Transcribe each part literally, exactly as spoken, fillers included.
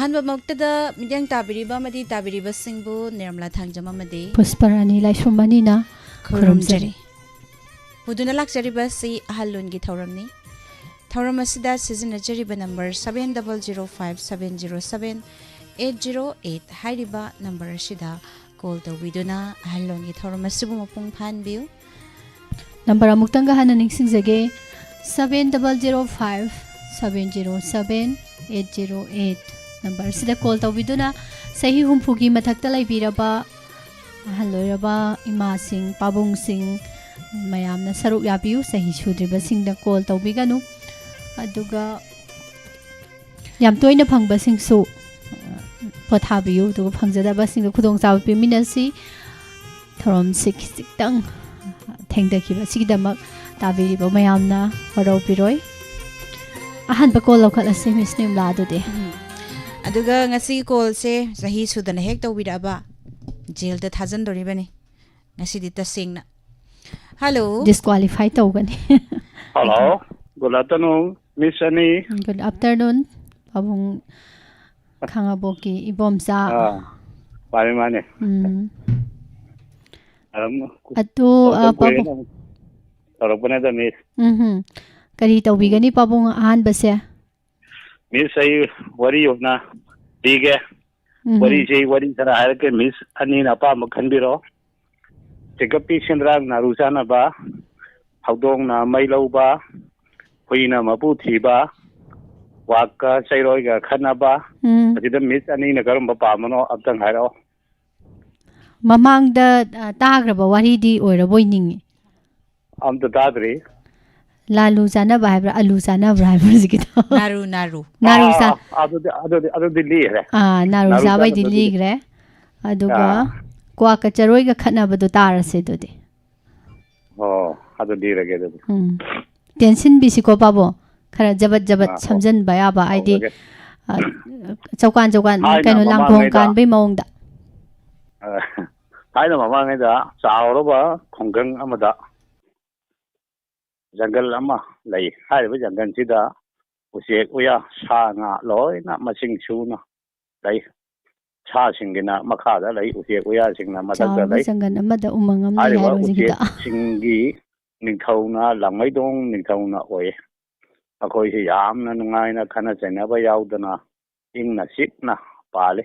ꯑꯍꯥꯟꯕꯃꯛꯇꯗ ꯃꯤꯠꯌꯦꯡ ꯇꯥꯕꯤꯔꯤꯕ ꯑꯃꯗꯤ ꯇꯥꯕꯤꯔꯤꯕꯁꯤꯡꯕꯨ ꯅꯤꯔꯃꯂꯥ ꯊꯥꯡꯖꯝ ꯑꯃꯗꯤ ꯄꯨꯁꯄꯔꯥꯅꯤ ꯂꯥꯏꯁ꯭ꯔꯝ ꯑꯅꯤꯅ ꯈꯨꯔꯨꯝꯖꯔꯤ꯫ ꯈꯨꯔꯨꯝꯖꯔꯤ꯫ ꯄꯨꯗꯨꯅ ꯂꯥꯛꯆꯔꯤꯕ ꯑꯁꯤ ꯑꯍꯜ ꯂꯣꯟꯒꯤ ꯊꯧꯔꯝꯅꯤ꯫ ꯊꯧꯔꯝ ꯑꯁꯤꯗ ꯁꯤꯖꯤꯟꯅꯖꯔꯤꯕ number seven double zero five seven zero seven eight zero eight ꯍꯥꯏꯔꯤꯕ ꯅꯝꯕꯔ ꯑꯁꯤꯗ ꯀꯣꯜ ꯇꯧꯕꯤꯗꯨꯅ ꯑꯍꯜ ꯂꯣꯟꯒꯤ ꯊꯧꯔꯝ ꯑꯁꯤꯕꯨ ꯃꯄꯨꯡ ꯐꯥꯍꯟꯕꯤꯌꯨ꯫ ꯅꯝꯕꯔ ꯑꯃꯨꯛꯇꯪꯒ ꯍꯟꯅ ꯅꯤꯡꯁꯤꯡꯖꯒꯦ, seven double zero five seven zero seven eight zero eight꯫ ꯅꯝꯕꯔꯁꯤꯗ ꯀꯣꯜ ꯇꯧꯕꯤꯗꯨꯅ ꯆꯍꯤ ꯍꯨꯝꯐꯨꯒꯤ ꯃꯊꯛꯇ ꯂꯩꯕꯤꯔꯕ ꯑꯍꯜ ꯑꯣꯏꯔꯕ ꯏꯃꯥꯁꯤꯡ, ꯄꯥꯕꯨꯡꯁꯤꯡ, ꯃꯌꯥꯝꯅ ꯁꯔꯨꯛ ꯌꯥꯕꯤꯌꯨ꯫ ꯆꯍꯤ ꯁꯨꯗ꯭ꯔꯤꯕꯁꯤꯡꯗ ꯀꯣꯜ ꯇꯧꯕꯤꯒꯅꯨ꯫ ꯑꯗꯨꯒ ꯌꯥꯝ ꯇꯣꯏꯅ ꯐꯪꯕꯁꯤꯡꯁꯨ, ꯑ, ꯄꯣꯊꯥꯕꯤꯌꯨ꯫ ꯑꯗꯨꯒ ꯐꯪꯖꯗꯕꯁꯤꯡꯗ ꯈꯨꯗꯣꯡꯆꯥꯕ ꯄꯤꯃꯤꯟꯅꯁꯤ꯫ ꯊꯧꯔꯝꯁꯤ ꯈꯤꯖꯤꯛꯇꯪ ꯊꯦꯡꯊꯈꯤꯕ ꯑꯁꯤꯒꯤꯗꯃꯛ ꯇꯥꯕꯤꯔꯤꯕ ꯃꯌꯥꯝꯅ ꯋꯥꯔꯧꯕꯤꯔꯣꯏ꯫ ꯑꯍꯥꯟꯕ ꯀꯣꯜ ꯂꯧꯈꯠꯂꯁꯤ, ꯃꯤꯁ ꯅꯤꯔꯃꯂꯥ, ꯑꯗꯨꯗꯤ꯫ ꯎꯝ꯫ ꯑꯗꯨꯒ ꯉꯁꯤꯒꯤ ꯀꯣꯜꯁꯦ ꯆꯍꯤ ꯁꯨꯗꯅ ꯍꯦꯛ ꯇꯧꯕꯤꯔꯛꯑꯕ ꯖꯦꯜꯗ ꯊꯥꯖꯤꯟꯗꯣꯔꯤꯕꯅꯤ꯫ ꯉꯁꯤꯗꯤ ꯇꯁꯦꯡꯅ꯫ ꯍꯜꯂꯣ꯫ ꯗꯤꯁꯀ꯭ꯋꯥꯂꯤꯐꯥꯏ ꯇꯧꯒꯅꯤ꯫ ꯍꯜꯂꯣ꯫ Good afternoon, Miss ꯑꯅꯤ꯫ Good afternoon, ꯄꯥꯕꯨꯡ ꯈꯥꯉꯕꯣꯛꯀꯤ ꯏꯕꯣꯝꯆꯥ꯫ ꯑꯥ, ꯃꯥꯅꯦ, ꯃꯥꯅꯦ꯫ ꯎꯝ꯫ ꯑꯗꯨꯝ ꯑꯗꯨ, ꯑ, ꯃꯇꯝ ꯀꯨꯏꯔꯦꯅ ꯄꯥꯕꯨꯡ꯫ ꯑꯃꯨꯛ ꯇꯧꯔꯛꯄꯅꯦꯗ, Miss꯫ ꯎꯝ ꯍꯨꯝ꯫ ꯀꯔꯤ ꯇꯧꯕꯤꯒꯅꯤ, ꯎꯝ꯫ ꯄꯥꯕꯨꯡ, ꯑꯍꯥꯟꯕꯁꯦ? Miss, ꯑꯩ ꯋꯥꯔꯤ ꯑꯣꯏꯅ ꯂꯤꯒꯦ꯫ ꯎꯝ꯫ ꯋꯥꯔꯤꯁꯦ, ꯑꯩ ꯋꯥꯔꯤ ꯈꯔ ꯍꯥꯏꯔꯛꯀꯦ, Miss ꯑꯅꯤꯅ ꯑꯄꯥꯝꯕ ꯈꯟꯕꯤꯔꯣ꯫ ꯆꯤꯡꯀꯞꯄꯤ ꯁꯦꯟꯗ꯭ꯔꯥꯡ ꯅꯥꯔꯨ ꯆꯥꯅꯕ, ꯍꯧꯗꯣꯡꯅ ꯃꯩ ꯂꯧꯕ, ꯍꯨꯏꯅ ꯃꯄꯨ ꯊꯤꯕ, ꯀ꯭ꯋꯥꯛꯀ ꯆꯩꯔꯣꯏꯒ ꯈꯠꯅꯕ, ꯎꯝ꯫ ꯑꯁꯤꯗ Miss ꯑꯅꯤꯅ ꯀꯔꯝꯕ ꯄꯥꯝꯕꯅꯣ ꯑꯝꯇꯪ ꯍꯥꯏꯔꯛꯑꯣ꯫ ꯃꯃꯥꯡꯗ, ꯑ, ꯇꯥꯈ꯭ꯔꯕ ꯋꯥꯔꯤꯗꯤ ꯑꯣꯏꯔꯕꯣꯏ ꯅꯤꯡꯉꯤ꯫ ꯑꯝꯇ ꯇꯥꯗ꯭ꯔꯤ꯫ ꯂꯥꯂꯨ ꯆꯥꯅꯕ ꯍꯥꯏꯕ꯭ꯔꯥ, ꯑꯂꯨ ꯆꯥꯅꯕ꯭ꯔꯥ ꯍꯥꯏꯕ꯭ꯔꯥ ꯍꯧꯖꯤꯛꯀꯤꯗꯣ? ꯅꯥꯔꯨ, ꯅꯥꯔꯨ꯫ ꯅꯥꯔꯨ ꯑꯥ, ꯆꯥ- ꯑꯥ, ꯑꯗꯨꯗꯤ, ꯑꯗꯨꯗꯤ, ꯑꯗꯨꯗꯤ ꯂꯤꯈ꯭ꯔꯦ꯫ ꯑꯥ, ꯅꯥꯔꯨ ꯅꯥꯔꯨ ꯆꯥꯕꯩꯗꯤ ꯆꯥꯅꯕꯗꯨꯗꯤ꯫ ꯂꯤꯈ꯭ꯔꯦ꯫ ꯑꯗꯨꯒ ꯑꯥ꯫ ꯀ꯭ꯋꯥꯛꯀ ꯆꯔꯣꯏꯒ ꯈꯠꯅꯕꯗꯣ ꯇꯥꯔꯁꯦ ꯑꯗꯨꯗꯤ꯫ ꯑꯣ, ꯑꯗꯨ ꯂꯤꯔꯒꯦ ꯑꯗꯨꯗꯤ꯫ ꯎꯝ꯫ ꯇꯦꯟꯁꯤꯟꯕꯤꯁꯤꯀꯣ, ꯄꯥꯕꯨꯡ꯫ ꯈꯔ ꯖꯕꯠ ꯖꯕꯠ ꯑꯥ, ꯍꯣꯏ꯫ ꯁꯝꯖꯟꯕ ꯌꯥꯕ, ꯍꯥꯏꯗꯤ, ꯍꯧꯔꯒꯦ꯫ ꯑ, ꯆꯧꯀꯥꯟ ꯆꯧꯀꯥꯟ, ꯊꯥꯏꯅ ꯀꯩꯅꯣ, ꯂꯥꯡꯒꯣꯡ ꯃꯃꯥꯡꯉꯩꯗ ꯀꯥꯟꯕꯩ ꯃꯑꯣꯡꯗ꯫ ꯑ, ꯊꯥꯏꯅ ꯃꯃꯥꯡꯉꯩꯗ ꯆꯥꯎꯔꯕ ꯈꯨꯡꯒꯪ ꯑꯃꯗ ꯖꯪꯒꯜ ꯑꯃ ꯂꯩ꯫ ꯍꯥꯏꯔꯤꯕ ꯖꯪꯒꯜꯁꯤꯗ ꯎꯆꯦꯛ, ꯎꯌꯥ, ꯁꯥ ꯉꯥ ꯂꯣꯏꯅ ꯃꯁꯤꯡ ꯁꯨꯅ ꯂꯩ꯫ ꯁꯥꯁꯤꯡꯒꯤꯅ ꯃꯈꯥꯗ ꯂꯩ, ꯎꯆꯦꯛ ꯎꯌꯥꯁꯤꯡꯅ ꯃꯊꯛꯇ ꯆꯥꯎꯔꯕ ꯂꯩ꯫ ꯖꯪꯒꯜ ꯑꯃꯗ ꯎꯃꯪ ꯑꯃ ꯂꯩ ꯍꯥꯏꯔꯤꯕ ꯍꯥꯏꯔꯣ ꯍꯧꯖꯤꯛꯀꯤꯗꯣ꯫ ꯎꯆꯦꯛꯁꯤꯡꯒꯤ ꯅꯤꯡꯊꯧꯅ ꯂꯥꯡꯃꯩꯗꯣꯡ ꯅꯤꯡꯊꯧꯅ ꯑꯣꯏꯌꯦ꯫ ꯃꯈꯣꯏꯁꯤ ꯌꯥꯝꯅ ꯅꯨꯡꯉꯥꯏꯅ ꯈꯠꯅ ꯆꯩꯅꯕ ꯌꯥꯎꯗꯅ ꯏꯪꯅ ꯆꯤꯛꯅ ꯄꯥꯜꯂꯤ꯫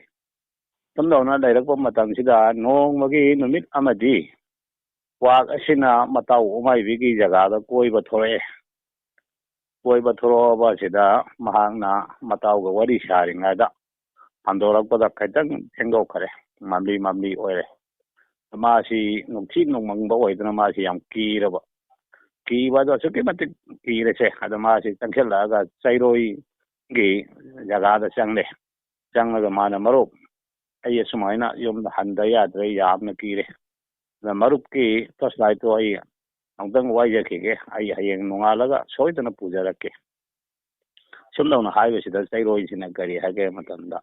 ꯁꯨꯝꯗꯧꯅ ꯂꯩꯔꯛꯄ ꯃꯇꯝꯁꯤꯗ ꯅꯣꯡꯃꯒꯤ ꯅꯨꯃꯤꯠ ꯑꯃꯗꯤ ꯀ꯭ꯋꯥꯛ ꯑꯁꯤꯅ ꯃꯇꯥꯎ ꯎꯃꯥꯏꯕꯤꯒꯤ ꯖꯒꯥꯗ ꯀꯣꯏꯕ ꯊꯣꯔꯛꯑꯦ꯫ ꯀꯣꯏꯕ ꯊꯣꯔꯛꯑꯕ ꯑꯁꯤꯗ ꯃꯍꯥꯛꯅ ꯃꯇꯥꯎꯒ ꯋꯥꯔꯤ ꯁꯥꯔꯤꯉꯩꯗ ꯍꯟꯗꯣꯔꯛꯄꯗ ꯈꯤꯇꯪ ꯊꯦꯡꯗꯣꯛꯈ꯭ꯔꯦ, ꯃꯝꯂꯤ ꯃꯝꯂꯤ ꯑꯣꯏꯔꯦ꯫ ꯃꯥꯁꯤ ꯅꯨꯡꯊꯤ ꯅꯣꯡꯃꯪꯕ ꯑꯣꯏꯗꯅ ꯃꯥꯁꯤ ꯌꯥꯝ ꯀꯤꯔꯕ, ꯀꯤꯕ ꯑꯗꯣ ꯑꯁꯨꯛꯀꯤ ꯃꯇꯤꯛ ꯀꯤꯔꯦꯁꯦ꯫ ꯑꯗꯣ ꯃꯥꯁꯤ ꯆꯪꯁꯤꯜꯂꯛꯑꯒ ꯆꯩꯔꯣꯏꯒꯤ ꯖꯒꯥꯗ ꯆꯪꯂꯦ꯫ ꯆꯪꯂꯒ ꯃꯥꯅ, "ꯃꯔꯨꯞ, ꯑꯩ ꯑꯁꯨꯃꯥꯏꯅ ꯌꯨꯝꯗ ꯍꯟꯗ ꯌꯥꯗ꯭ꯔꯦ, ꯌꯥꯝꯅ ꯀꯤꯔꯦ꯫ ꯑꯗ ꯃꯔꯨꯞꯀꯤ ꯇꯣꯔꯆ ꯂꯥꯏꯠꯇꯣ ꯑꯩ ꯑꯃꯨꯛꯇꯪ ꯋꯥꯏꯖꯈꯤꯒꯦ, ꯑꯩ ꯍꯌꯦꯡ ꯅꯣꯡꯉꯥꯜꯂꯒ ꯁꯣꯏꯗꯅ ꯄꯨꯖꯔꯛꯀꯦ"꯫ ꯁꯨꯝꯗꯧꯅ ꯍꯥꯏꯕꯁꯤꯗ ꯆꯩꯔꯣꯏꯁꯤꯅ ꯀꯔꯤ ꯍꯥꯏꯒꯦ ꯍꯥꯏꯕ ꯃꯇꯝꯗ,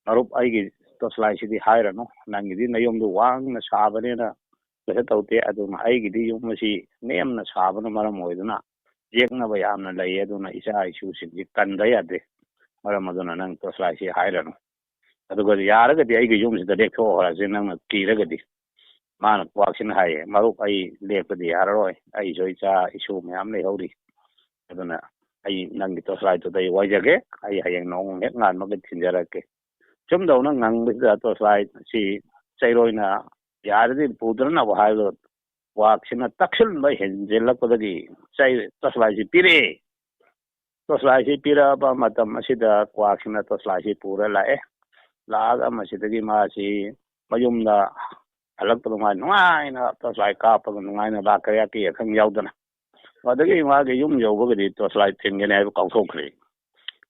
"ꯃꯔꯨꯞ, ꯑꯩꯒꯤ ꯇꯣꯔꯆ ꯂꯥꯏꯠꯁꯤꯗꯤ ꯍꯥꯏꯔꯅꯨ, ꯅꯪꯒꯤꯗꯤ ꯅꯌꯨꯝꯗꯨ ꯋꯥꯡꯅ ꯁꯥꯕꯅꯤꯅ ꯀꯩꯁꯨ ꯇꯧꯗꯦ, ꯑꯗꯨꯅ ꯑꯩꯒꯤꯗꯤ ꯌꯨꯝ ꯑꯁꯤ ꯅꯦꯝꯅ ꯁꯥꯕꯅ ꯃꯔꯝ ꯑꯣꯏꯗꯨꯅ ꯌꯦꯛꯅꯕ ꯌꯥꯝꯅ ꯂꯩ, ꯑꯗꯨꯅ ꯏꯆꯥ ꯏꯁꯨꯁꯤꯡꯁꯤ ꯀꯟꯗ ꯌꯥꯗꯦ, ꯃꯔꯝ ꯑꯗꯨꯅ ꯅꯪ ꯇꯣꯔꯆ ꯂꯥꯏꯠꯁꯤ ꯍꯥꯏꯔꯅꯨ꯫ ꯑꯗꯨꯒ ꯌꯥꯔꯒꯗꯤ ꯑꯩꯒꯤ ꯌꯨꯝꯁꯤꯗ ꯂꯦꯛꯊꯣꯛꯍꯧꯔꯁꯤ, ꯅꯪꯅ ꯀꯤꯔꯒꯗꯤ"꯫ ꯃꯥꯅ, ꯀ꯭ꯋꯥꯛꯁꯤꯅ ꯍꯥꯏꯌꯦ, "ꯃꯔꯨꯞ, ꯑꯩ ꯂꯦꯛꯄꯗꯤ ꯌꯥꯔꯔꯣꯏ, ꯑꯩꯁꯨ ꯏꯆꯥ ꯏꯁꯨ ꯃꯌꯥꯝ ꯂꯩꯍꯧꯔꯤ, ꯑꯗꯨꯅ ꯑꯩ ꯅꯪꯒꯤ ꯇꯣꯔꯆ ꯂꯥꯏꯠꯇꯨꯗ ꯑꯩ ꯋꯥꯏꯖꯒꯦ, ꯑꯩ ꯍꯌꯦꯡ ꯅꯣꯡ ꯍꯦꯛ ꯉꯥꯟꯕꯒ ꯊꯤꯟꯖꯔꯛꯀꯦ"꯫ ꯁꯨꯝꯗꯧꯅ ꯉꯪꯕꯁꯤꯗ ꯇꯣꯔꯆ ꯂꯥꯏꯠꯁꯤ ꯆꯩꯔꯣꯏꯅ ꯌꯥꯔꯗꯤ ꯄꯨꯗꯅꯕ ꯍꯥꯏꯕꯗꯣ ꯀ꯭ꯋꯥꯛꯁꯤꯅ ꯇꯛꯁꯤꯟꯕ ꯍꯦꯟꯖꯤꯜꯂꯛꯄꯗꯒꯤ ꯆꯩ-, ꯇꯣꯔꯆ ꯂꯥꯏꯠꯁꯤ ꯄꯤꯔꯛꯑꯦ꯫ ꯇꯣꯔꯆ ꯂꯥꯏꯠꯁꯤ ꯄꯤꯔꯛꯑꯕ ꯃꯇꯝ ꯑꯁꯤꯗ ꯀ꯭ꯋꯥꯛꯁꯤꯅ ꯇꯣꯔꯆ ꯂꯥꯏꯠꯁꯤ ꯄꯨꯔ ꯂꯥꯛꯑꯦ꯫ ꯂꯥꯛꯑꯒ ꯃꯁꯤꯗꯒꯤ ꯃꯥꯁꯤ ꯃꯌꯨꯝꯗ ꯍꯜꯂꯛꯄꯗ ꯃꯥ ꯅꯨꯡꯉꯥꯏꯅ ꯇꯣꯔꯆ ꯂꯥꯏꯠ ꯀꯥꯞꯄꯒ ꯅꯨꯡꯉꯥꯏꯅ ꯂꯥꯛꯈ꯭ꯔꯦ, ꯑꯀꯤ ꯑꯈꯪ ꯌꯥꯎꯗꯅ꯫ ꯑꯗꯒꯤ ꯃꯥꯒꯤ ꯌꯨꯝ ꯌꯧꯕꯒꯗꯤ ꯇꯣꯔꯆ ꯂꯥꯏꯠ ꯊꯤꯟꯒꯅꯤ ꯍꯥꯏꯕ ꯀꯥꯎꯊꯣꯛꯈ꯭ꯔꯦ꯫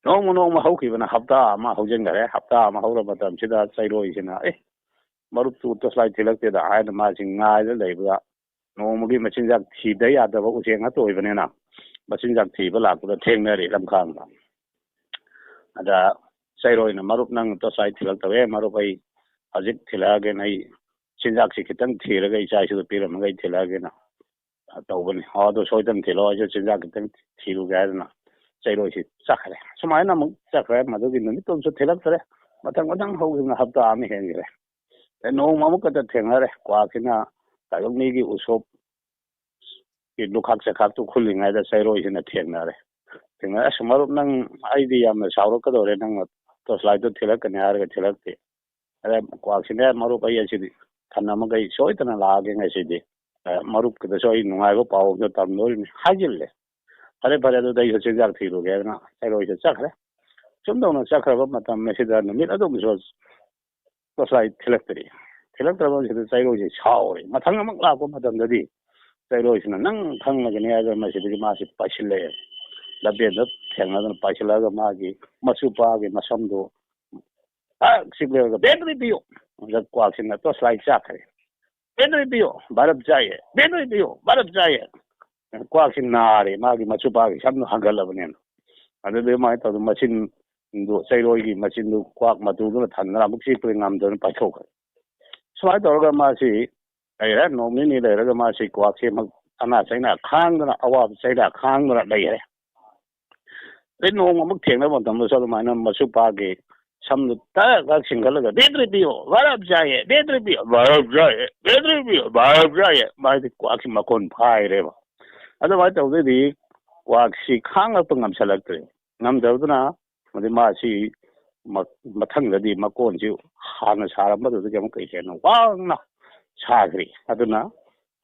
ꯅꯣꯡꯃ ꯅꯣꯡꯃ ꯍꯧꯈꯤꯕꯅ ꯍꯞꯇꯥ ꯑꯃ ꯍꯧꯖꯤꯟꯈꯔꯦ꯫ ꯍꯞꯇꯥ ꯑꯃ ꯍꯧꯔ ꯃꯇꯝꯁꯤꯗ ꯆꯩꯔꯣꯏꯁꯤꯅ, "ꯑꯦ, ꯃꯔꯨꯞꯇꯨ ꯇꯣꯔꯆ ꯂꯥꯏꯠ ꯊꯤꯜꯂꯛꯇꯦꯗ" ꯍꯥꯏꯅ ꯃꯥꯁꯤ ꯉꯥꯏꯔ ꯂꯩꯕꯗ, ꯅꯣꯡꯃꯒꯤ ꯃꯆꯤꯟꯖꯥꯛ ꯊꯤꯗ ꯌꯥꯗꯕ ꯎꯆꯦꯛ ꯉꯥꯛꯇ ꯑꯣꯏꯕꯅꯤꯅ, ꯃꯆꯤꯟꯖꯥꯛ ꯊꯤꯕ ꯂꯥꯛꯄꯗ ꯊꯦꯡꯅꯔꯦ ꯂꯝꯈꯥꯡꯗ꯫ ꯑꯗ ꯆꯩꯔꯣꯏꯅ, "ꯃꯔꯨꯞ, ꯅꯪ ꯇꯣꯔꯆ ꯂꯥꯏꯠ ꯊꯤꯜꯂꯛꯇꯕ ꯌꯥꯏ, ꯃꯔꯨꯞ, ꯑꯩ ꯍꯧꯖꯤꯛ ꯊꯤꯜꯂꯛꯑꯒꯦ, ꯑꯩ ꯆꯤꯟꯖꯥꯛꯁꯤ ꯈꯤꯇꯪ ꯊꯤꯔꯒ ꯏꯆꯥ ꯏꯁꯨꯗ ꯄꯤꯔꯝꯃꯒ ꯑꯩ ꯊꯤꯜꯂꯛꯑꯒꯦꯅ ꯇꯧꯕꯅꯤ꯫ ꯑꯣ, ꯑꯗꯨ ꯁꯣꯏꯗꯅ ꯊꯤꯜꯂꯛꯑꯣ, ꯑꯩꯁꯨ ꯆꯤꯟꯖꯥꯛ ꯈꯤꯇꯪ ꯊꯤꯔꯨꯒꯦ" ꯍꯥꯏꯗꯅ ꯆꯩꯔꯣꯏꯁꯤ ꯆꯠꯈ꯭ꯔꯦ꯫ ꯁꯨꯃꯥꯏꯅ ꯑꯃꯨꯛ ꯆꯠꯈ꯭ꯔꯦ꯫ ꯃꯗꯨꯒꯤ ꯅꯨꯃꯤꯠꯇꯨ ꯑꯃꯁꯨ ꯊꯤꯜꯂꯛꯇ꯭ꯔꯦ꯫ ꯃꯊꯪ ꯃꯊꯪ ꯍꯧꯈꯤꯕꯅ ꯍꯞꯇꯥ ꯑꯃ ꯍꯦꯟꯈ꯭ꯔꯦ꯫ ꯑꯗꯩ ꯅꯣꯡꯃ ꯑꯃꯨꯛꯀꯗ ꯊꯦꯡꯅꯔꯦ꯫ ꯀ꯭ꯋꯥꯛꯁꯤꯅ ꯇꯥꯏꯕꯪ ꯃꯤꯒꯤ ꯎꯁꯣꯞꯀꯤ ꯂꯨꯈꯥꯛ ꯆꯈꯥꯛꯇꯨ ꯈꯨꯜꯂꯤꯉꯩꯗ ꯆꯩꯔꯣꯏꯁꯤꯅ ꯊꯦꯡꯅꯔꯦ꯫ ꯊꯦꯡꯅꯔꯦ, "ꯑꯁ ꯃꯔꯨꯞ, ꯅꯪ, ꯑꯩꯗꯤ ꯌꯥꯝꯅ ꯁꯥꯎꯔꯛꯀꯗꯧꯔꯦ, ꯅꯪꯅ torch lightꯇꯨ ꯊꯤꯜꯂꯛꯀꯅꯤ ꯍꯥꯏꯔꯒ ꯊꯤꯜꯂꯛꯇꯦ"꯫ ꯑꯗ ꯀ꯭ꯋꯥꯛꯁꯤꯅ, "ꯃꯔꯨꯞ, ꯑꯩ ꯑꯁꯤꯗꯤ ꯊꯝꯂꯝꯃꯒ ꯑꯩ ꯁꯣꯏꯗꯅ ꯂꯥꯛꯑꯒꯦ ꯉꯁꯤꯗꯤ꯫ ꯑ, ꯃꯔꯨꯞꯀꯤꯗꯁꯨ ꯑꯩ ꯅꯨꯡꯉꯥꯏꯕ ꯄꯥꯎ ꯑꯝꯇ ꯇꯝꯗꯣꯔꯤꯕꯅꯤ" ꯍꯥꯏꯖꯤꯜꯂꯦ꯫ "ꯐꯔꯦ, ꯐꯔꯦ, ꯑꯗꯨꯗꯤ ꯑꯩꯁꯨ ꯆꯤꯟꯖꯥꯛ ꯊꯤꯔꯨꯒꯦ" ꯍꯥꯏꯗꯅ ꯆꯩꯔꯣꯏꯁꯦ ꯆꯠꯈ꯭ꯔꯦ꯫ ꯁꯨꯝ ꯇꯧꯅ ꯆꯠꯈ꯭ꯔꯕ ꯃꯇꯝ ꯑꯁꯤꯗ ꯅꯨꯃꯤꯠ ꯑꯗꯨꯝꯁꯨ torch light ꯊꯤꯜꯂꯛꯇ꯭ꯔꯤ꯫ ꯊꯤꯜꯂꯛꯇ꯭ꯔꯕꯁꯤꯗ ꯆꯩꯔꯣꯏꯁꯦ ꯁꯥꯎꯔꯦ꯫ ꯃꯊꯪ ꯑꯃꯨꯛ ꯂꯥꯛꯄ ꯃꯇꯝꯗꯗꯤ ꯆꯩꯔꯣꯏꯁꯤꯅ, "ꯅꯪ ꯈꯪꯂꯒꯅꯤ" ꯍꯥꯏꯗꯅ ꯃꯁꯤꯗꯒꯤ ꯃꯥꯁꯤ ꯄꯥꯏꯁꯤꯜꯂꯛꯑꯦ꯫ ꯂꯝꯕꯦꯟꯗ ꯊꯦꯡꯅꯗꯅ ꯄꯥꯏꯁꯤꯜꯂꯛꯑꯒ ꯃꯥꯒꯤ ꯃꯆꯨ ꯄꯥꯒꯤ ꯃꯁꯝꯗꯨ ꯇꯛ ꯆꯤꯛꯂꯒ, "ꯕꯦꯇ꯭ꯔꯤ ꯄꯤꯌꯨ!" ꯑꯗ ꯀ꯭ꯋꯥꯛꯁꯤꯅ torch light ꯆꯥꯛꯈ꯭ꯔꯦ꯫ "ꯕꯦꯇ꯭ꯔꯤ ꯄꯤꯌꯨ! ꯕꯔꯞ ꯆꯥꯏꯌꯦ! ꯕꯦꯇ꯭ꯔꯤ ꯄꯤꯌꯨ! ꯕꯔꯞ ꯆꯥꯏꯌꯦ!" ꯀ꯭ꯋꯥꯛꯁꯤ ꯅꯥꯔꯦ, ꯃꯥꯒꯤ ꯃꯆꯨ ꯄꯥꯒꯤ ꯁꯝꯗꯨ ꯍꯟꯒꯠꯂꯕꯅꯦꯅ꯫ ꯑꯗꯨꯗꯤ ꯑꯗꯨꯃꯥꯏꯅ ꯇꯧꯗꯅ ꯃꯆꯤꯟꯗꯨ, ꯆꯩꯔꯣꯏꯒꯤ ꯃꯆꯤꯟꯗꯨ ꯀ꯭ꯋꯥꯛ ꯃꯇꯨꯗꯨꯅ ꯊꯟꯗꯅ ꯑꯃꯨꯛ ꯆꯤꯛꯄꯗꯤ ꯉꯝꯗꯅ ꯄꯥꯏꯊꯣꯛꯈ꯭ꯔꯦ꯫ ꯁꯨꯃꯥꯏꯅ ꯇꯧꯔꯒ ꯃꯥꯁꯤ ꯂꯩꯔꯦ꯫ ꯅꯣꯡ ꯅꯤꯅꯤ ꯂꯩꯔꯒ ꯃꯥꯁꯤ ꯀ꯭ꯋꯥꯛꯁꯤ ꯑꯃꯨꯛ ꯑꯅꯥ ꯆꯩꯅꯥ ꯈꯥꯡꯗꯅ, ꯑꯋꯥꯕ ꯆꯩꯅꯥ ꯈꯥꯡꯗꯅ ꯂꯩꯔꯦ꯫ ꯑꯗꯩ ꯅꯣꯡꯃ ꯑꯃꯨꯛ ꯊꯦꯡꯅꯕ ꯃꯇꯝꯗꯁꯨ ꯑꯗꯨꯃꯥꯏꯅ ꯃꯆꯨ ꯄꯥꯒꯤ ꯁꯝꯗꯨ ꯇꯛ ꯇꯛ ꯁꯤꯡꯒꯠꯂꯒ, "ꯕꯦꯇ꯭ꯔꯤ ꯄꯤꯌꯣ, ꯕꯔꯞ ꯆꯥꯏꯌꯦ, ꯕꯦꯇ꯭ꯔꯤ ꯄꯤꯌꯣ, ꯕꯔꯞ ꯆꯥꯏꯌꯦ, ꯕꯦꯇ꯭ꯔꯤ ꯄꯤꯌꯣ, ꯕꯔꯞ ꯆꯥꯏꯌꯦ"꯫ ꯃꯥꯗꯤ ꯀ꯭ꯋꯥꯛꯁꯤ ꯃꯀꯣꯟ ꯐꯥꯏꯔꯦꯕ꯫ ꯑꯗꯨꯃꯥꯏꯅ ꯇꯧꯗꯣꯏꯗꯤ ꯀ꯭ꯋꯥꯛꯁꯤ ꯈꯥꯡꯉꯛꯄ ꯉꯝꯁꯤꯜꯂꯛꯇ꯭ꯔꯦ꯫ ꯉꯝꯗꯕꯗꯨꯅ ꯃꯗꯤ ꯃꯥꯁꯤ ꯃ-, ꯃꯊꯪꯗꯗꯤ ꯃꯀꯣꯟꯁꯤ ꯍꯥꯟꯅ ꯁꯥꯔꯝꯕꯗꯨꯗꯒꯤ ꯑꯃꯨꯛꯀ ꯍꯦꯟꯅ ꯋꯥꯡꯅ ꯁꯥꯈ꯭ꯔꯦ꯫ ꯑꯗꯨꯅ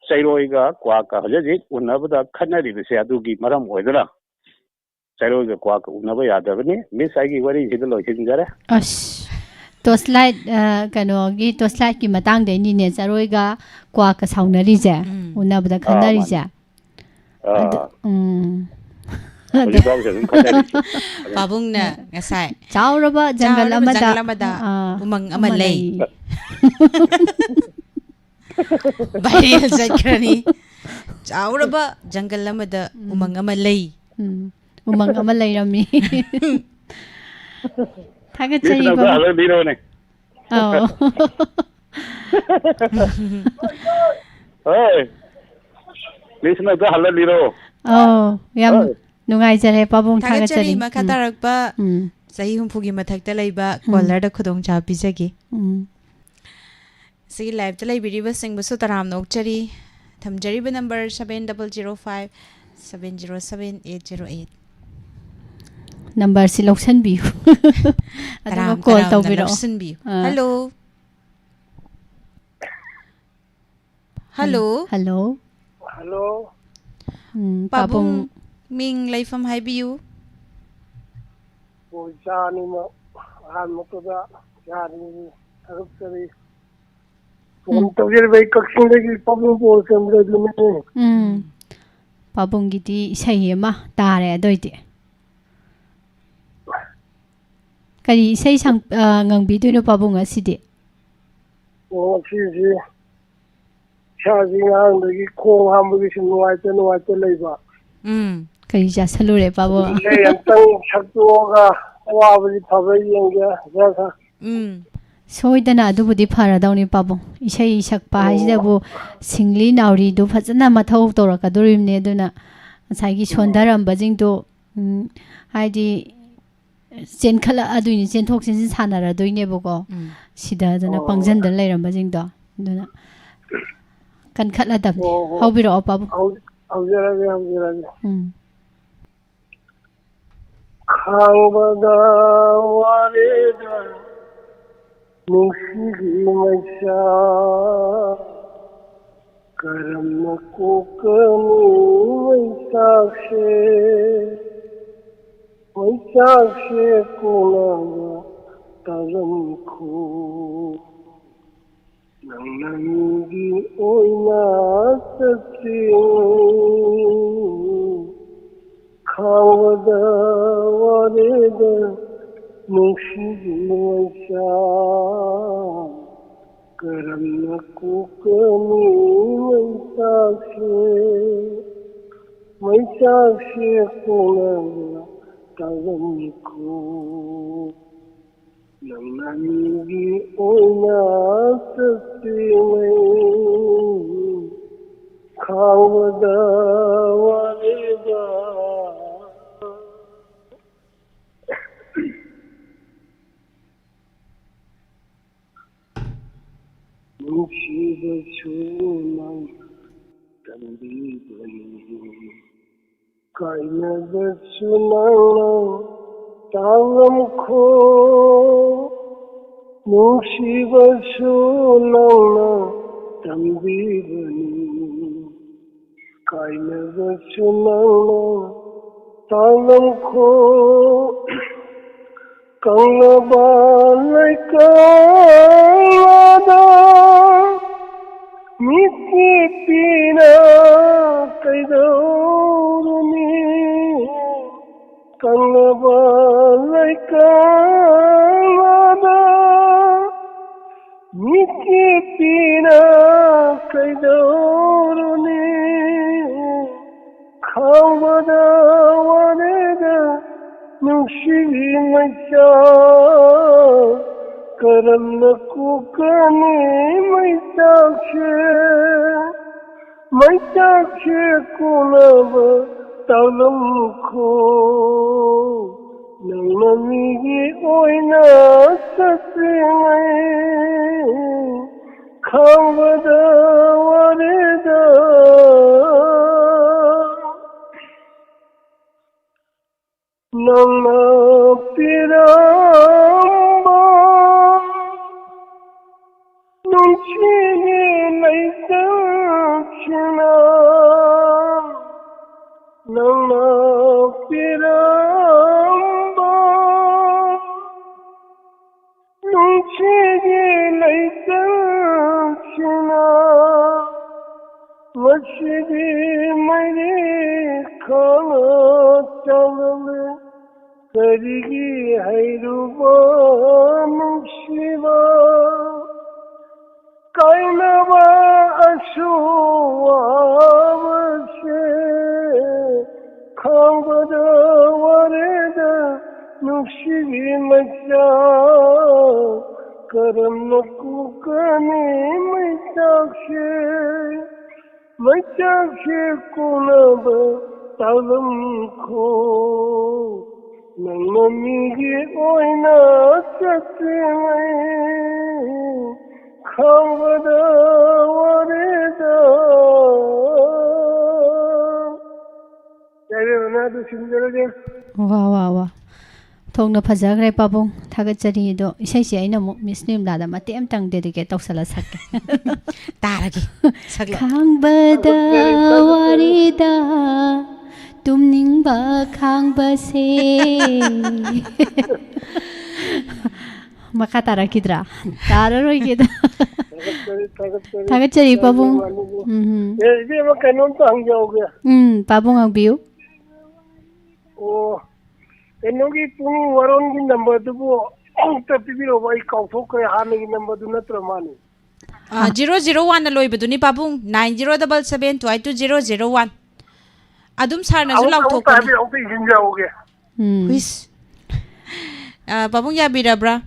ꯆꯩꯔꯣꯏꯒ ꯀ꯭ꯋꯥꯛꯀ ꯍꯧꯖꯤꯛ ꯍꯧꯖꯤꯛ ꯎꯅꯕꯗ ꯈꯠꯅꯔꯤꯕꯁꯦ ꯑꯗꯨꯒꯤ ꯃꯔꯝ ꯑꯣꯏꯗꯨꯅ ꯆꯩꯔꯣꯏꯒ ꯀ꯭ꯋꯥꯛꯀ ꯎꯅꯕ ꯌꯥꯗꯕꯅꯤ꯫ ꯃꯤꯁ, ꯑꯩꯒꯤ ꯋꯥꯔꯤꯁꯤꯗ ꯂꯣꯏꯁꯤꯟꯖꯔꯦ꯫ ꯑꯁ, torch light, ꯑ, ꯀꯩꯅꯣꯒꯤ torch lightꯀꯤ ꯃꯇꯥꯡꯗꯩꯅꯤꯅꯦ ꯆꯔꯣꯏꯒ ꯀ꯭ꯋꯥꯛꯀ ꯁꯥꯎꯅꯔꯤꯁꯦ, ꯎꯝ꯫ ꯎꯅꯕꯗ ꯑꯥ, ꯈꯟꯅꯔꯤꯁꯦ꯫ ꯃꯥꯅꯤ꯫ ꯑꯗꯨ, ꯑꯥ꯫ ꯎꯝ꯫ ꯍꯧꯖꯤꯛꯐꯥꯎꯁꯨ ꯑꯗꯨꯝ ꯈꯟꯅꯔꯤ꯫ ꯄꯥꯕꯨꯡꯅ ꯉꯁꯥꯏ, ꯆꯥꯎꯔꯕ ꯖꯪꯒꯜ "ꯆꯥꯎꯔꯕ ꯑꯃꯗ, ꯖꯪꯒꯜ ꯑꯃꯗ ꯑꯥ, ꯎꯃꯪ ꯑꯃ ꯑꯃ ꯂꯩ"꯫ ꯂꯩ꯫ Viral ꯆꯠꯈ꯭ꯔꯅꯤ꯫ "ꯆꯥꯎꯔꯕ ꯖꯪꯒꯜ ꯑꯃꯗ ꯎꯝ꯫ ꯎꯃꯪ ꯑꯃ ꯂꯩ"꯫ ꯎꯝ꯫ ꯎꯃꯪ ꯑꯃ ꯂꯩꯔꯝꯃꯤ꯫ ꯊꯥꯒꯠꯆꯔꯤ, ꯃꯤꯁꯅ ꯑꯝꯇ ꯄꯥꯕꯨꯡ꯫ ꯍꯜꯂ ꯂꯤꯔꯣꯅꯦ꯫ ꯑꯧ꯫ ꯍꯣꯏ꯫ ꯃꯤꯁꯅ ꯑꯝꯇ ꯍꯜꯂ ꯂꯤꯔꯣ꯫ ꯑꯧ, ꯌꯥꯝ ꯍꯣꯏ꯫ ꯅꯨꯡꯉꯥꯏꯖꯔꯦ ꯄꯥꯕꯨꯡ, ꯊꯥꯒꯠꯆꯔꯤ, ꯊꯥꯒꯠꯆꯔꯤ꯫ ꯃꯈꯥ ꯎꯝ꯫ ꯇꯥꯔꯛꯄ ꯎꯝ꯫ ꯆꯍꯤ ꯍꯨꯝꯐꯨꯒꯤ ꯃꯊꯛꯇ ꯂꯩꯕ ꯎꯝ꯫ ꯀꯣꯂꯔꯗ ꯈꯨꯗꯣꯡꯆꯥꯕ ꯄꯤꯖꯒꯦ꯫ ꯎꯝ꯫ ꯁꯤꯒꯤ ꯂꯥꯏꯞꯇ ꯂꯩꯕꯤꯔꯤꯕꯁꯤꯡꯕꯨꯁꯨ ꯇꯔꯥꯝꯅ ꯑꯣꯛꯆꯔꯤ꯫ ꯊꯝꯖꯔꯤꯕ number seven double zero five seven zero seven eight zero eight꯫ ꯅꯝꯕꯔꯁꯤ ꯂꯧꯁꯟꯕꯤꯌꯨ꯫ ꯑꯗꯨꯒ ꯇꯔꯥꯝ ꯀꯣꯜ ꯇꯔꯥꯝꯅ ꯇꯧꯕꯤꯔꯛꯑꯣ꯫ ꯂꯧꯁꯤꯟꯕꯤꯌꯨ꯫ ꯑꯥ꯫ ꯍꯜꯂꯣ꯫ ꯍꯜꯂꯣ꯫ ꯍꯜꯂꯣ꯫ ꯍꯜꯂꯣ꯫ ꯎꯝ, ꯄꯥꯕꯨꯡ, ꯄꯥꯕꯨꯡ꯫ ꯃꯤꯡ ꯂꯩꯐꯝ ꯍꯥꯏꯕꯤꯌꯨ꯫ ꯑꯣ, ꯏꯆꯥ ꯑꯅꯤꯃꯛ ꯑꯍꯥꯟꯕꯃꯛꯇꯗ ꯏꯆꯥ ꯑꯅꯤ ꯊꯥꯒꯠꯆꯔꯤ꯫ ꯐꯣꯟ ꯎꯝ꯫ ꯇꯧꯖꯔꯤꯕ ꯑꯩ ꯀꯛꯆꯤꯡꯗꯒꯤ ꯄꯥꯕꯨꯡ ꯕꯣꯔꯆꯟꯗ꯭ꯔꯗꯨꯅꯤ꯫ ꯎꯝ꯫ ꯄꯥꯕꯨꯡꯒꯤꯗꯤ ꯏꯁꯩ ꯑꯃ ꯇꯥꯔꯦ ꯑꯗꯨ ꯑꯣꯏꯗꯤ꯫ ꯀꯔꯤ ꯏꯁꯩ ꯁꯪ-, ꯑ, ꯉꯪꯕꯤꯗꯣꯏꯅꯣ ꯄꯥꯕꯨꯡ ꯉꯁꯤꯗꯤ? ꯑꯣ, ꯉꯁꯤꯁꯤ ꯏꯁꯥꯁꯤ ꯉꯔꯥꯡꯗꯒꯤ ꯈꯣꯡ ꯍꯥꯝꯕꯒꯤ ꯁꯨꯝ ꯅꯨꯡꯉꯥꯏꯇ ꯅꯨꯡꯉꯥꯏꯇ ꯂꯩꯕ꯫ ꯎꯝ꯫ ꯀꯔꯤ ꯆꯥꯁꯜꯂꯨꯔꯦ ꯄꯥꯕꯨꯡ? ꯏꯁꯩ ꯑꯝꯇꯪ ꯁꯛꯇꯣꯛꯑꯒ ꯑꯋꯥꯕꯁꯤ ꯐꯕ ꯌꯦꯡꯒꯦ꯫ ꯈꯔ ꯈꯔ꯫ ꯎꯝ꯫ ꯁꯣꯏꯗꯅ ꯑꯗꯨꯕꯨꯗꯤ ꯐꯔꯗꯧꯅꯤ ꯄꯥꯕꯨꯡ꯫ ꯏꯁꯩ ꯁꯛꯄ ꯑꯣ꯫ ꯍꯥꯏꯁꯤꯗꯕꯨ ꯁꯤꯡꯂꯤ ꯅꯥꯎꯔꯤꯗꯨ ꯐꯖꯅ ꯃꯊꯧ ꯇꯧꯔꯛꯀꯗꯣꯔꯤꯕꯅꯤ꯫ ꯑꯗꯨꯅ ꯉꯁꯥꯏꯒꯤ ꯎꯝ꯫ ꯁꯣꯟꯊꯔꯝꯕꯁꯤꯡꯗꯣ, ꯎꯝ, ꯍꯥꯏꯗꯤ ꯆꯦꯟꯈꯠꯂꯛꯑꯗꯣꯏꯅꯤ, ꯆꯦꯟꯊꯣꯛ ꯆꯦꯟꯁꯤꯟ ꯁꯥꯟꯅꯔꯗꯣꯏꯅꯦꯕꯀꯣ꯫ ꯎꯝ꯫ ꯁꯤꯗꯗꯅ ꯑꯣ꯫ ꯄꯪꯁꯤꯟꯗꯅ ꯂꯩꯔꯝꯕꯁꯤꯡꯗꯣ꯫ ꯑꯗꯨꯅ ꯀꯟꯈꯠꯂꯗꯕꯅꯤ꯫ ꯑꯣ, ꯍꯣ꯫ ꯍꯧꯕꯤꯔꯛꯑꯣ ꯄꯥꯕꯨꯡ꯫ ꯍꯧ-, ꯍꯧꯖꯔꯒꯦ, ꯍꯧꯖꯔꯒꯦ꯫ ꯎꯝ꯫ ꯈꯥꯡꯕꯗ ꯋꯥꯔꯦꯗ ꯅꯨꯡꯁꯤꯒꯤ ꯃꯩꯁꯥ, ꯀꯔꯝꯅ ꯀꯣꯛꯀꯅꯤ ꯃꯩꯆꯥꯛꯁꯦ? ꯃꯩꯆꯥꯛꯁꯦ ꯀꯣꯛꯅꯕ ꯇꯥꯂꯝꯈꯣ꯫ ꯅꯪꯅ ꯃꯤꯒꯤ ꯑꯣꯏꯅ ꯆꯠꯈꯤ꯫ ꯈꯥꯡꯕꯗ ꯋꯥꯔꯦꯗ ꯅꯨꯡꯁꯤꯒꯤ ꯃꯩꯆꯥꯛ, ꯀꯔꯝꯅ ꯀꯣꯛꯀꯅꯤ ꯃꯩꯆꯥꯛꯁꯦ? ꯃꯩꯆꯥꯛꯁꯦ ꯀꯣꯛꯅꯕ ꯇꯥꯂꯝꯈꯣ꯫ ꯅꯪꯅ ꯃꯤꯒꯤ ꯑꯣꯏꯅ ꯆꯠꯇ꯭ꯔꯤꯉꯩ, ꯈꯥꯡꯕꯗ ꯋꯥꯔꯦꯗ ꯅꯨꯡꯁꯤꯕꯁꯨ ꯅꯪꯅ ꯇꯝꯕꯤꯕꯅꯤ꯫ ꯀꯥꯏꯅꯕꯁꯨ ꯅꯪꯅ ꯇꯥꯛꯂꯝꯈꯣ, ꯅꯨꯡꯁꯤꯕꯁꯨ ꯅꯪꯅ ꯇꯝꯕꯤꯕꯅꯤ꯫ ꯀꯥꯏꯅꯕꯁꯨ ꯅꯪꯅ ꯇꯥꯛꯂꯝꯈꯣ, ꯀꯪꯂꯕ ꯂꯩꯀꯪꯂꯥꯗ ꯃꯤꯠꯀꯤ ꯄꯤꯅ ꯀꯩꯗꯧꯔꯨꯅꯤ? ꯀꯪꯂꯕ ꯂꯩꯀꯪꯂꯥꯗ ꯃꯤꯠꯀꯤ ꯄꯤꯅ ꯀꯩꯗꯧꯔꯨꯅꯤ? ꯈꯥꯡꯕꯗ ꯋꯥꯔꯦꯗ ꯅꯨꯡꯁꯤꯕꯤ ꯃꯩꯆꯥꯛ, ꯀꯔꯝꯅ ꯀꯣꯛꯀꯅꯤ ꯃꯩꯆꯥꯛꯁꯦ? ꯃꯩꯆꯥꯛꯁꯦ ꯀꯣꯛꯅꯕ ꯇꯥꯛꯂꯝꯈꯣ, ꯅꯪꯅ ꯃꯤꯒꯤ ꯑꯣꯏꯅ ꯆꯠꯇ꯭ꯔꯤꯉꯩ, ꯈꯥꯡꯕꯗ ꯋꯥꯔꯦꯗ꯫ ꯅꯪꯅ ꯄꯤꯔꯝꯕ ꯅꯨꯡꯁꯤꯒꯤ ꯂꯩꯆꯜꯁꯤꯅ, ꯅꯪꯅ ꯄꯤꯔꯝꯕ ꯅꯨꯡꯁꯤꯒꯤ ꯂꯩꯆꯜꯁꯤꯅ ꯉꯁꯤꯗꯤ ꯃꯩꯔꯤꯈꯥꯅ ꯆꯥꯛꯂꯝꯂꯦ꯫ ꯀꯔꯤꯒꯤ ꯍꯩꯔꯨꯕ ꯅꯨꯡꯁꯤꯕ ꯀꯥꯏꯅꯕ ꯑꯁꯨꯛ ꯋꯥꯕꯁꯦ? ꯈꯥꯡꯕꯗ ꯋꯥꯔꯦꯗ ꯅꯨꯡꯁꯤꯕꯤ ꯃꯩꯆꯥꯛ, ꯀꯔꯝꯅ ꯀꯣꯛꯀꯅꯤ ꯃꯩꯆꯥꯛꯁꯦ? ꯃꯩꯆꯥꯛꯁꯦ ꯀꯣꯛꯅꯕ ꯇꯥꯛꯂꯝꯈꯣ, ꯅꯪꯅ ꯃꯤꯒꯤ ꯑꯣꯏꯅ ꯆꯠꯇ꯭ꯔꯤꯉꯩ꯫ ꯈꯥꯡꯕꯗ ꯋꯥꯔꯦꯗ꯫ ꯌꯥꯏꯃ, ꯅꯪ ꯑꯗꯨ ꯁꯤꯟꯖꯔꯒꯦ꯫ ꯋꯥ, ꯋꯥ, ꯋꯥ꯫ ꯊꯣꯛꯅ ꯐꯖꯈ꯭ꯔꯦ, ꯄꯥꯕꯨꯡ꯫ ꯊꯥꯒꯠꯆꯔꯤ꯫ ꯑꯗꯣ ꯏꯁꯩꯁꯦ ꯑꯩꯅ ꯑꯃꯨꯛ ꯃꯤꯁ ꯅꯤꯔꯃꯂꯥꯗ ꯃꯇꯦꯛ ꯑꯃꯇꯪ ꯗꯦꯗꯤꯀꯦꯠ ꯇꯧꯁꯜꯂ ꯁꯛꯀꯦ꯫ ꯇꯥꯔꯒꯦ꯫ ꯁꯛꯂꯣ꯫ ꯈꯥꯡꯕꯗ ꯊꯥꯒꯠꯆꯔꯤ, ꯊꯥꯒꯠꯆꯔꯤ꯫ ꯋꯥꯔꯦꯗ, ꯇꯨꯝꯅꯤꯡꯕ ꯈꯥꯡꯕꯁꯦ꯫ ꯃꯈꯥ ꯇꯥꯔꯛꯈꯤꯗ꯭ꯔꯥ? ꯇꯥꯔꯔꯣꯏꯒꯦꯗ꯫ ꯊꯥꯒꯠꯆꯔꯤ, ꯊꯥꯒꯠꯆꯔꯤ꯫ ꯊꯥꯒꯠꯆꯔꯤ, ꯌꯥꯝ ꯄꯥꯕꯨꯡ꯫ ꯅꯨꯡꯉꯥꯏꯅꯤꯡꯉꯤ꯫ ꯎꯝ, ꯎꯝ꯫ ꯑꯦ, ꯏꯕꯦꯝꯃ, ꯀꯩꯅꯣꯝꯇ ꯍꯪꯖꯍꯧꯒꯦ꯫ ꯎꯝ, ꯄꯥꯕꯨꯡ ꯍꯪꯕꯤꯌꯨ꯫ ꯑꯣ, ꯀꯩꯅꯣꯒꯤ ꯄꯨꯡ ꯋꯥꯔꯣꯟꯒꯤ ꯅꯝꯕꯔꯗꯨꯕꯨ ꯑꯃꯨꯛꯇ ꯄꯤꯕꯤꯔꯛꯎꯕ, ꯑꯩ ꯀꯥꯎꯊꯣꯛꯈ꯭ꯔꯦ, ꯍꯥꯟꯅꯒꯤ ꯅꯝꯕꯔꯗꯨ ꯅꯠꯇ꯭ꯔ ꯃꯥꯅꯤ꯫ ꯑ, ꯑ꯫ Zero zero one ꯂꯣꯏꯕꯗꯨꯅꯤ, ꯄꯥꯕꯨꯡ, nine zero double seven two two zero zero one꯫ ꯑꯗꯨꯝ ꯁꯥꯔꯅꯁꯨ ꯑꯃꯨꯛ, ꯑꯃꯨꯛꯇ ꯂꯥꯎꯊꯣꯛꯄꯅꯤ꯫ ꯍꯥꯏꯕꯤꯔꯛꯎ, ꯑꯝꯇ ꯏꯁꯤꯟꯖꯍꯧꯒꯦ꯫ ꯎꯝ꯫ ꯍꯨꯏꯁ꯫ ꯑ, ꯄꯥꯕꯨꯡ ꯌꯥꯕꯤꯔꯕ꯭ꯔꯥ?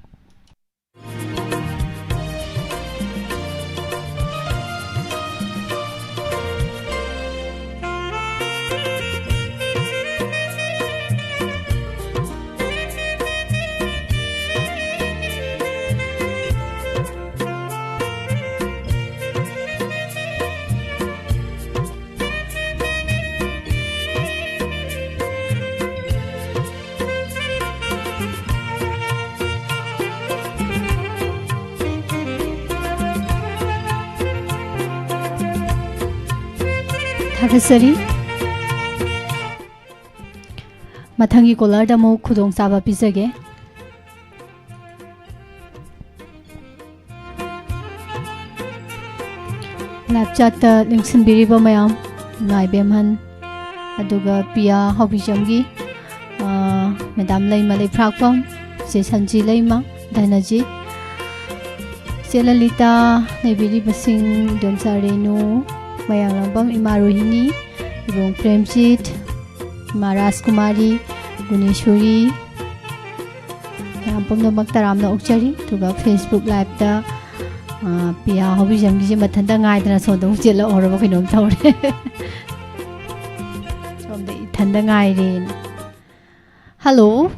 ꯊꯥꯒꯠꯆꯔꯤ꯫ ꯃꯊꯪꯒꯤ ꯀꯣꯂꯔꯗ ꯑꯃꯨꯛ ꯈꯨꯗꯣꯡꯆꯥꯕ ꯄꯤꯖꯒꯦ꯫ ꯂꯥꯏꯚ ꯆꯥꯠꯇ ꯂꯦꯡꯁꯤꯟꯕꯤꯔꯤꯕ ꯃꯌꯥꯝ, ꯏꯃꯥ ꯏꯕꯦꯝꯍꯟ, ꯑꯗꯨꯒ ꯄꯤꯌꯥ ꯍꯥꯎꯕꯤꯖꯝꯒꯤ, ꯑ, ꯃꯦꯗꯥꯝ ꯂꯩꯃ ꯂꯩꯐ꯭ꯔꯥꯛꯄꯝ, ꯆꯦ ꯁꯟꯖꯤ ꯂꯩꯃ, ꯙꯅꯖꯤꯠ, ꯆꯦ ꯂꯂꯤꯇꯥ, ꯂꯩꯕꯤꯔꯤꯕꯁꯤꯡ, ꯏꯗꯣꯝꯆꯥ ꯔꯦꯅꯨ, ꯃꯌꯥꯡꯂꯥꯡꯕꯝ ꯏꯃꯥ ꯔꯣꯍꯤꯅꯤ, ꯏꯕꯨꯡ ꯄ꯭ꯔꯦꯝꯖꯤꯠ, ꯏꯃꯥ ꯔꯥꯖꯀꯨꯃꯥꯔꯤ, ꯒꯨꯅꯦꯁꯣꯔꯤ, ꯃꯌꯥꯝ ꯄꯨꯝꯅꯃꯛ ꯇꯔꯥꯝꯅ ꯑꯣꯛꯆꯔꯤ꯫ ꯑꯗꯨꯒ Facebook liveꯇ, ꯑ, ꯄꯤꯌꯥ ꯍꯥꯎꯕꯤꯖꯝꯒꯤꯁꯦ ꯃꯊꯟꯇ ꯉꯥꯏꯗꯅ ꯁꯣꯝꯗ ꯑꯃꯨꯛ ꯆꯦꯜꯂꯛꯍꯧꯔꯕ ꯀꯩꯅꯣꯝ ꯇꯧꯔꯦ꯫ ꯁꯣꯝꯗ ꯏꯊꯟꯗ ꯉꯥꯏꯔꯦꯅ꯫ ꯍꯜꯂꯣ꯫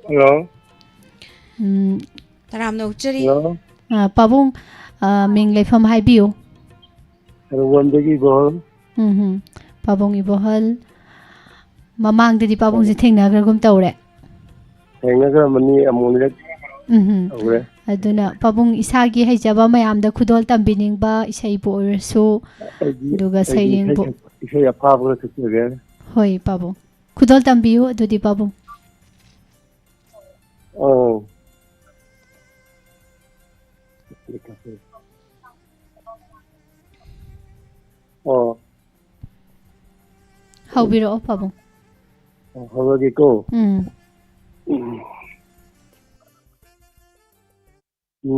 ꯍꯜꯂꯣ꯫ ꯎꯝ꯫ ꯇꯔꯥꯝꯅ ꯑꯣꯛꯆꯔꯤ꯫ ꯍꯜꯂꯣ꯫ ꯑ, ꯄꯥꯕꯨꯡ, ꯑ, ꯃꯤꯡ ꯂꯩꯐꯝ ꯍꯥꯏꯕꯤꯌꯨ꯫ ꯁꯔꯨꯡꯕꯝꯗꯒꯤ ꯏꯕꯣꯍꯜ꯫ ꯎꯝ ꯍꯝ꯫ ꯄꯥꯕꯨꯡ ꯏꯕꯣꯍꯜ꯫ ꯃꯃꯥꯡꯗꯗꯤ ꯄꯥꯕꯨꯡꯁꯦ ꯊꯦꯡꯅꯈ꯭ꯔꯒꯨꯝ ꯇꯧꯔꯦ꯫ ꯊꯦꯡꯅꯈ꯭ꯔꯕꯅꯤ ꯑꯃꯨꯛ ꯑꯅꯤꯔꯛ ꯎꯝ ꯍꯝ꯫ ꯇꯧꯈ꯭ꯔꯦ꯫ ꯑꯗꯨꯅ ꯄꯥꯕꯨꯡ ꯏꯁꯥꯒꯤ ꯍꯩꯖꯕ ꯃꯌꯥꯝꯗ ꯈꯨꯗꯣꯜ ꯇꯝꯕꯤꯅꯤꯡꯕ ꯏꯁꯩꯕꯨ ꯑꯣꯏꯔꯁꯨ, ꯑꯩꯗꯤ, ꯑꯗꯨꯒ ꯑꯩꯗꯤ ꯏꯁꯩ ꯁꯩꯔꯦꯡꯕꯨ꯫ ꯁꯛ-, ꯏꯁꯩ ꯑꯐꯥꯕ ꯈꯔ ꯁꯛꯆꯒꯦ꯫ ꯍꯣꯏ, ꯄꯥꯕꯨꯡ꯫ ꯈꯨꯗꯣꯜ ꯇꯝꯕꯤꯌꯨ ꯑꯗꯨꯗꯤ, ꯄꯥꯕꯨꯡ꯫ ꯑꯧ꯫ ꯑꯣ꯫ ꯍꯧꯕꯤꯔꯛꯑꯣ, ꯄꯥꯕꯨꯡ꯫ ꯑꯣ, ꯍꯧꯔꯒꯦꯀꯣ꯫ ꯎꯝ꯫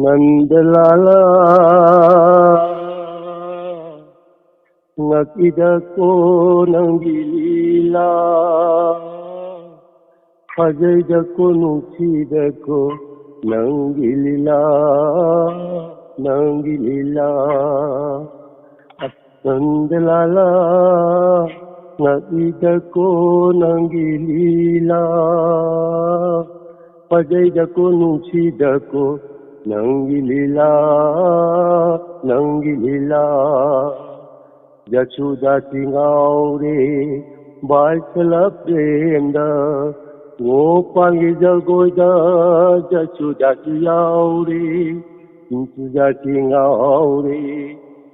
ꯅꯟꯗ ꯂꯥꯂꯥ, ꯉꯛꯏꯗꯀꯣ ꯅꯪꯒꯤ ꯂꯤꯂꯥ꯫ ꯐꯖꯩꯗꯀꯣ, ꯅꯨꯡꯁꯤꯗꯀꯣ ꯅꯪꯒꯤ ꯂꯤꯂꯥ, ꯅꯪꯒꯤ ꯂꯤꯂꯥ꯫ ꯑꯁ ꯅꯟꯗ ꯂꯥꯂꯥ, ꯉꯛꯏꯗꯀꯣ ꯅꯪꯒꯤ ꯂꯤꯂꯥ꯫ ꯐꯖꯩꯗꯀꯣ, ꯅꯨꯡꯁꯤꯗꯀꯣ ꯅꯪꯒꯤ ꯂꯤꯂꯥ, ꯅꯪꯒꯤ ꯂꯤꯂꯥ꯫ ꯖꯁꯨꯗꯥꯁꯤ ꯉꯥꯎꯔꯦ ꯕꯥꯏꯁꯂ ꯄ꯭ꯔꯦꯝꯗ, ꯒꯣꯄꯥꯜꯒꯤ ꯖꯒꯣꯏꯗ ꯖꯁꯨꯗꯥꯁꯤ ꯌꯥꯎꯔꯦ, ꯖꯁꯨꯗꯥꯁꯤ ꯉꯥꯎꯔꯦ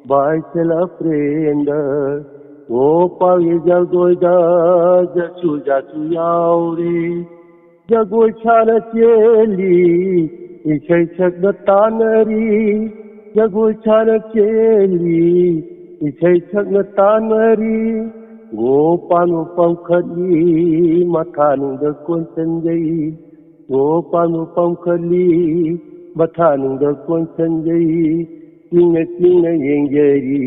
ꯕꯥꯏꯁꯂ ꯄ꯭ꯔꯦꯝꯗ, ꯒꯣꯄꯥꯜꯒꯤ ꯖꯒꯣꯏꯗ ꯖꯁꯨꯗꯥꯁꯤ ꯌꯥꯎꯔꯦ꯫ ꯖꯒꯣꯏ ꯁꯥꯅ ꯆꯦꯜꯂꯤ, ꯏꯁꯩ ꯁꯛꯅ ꯇꯥꯟꯅꯔꯤ꯫ ꯖꯒꯣꯏ ꯁꯥꯅ ꯆꯦꯜꯂꯤ, ꯏꯁꯩ ꯁꯛꯅ ꯇꯥꯟꯅꯔꯤ꯫ ꯒꯣꯄꯥꯟꯕꯨ ꯄꯝꯈꯠꯂꯤ, ꯃꯊꯥꯅꯨꯡꯗ ꯀꯣꯟꯁꯤꯟꯖꯩ꯫ ꯒꯣꯄꯥꯟꯕꯨ ꯄꯝꯈꯠꯂꯤ, ꯃꯊꯥꯅꯨꯡꯗ ꯀꯣꯟꯁꯤꯟꯖꯩ꯫ ꯆꯤꯡꯅ ꯆꯤꯡꯅ ꯌꯦꯡꯖꯔꯤ,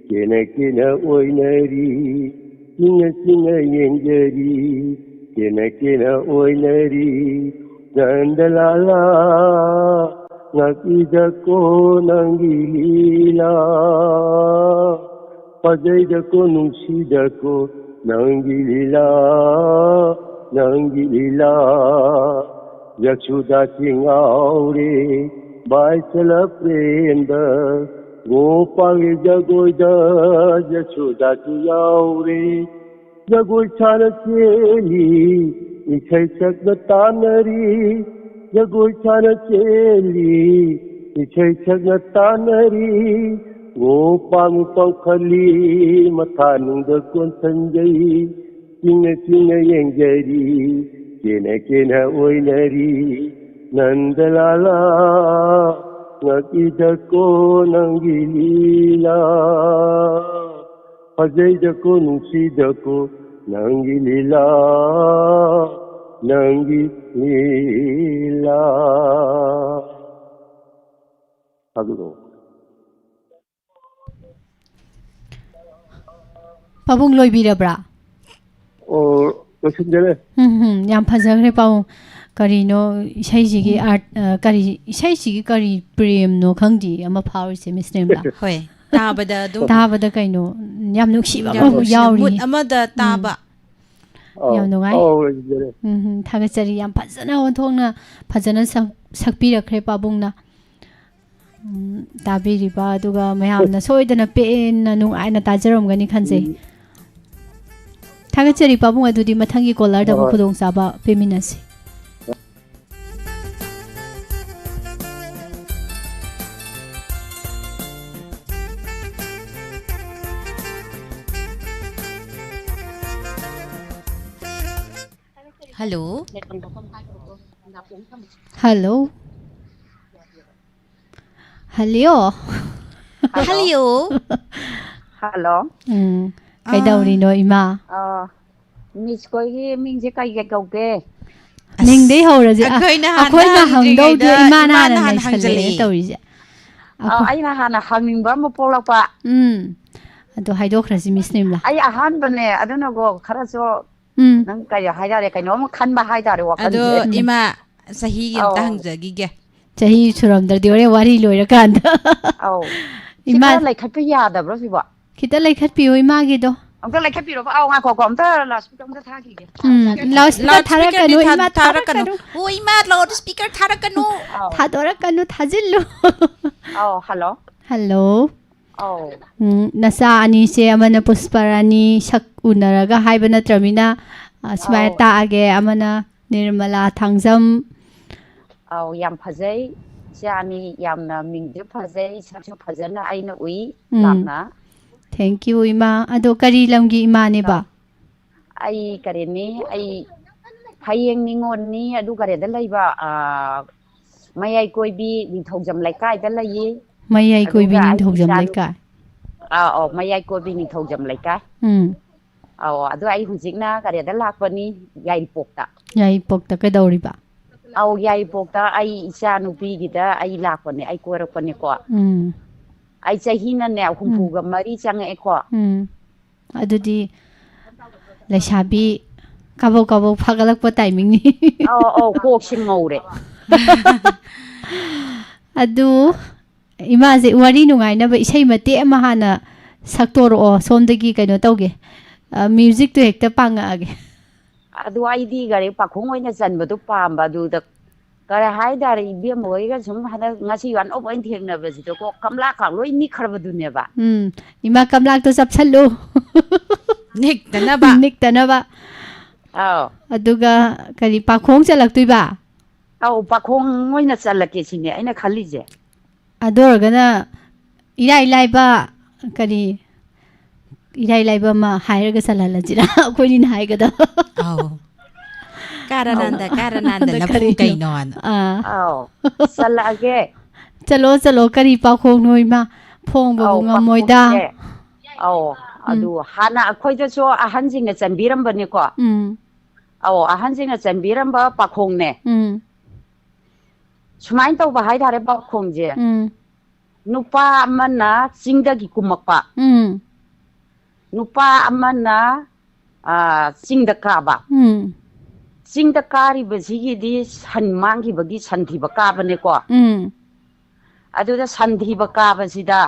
ꯀꯦꯅ ꯀꯦꯅ ꯑꯣꯏꯅꯔꯤ꯫ ꯆꯤꯡꯅ ꯆꯤꯡꯅ ꯌꯦꯡꯖꯔꯤ, ꯀꯦꯅ ꯀꯦꯅ ꯑꯣꯏꯅꯔꯤ꯫ ꯅꯟꯗ ꯂꯥꯂꯥ, ꯉꯛꯏꯗꯀꯣ ꯅꯪꯒꯤ ꯂꯤꯂꯥ꯫ ꯐꯖꯩꯗꯀꯣ, ꯅꯨꯡꯁꯤꯗꯀꯣ ꯅꯪꯒꯤ ꯂꯤꯂꯥ, ꯅꯪꯒꯤ ꯂꯤꯂꯥ꯫ ꯌꯁꯣꯗꯥꯁꯤ ꯉꯥꯎꯔꯦ, ꯚꯥꯏꯁꯂ ꯄ꯭ꯔꯦꯝꯗ ꯒꯣꯄꯥꯜꯒꯤ ꯖꯒꯣꯏꯗ ꯌꯁꯣꯗꯥꯁꯨ ꯌꯥꯎꯔꯦ꯫ ꯖꯒꯣꯏ ꯁꯥꯅ ꯆꯦꯜꯂꯤ, ꯏꯁꯩ ꯁꯛꯅ ꯇꯥꯟꯅꯔꯤ꯫ ꯖꯒꯣꯏ ꯁꯥꯅ ꯆꯦꯜꯂꯤ, ꯏꯁꯩ ꯁꯛꯅ ꯇꯥꯟꯅꯔꯤ꯫ ꯒꯣꯄꯥꯜ ꯄꯥꯡꯈꯠꯂꯤ, ꯃꯊꯥꯅꯨꯡꯗ ꯀꯣꯟꯁꯤꯟꯖꯩ꯫ ꯆꯤꯡꯅ ꯆꯤꯡꯅ ꯌꯦꯡꯖꯔꯤ, ꯀꯦꯅ ꯀꯦꯅ ꯑꯣꯏꯅꯔꯤ꯫ ꯅꯟꯗꯂꯥꯂꯥ, ꯉꯛꯏꯗꯀꯣ ꯅꯪꯒꯤ ꯂꯤꯂꯥ꯫ ꯐꯖꯩꯗꯀꯣ, ꯅꯨꯡꯁꯤꯗꯀꯣ ꯅꯪꯒꯤ ꯂꯤꯂꯥ, ꯅꯪꯒꯤ ꯂꯤꯂꯥ꯫ ꯊꯥꯕꯤꯔꯛꯑꯣ꯫ ꯄꯥꯕꯨꯡ, ꯂꯣꯏꯕꯤꯔꯕ꯭ꯔꯥ? ꯑꯣ, ꯂꯣꯏꯁꯤꯟꯖꯔꯦ꯫ ꯎꯝ, ꯎꯝ, ꯌꯥꯝ ꯐꯖꯈ꯭ꯔꯦ ꯄꯥꯕꯨꯡ꯫ ꯀꯔꯤꯅꯣ ꯏꯁꯩꯁꯤꯒꯤ ꯑꯥꯔꯠ, ꯑ, ꯀꯔꯤ, ꯏꯁꯩꯁꯤꯒꯤ ꯀꯔꯤ ꯄ꯭ꯔꯦꯝꯅꯣ ꯈꯪꯗꯦ ꯑꯃ ꯐꯥꯎꯔꯤꯁꯦ, ꯃꯤꯁ ꯅꯦꯝꯕ꯫ ꯍꯣꯏ, ꯇꯥꯕꯗ ꯑꯗꯨꯝ ꯇꯥꯕꯗ ꯀꯩꯅꯣ ꯌꯥꯝ ꯅꯨꯡꯁꯤꯕ ꯌꯥꯝ ꯑꯃ ꯅꯨꯡꯁꯤ, ꯌꯥꯎꯔꯤ꯫ ꯃꯨꯠ ꯑꯃꯗ ꯇꯥꯕ꯫ ꯑꯧ, ꯌꯥꯝ ꯅꯨꯡꯉꯥꯏ꯫ ꯑꯧ, ꯂꯣꯏꯁꯤꯟꯖꯔꯦ꯫ ꯎꯝ, ꯎꯝ, ꯊꯥꯒꯠꯆꯔꯤ꯫ ꯌꯥꯝ ꯐꯖꯅ ꯑꯣꯟꯊꯣꯛꯅ ꯐꯖꯅ ꯁꯛ-, ꯁꯛꯄꯤꯔꯛꯈ꯭ꯔꯦ ꯄꯥꯕꯨꯡꯅ꯫ ꯎꯝ, ꯇꯥꯕꯤꯔꯤꯕ ꯑꯗꯨꯒ ꯃꯌꯥꯝꯅ ꯁꯣꯏꯗꯅ ꯄꯦꯟꯅ ꯅꯨꯡꯉꯥꯏꯅ ꯇꯥꯖꯔꯝꯒꯅꯤ ꯈꯟꯖꯩ꯫ ꯎꯝ꯫ ꯊꯥꯒꯠꯆꯔꯤ ꯄꯥꯕꯨꯡ, ꯑꯗꯨꯗꯤ ꯃꯊꯪꯒꯤ ꯀꯣꯂꯔꯗ ꯍꯣꯏ, ꯑꯃꯨꯛ ꯍꯣꯏ꯫ ꯈꯨꯗꯣꯡꯆꯥꯕ ꯄꯤꯃꯤꯟꯅꯁꯤ꯫ Hello. Hello. Hello. Hello. Hello. ꯎꯝ, ꯀꯩꯗꯧꯔꯤꯅꯣ ꯏꯃꯥ? ꯑꯥ, ꯃꯤꯁ ꯀꯣꯜꯒꯤ ꯃꯤꯡꯁꯦ ꯀꯩ ꯀꯩ ꯀꯧꯒꯦ? ꯃꯤꯡꯗꯩ ꯍꯧꯔꯁꯦ꯫ ꯑ, ꯑꯩꯈꯣꯏꯅ ꯍꯥꯟꯅ ꯑꯩꯈꯣꯏꯅ ꯍꯪꯗꯧꯗꯣ ꯍꯪꯗ꯭ꯔꯤꯉꯩꯗ ꯏꯃꯥꯅ ꯏꯃꯥꯅ ꯍꯥꯟꯅ ꯍꯥꯟꯅ ꯅꯩꯁꯜꯂꯛꯑꯦ ꯍꯪꯖꯜꯂꯛꯑꯦ꯫ ꯇꯧꯔꯤꯁꯦ꯫ ꯑꯥ, ꯑꯩꯅ ꯍꯥꯟꯅ ꯍꯪꯅꯤꯡꯕ ꯑꯃ ꯄꯣꯛꯂꯛꯄ꯫ ꯎꯝ, ꯑꯗꯣ ꯍꯥꯏꯗꯣꯛꯈ꯭ꯔꯁꯤ, ꯃꯤꯁ ꯅꯤꯝꯂꯥ꯫ ꯑꯩ ꯑꯍꯥꯟꯕꯅꯦ, ꯑꯗꯨꯅꯀꯣ ꯈꯔꯁꯨ ꯎꯝ, ꯅꯪ ꯀꯩ ꯍꯥꯏꯇꯥꯔꯦ, ꯀꯩꯅꯣꯝ ꯈꯟꯕ ꯍꯥꯏꯇꯥꯔꯦ ꯑꯗꯣ ꯋꯥꯈꯜꯁꯦ꯫ ꯏꯃꯥ, ꯆꯍꯤꯒꯤ ꯑꯝꯇ ꯑꯧ꯫ ꯍꯪꯖꯈꯤꯒꯦ꯫ ꯆꯍꯤ ꯁꯨꯔꯝꯗ꯭ꯔꯗꯤ ꯍꯣꯔꯦꯟ ꯋꯥꯔꯤ ꯂꯣꯏꯔꯀꯥꯟꯗ꯫ ꯑꯧ꯫ ꯁꯤ ꯏꯃꯥ, ꯈꯔ ꯂꯩꯈꯠꯄ ꯌꯥꯗꯕ꯭ꯔꯣ ꯁꯤꯕꯣ? ꯈꯤꯇ ꯂꯩꯈꯠꯄꯤꯌꯨ ꯏꯃꯥꯒꯤꯗꯣ꯫ ꯑꯝꯇ ꯂꯩꯈꯠꯄꯤꯔꯣꯕ꯫ ꯑꯧ, ꯉꯥꯏꯈꯣꯀꯣ, ꯑꯝꯇ loudspeaker ꯑꯝꯇ ꯊꯥꯈꯤꯒꯦ꯫ ꯎꯝ, loudspeaker loudspeaker ꯊꯥꯔꯛꯀꯅꯨ, ꯊꯥ-, ꯏꯃꯥ, ꯊꯥꯔꯛꯀꯅꯨ꯫ ꯊꯥꯔꯛꯀꯅꯨ꯫ ꯑꯣ, ꯏꯃꯥ, loudspeaker ꯊꯥꯔꯛꯀꯅꯨ꯫ ꯑꯧ꯫ ꯊꯥꯗꯣꯔꯛꯀꯅꯨ, ꯊꯥꯖꯤꯜꯂꯨ꯫ ꯑꯧ, hello꯫ Hello꯫ ꯑꯧ꯫ ꯎꯝ, ꯅꯆꯥ ꯑꯅꯤꯁꯦ, ꯑꯃꯅ ꯄꯨꯁꯄꯔꯥꯅꯤ, ꯁꯛ ꯎꯅꯔꯒ ꯍꯥꯏꯕ ꯅꯠꯇ꯭ꯔꯃꯤꯅ, ꯑ, ꯁꯨꯃꯥꯏꯅ ꯑꯧ꯫ ꯇꯥꯛꯑꯒꯦ, ꯑꯃꯅ ꯅꯤꯔꯃꯂꯥ ꯊꯥꯡꯖꯝ꯫ ꯑꯧ, ꯌꯥꯝ ꯐꯖꯩ꯫ ꯏꯆꯥ ꯑꯅꯤ ꯌꯥꯝꯅ ꯃꯤꯡꯁꯨ ꯐꯖꯩ, ꯁꯛꯁꯨ ꯐꯖꯅ ꯑꯩꯅ ꯎꯏ, ꯎꯝ꯫ ꯂꯥꯞꯅ꯫ Thank you, ꯏꯃꯥ꯫ ꯑꯗꯣ ꯀꯔꯤ ꯂꯝꯒꯤ ꯏꯃꯥꯅꯦꯕ? ꯑꯩ ꯀꯔꯤꯅꯤ, ꯑꯩ ꯐꯌꯦꯡ ꯅꯤꯉꯣꯜꯅꯤ, ꯑꯗꯨ ꯀꯔꯤꯗ ꯂꯩꯕ, ꯑꯥ, ꯃꯌꯥꯏ ꯀꯣꯏꯕꯤ ꯅꯤꯡꯊꯧꯖꯝ ꯂꯩꯀꯥꯏꯗ ꯂꯩꯌꯦ꯫ ꯃꯌꯥꯏ ꯀꯣꯏꯕꯤ ꯑꯗꯨꯒ ꯑꯩꯒꯤ ꯅꯤꯡꯊꯧꯖꯝ ꯏꯆꯥꯅꯨ-, ꯂꯩꯀꯥꯏ꯫ ꯑꯥ, ꯑꯧ, ꯃꯌꯥꯏ ꯀꯣꯏꯕꯤ ꯅꯤꯡꯊꯧꯖꯝ ꯂꯩꯀꯥꯏ꯫ ꯎꯝ꯫ ꯑꯧ, ꯑꯗꯣ ꯑꯩ ꯍꯧꯖꯤꯛꯅ ꯀꯔꯤꯗ ꯂꯥꯛꯄꯅꯤ? ꯌꯥꯏꯔꯤꯄꯣꯛꯇ꯫ ꯌꯥꯏꯔꯤꯄꯣꯛꯇ ꯀꯩꯗꯧꯔꯤꯕ? ꯑꯧ, ꯌꯥꯏꯔꯤꯄꯣꯛꯇ ꯑꯩ ꯏꯆꯥ ꯅꯨꯄꯤꯒꯤꯗ ꯑꯩ ꯂꯥꯛꯄꯅꯦ, ꯑꯩ ꯀꯣꯏꯔꯛꯄꯅꯦꯀꯣ꯫ ꯎꯝ꯫ ꯑꯩ ꯆꯍꯤꯅꯅꯦ, ꯎꯝ꯫ ꯍꯨꯝꯐꯨꯒ ꯃꯔꯤ ꯆꯪꯉꯛꯑꯦꯀꯣ꯫ ꯎꯝ꯫ ꯑꯗꯨꯗꯤ ꯂꯩꯁꯥꯕꯤ ꯀꯥꯕꯛ ꯀꯥꯕꯛ ꯐꯥꯒꯠꯂꯛꯄ timingꯅꯤ꯫ ꯑꯧ, ꯑꯧ, ꯀꯣꯛꯁꯦ ꯉꯧꯔꯦ꯫ ꯑꯗꯨ ꯏꯃꯥꯁꯦ ꯋꯥꯔꯤ ꯅꯨꯡꯉꯥꯏꯅꯕ ꯏꯁꯩ ꯃꯇꯦꯛ ꯑꯃ ꯍꯥꯟꯅ ꯁꯛꯇꯣꯔꯛꯑꯣ, ꯁꯣꯝꯗꯒꯤ ꯀꯩꯅꯣ ꯇꯧꯒꯦ, ꯑ, musicꯇꯣ ꯍꯦꯛꯇ ꯄꯥꯡꯉꯛꯑꯒꯦ꯫ ꯑꯗꯨ ꯑꯩꯗꯤ ꯒꯥꯔꯤ ꯄꯥꯈꯣꯡ ꯑꯣꯏꯅ ꯆꯟꯕꯗꯣ ꯄꯥꯝꯕ, ꯑꯗꯨꯗ ꯀꯔꯤ ꯍꯥꯏꯇꯥꯔꯦ, ꯏꯕꯦꯝꯃ ꯍꯣꯏꯒ ꯁꯨꯝ ꯍꯟꯗꯛ ꯉꯁꯤ ꯑꯅꯧꯕ ꯑꯣꯏꯅ ꯊꯦꯡꯅꯕꯁꯤꯗꯀꯣ, ꯀꯝꯂꯥ ꯀꯥꯡ ꯂꯣꯏ ꯅꯤꯛꯈ꯭ꯔꯕꯗꯨꯅꯦꯕ꯫ ꯎꯝ, ꯏꯃꯥ ꯀꯝꯂꯥꯛꯇꯣ ꯆꯞꯁꯜꯂꯨ꯫ ꯅꯤꯛꯇꯅꯕ꯫ ꯅꯤꯛꯇꯅꯕ꯫ ꯑꯥꯎ꯫ ꯑꯗꯨꯒ ꯀꯔꯤ ꯄꯥꯈꯣꯡ ꯆꯜꯂꯛꯇꯣꯏꯕ? ꯑꯧ, ꯄꯥꯈꯣꯡ ꯑꯣꯏꯅ ꯆꯜꯂꯛꯀꯦ ꯁꯤꯅꯦ ꯑꯩꯅ ꯈꯜꯂꯤꯁꯦ꯫ ꯑꯗꯨ ꯑꯣꯏꯔꯒꯅ ꯏꯔꯥꯏ ꯂꯥꯏꯕ, ꯀꯔꯤ, ꯏꯔꯥꯏ ꯂꯥꯏꯕ ꯑꯃ ꯍꯥꯏꯔꯒ ꯆꯜꯍꯜꯂꯁꯤꯔꯥ? ꯑꯩꯈꯣꯏꯅꯤꯅ ꯍꯥꯏꯒꯗꯕ꯫ ꯑꯧ꯫ ꯀꯥꯔꯅꯥꯟꯗ, ꯑꯧ꯫ ꯀꯥꯔꯅꯥꯟꯗ ꯑꯗ ꯂꯐꯨ ꯀꯔꯤꯅꯣ? ꯀꯩꯅꯣꯅ꯫ ꯑꯥ꯫ ꯑꯧ꯫ ꯆꯜꯂꯛꯑꯒꯦ꯫ ꯆꯠꯂꯣ, ꯆꯠꯂꯣ, ꯀꯔꯤ ꯄꯥꯈꯣꯡꯅꯣ ꯏꯃꯥ? ꯐꯣꯡꯕꯕꯨ ꯑꯧ, ꯉꯝꯃꯣꯏꯗ꯫ ꯄꯥꯈꯣꯡꯁꯦ꯫ ꯑꯧ, ꯎꯝ꯫ ꯑꯗꯨ ꯍꯥꯟꯅ ꯑꯩꯈꯣꯏꯗꯁꯨ ꯑꯍꯟꯁꯤꯡꯅ ꯆꯟꯕꯤꯔꯝꯕꯅꯤꯀꯣ꯫ ꯎꯝ꯫ ꯑꯧ, ꯑꯍꯟꯁꯤꯡꯅ ꯆꯟꯕꯤꯔꯝꯕ ꯄꯥꯈꯣꯡꯅꯦ꯫ ꯎꯝ꯫ ꯁꯨꯃꯥꯏꯅ ꯇꯧꯕ ꯍꯥꯏꯇꯥꯔꯦ ꯄꯥꯎꯈꯣꯡꯁꯦ꯫ ꯎꯝ꯫ ꯅꯨꯄꯥ ꯑꯃꯅ ꯆꯤꯡꯗꯒꯤ ꯀꯨꯝꯃꯛꯄ꯫ ꯎꯝ꯫ ꯅꯨꯄꯥ ꯑꯃꯅ, ꯑ, ꯆꯤꯡꯗ ꯀꯥꯕ꯫ ꯎꯝ꯫ ꯆꯤꯡꯗ ꯀꯥꯔꯤꯕꯁꯤꯒꯤꯗꯤ ꯁꯟ ꯃꯥꯡꯈꯤꯕꯒꯤ ꯁꯟ ꯊꯤꯕ ꯀꯥꯕꯅꯦꯀꯣ꯫ ꯎꯝ꯫ ꯑꯗꯨꯗ ꯁꯟ ꯊꯤꯕ ꯀꯥꯕꯁꯤꯗ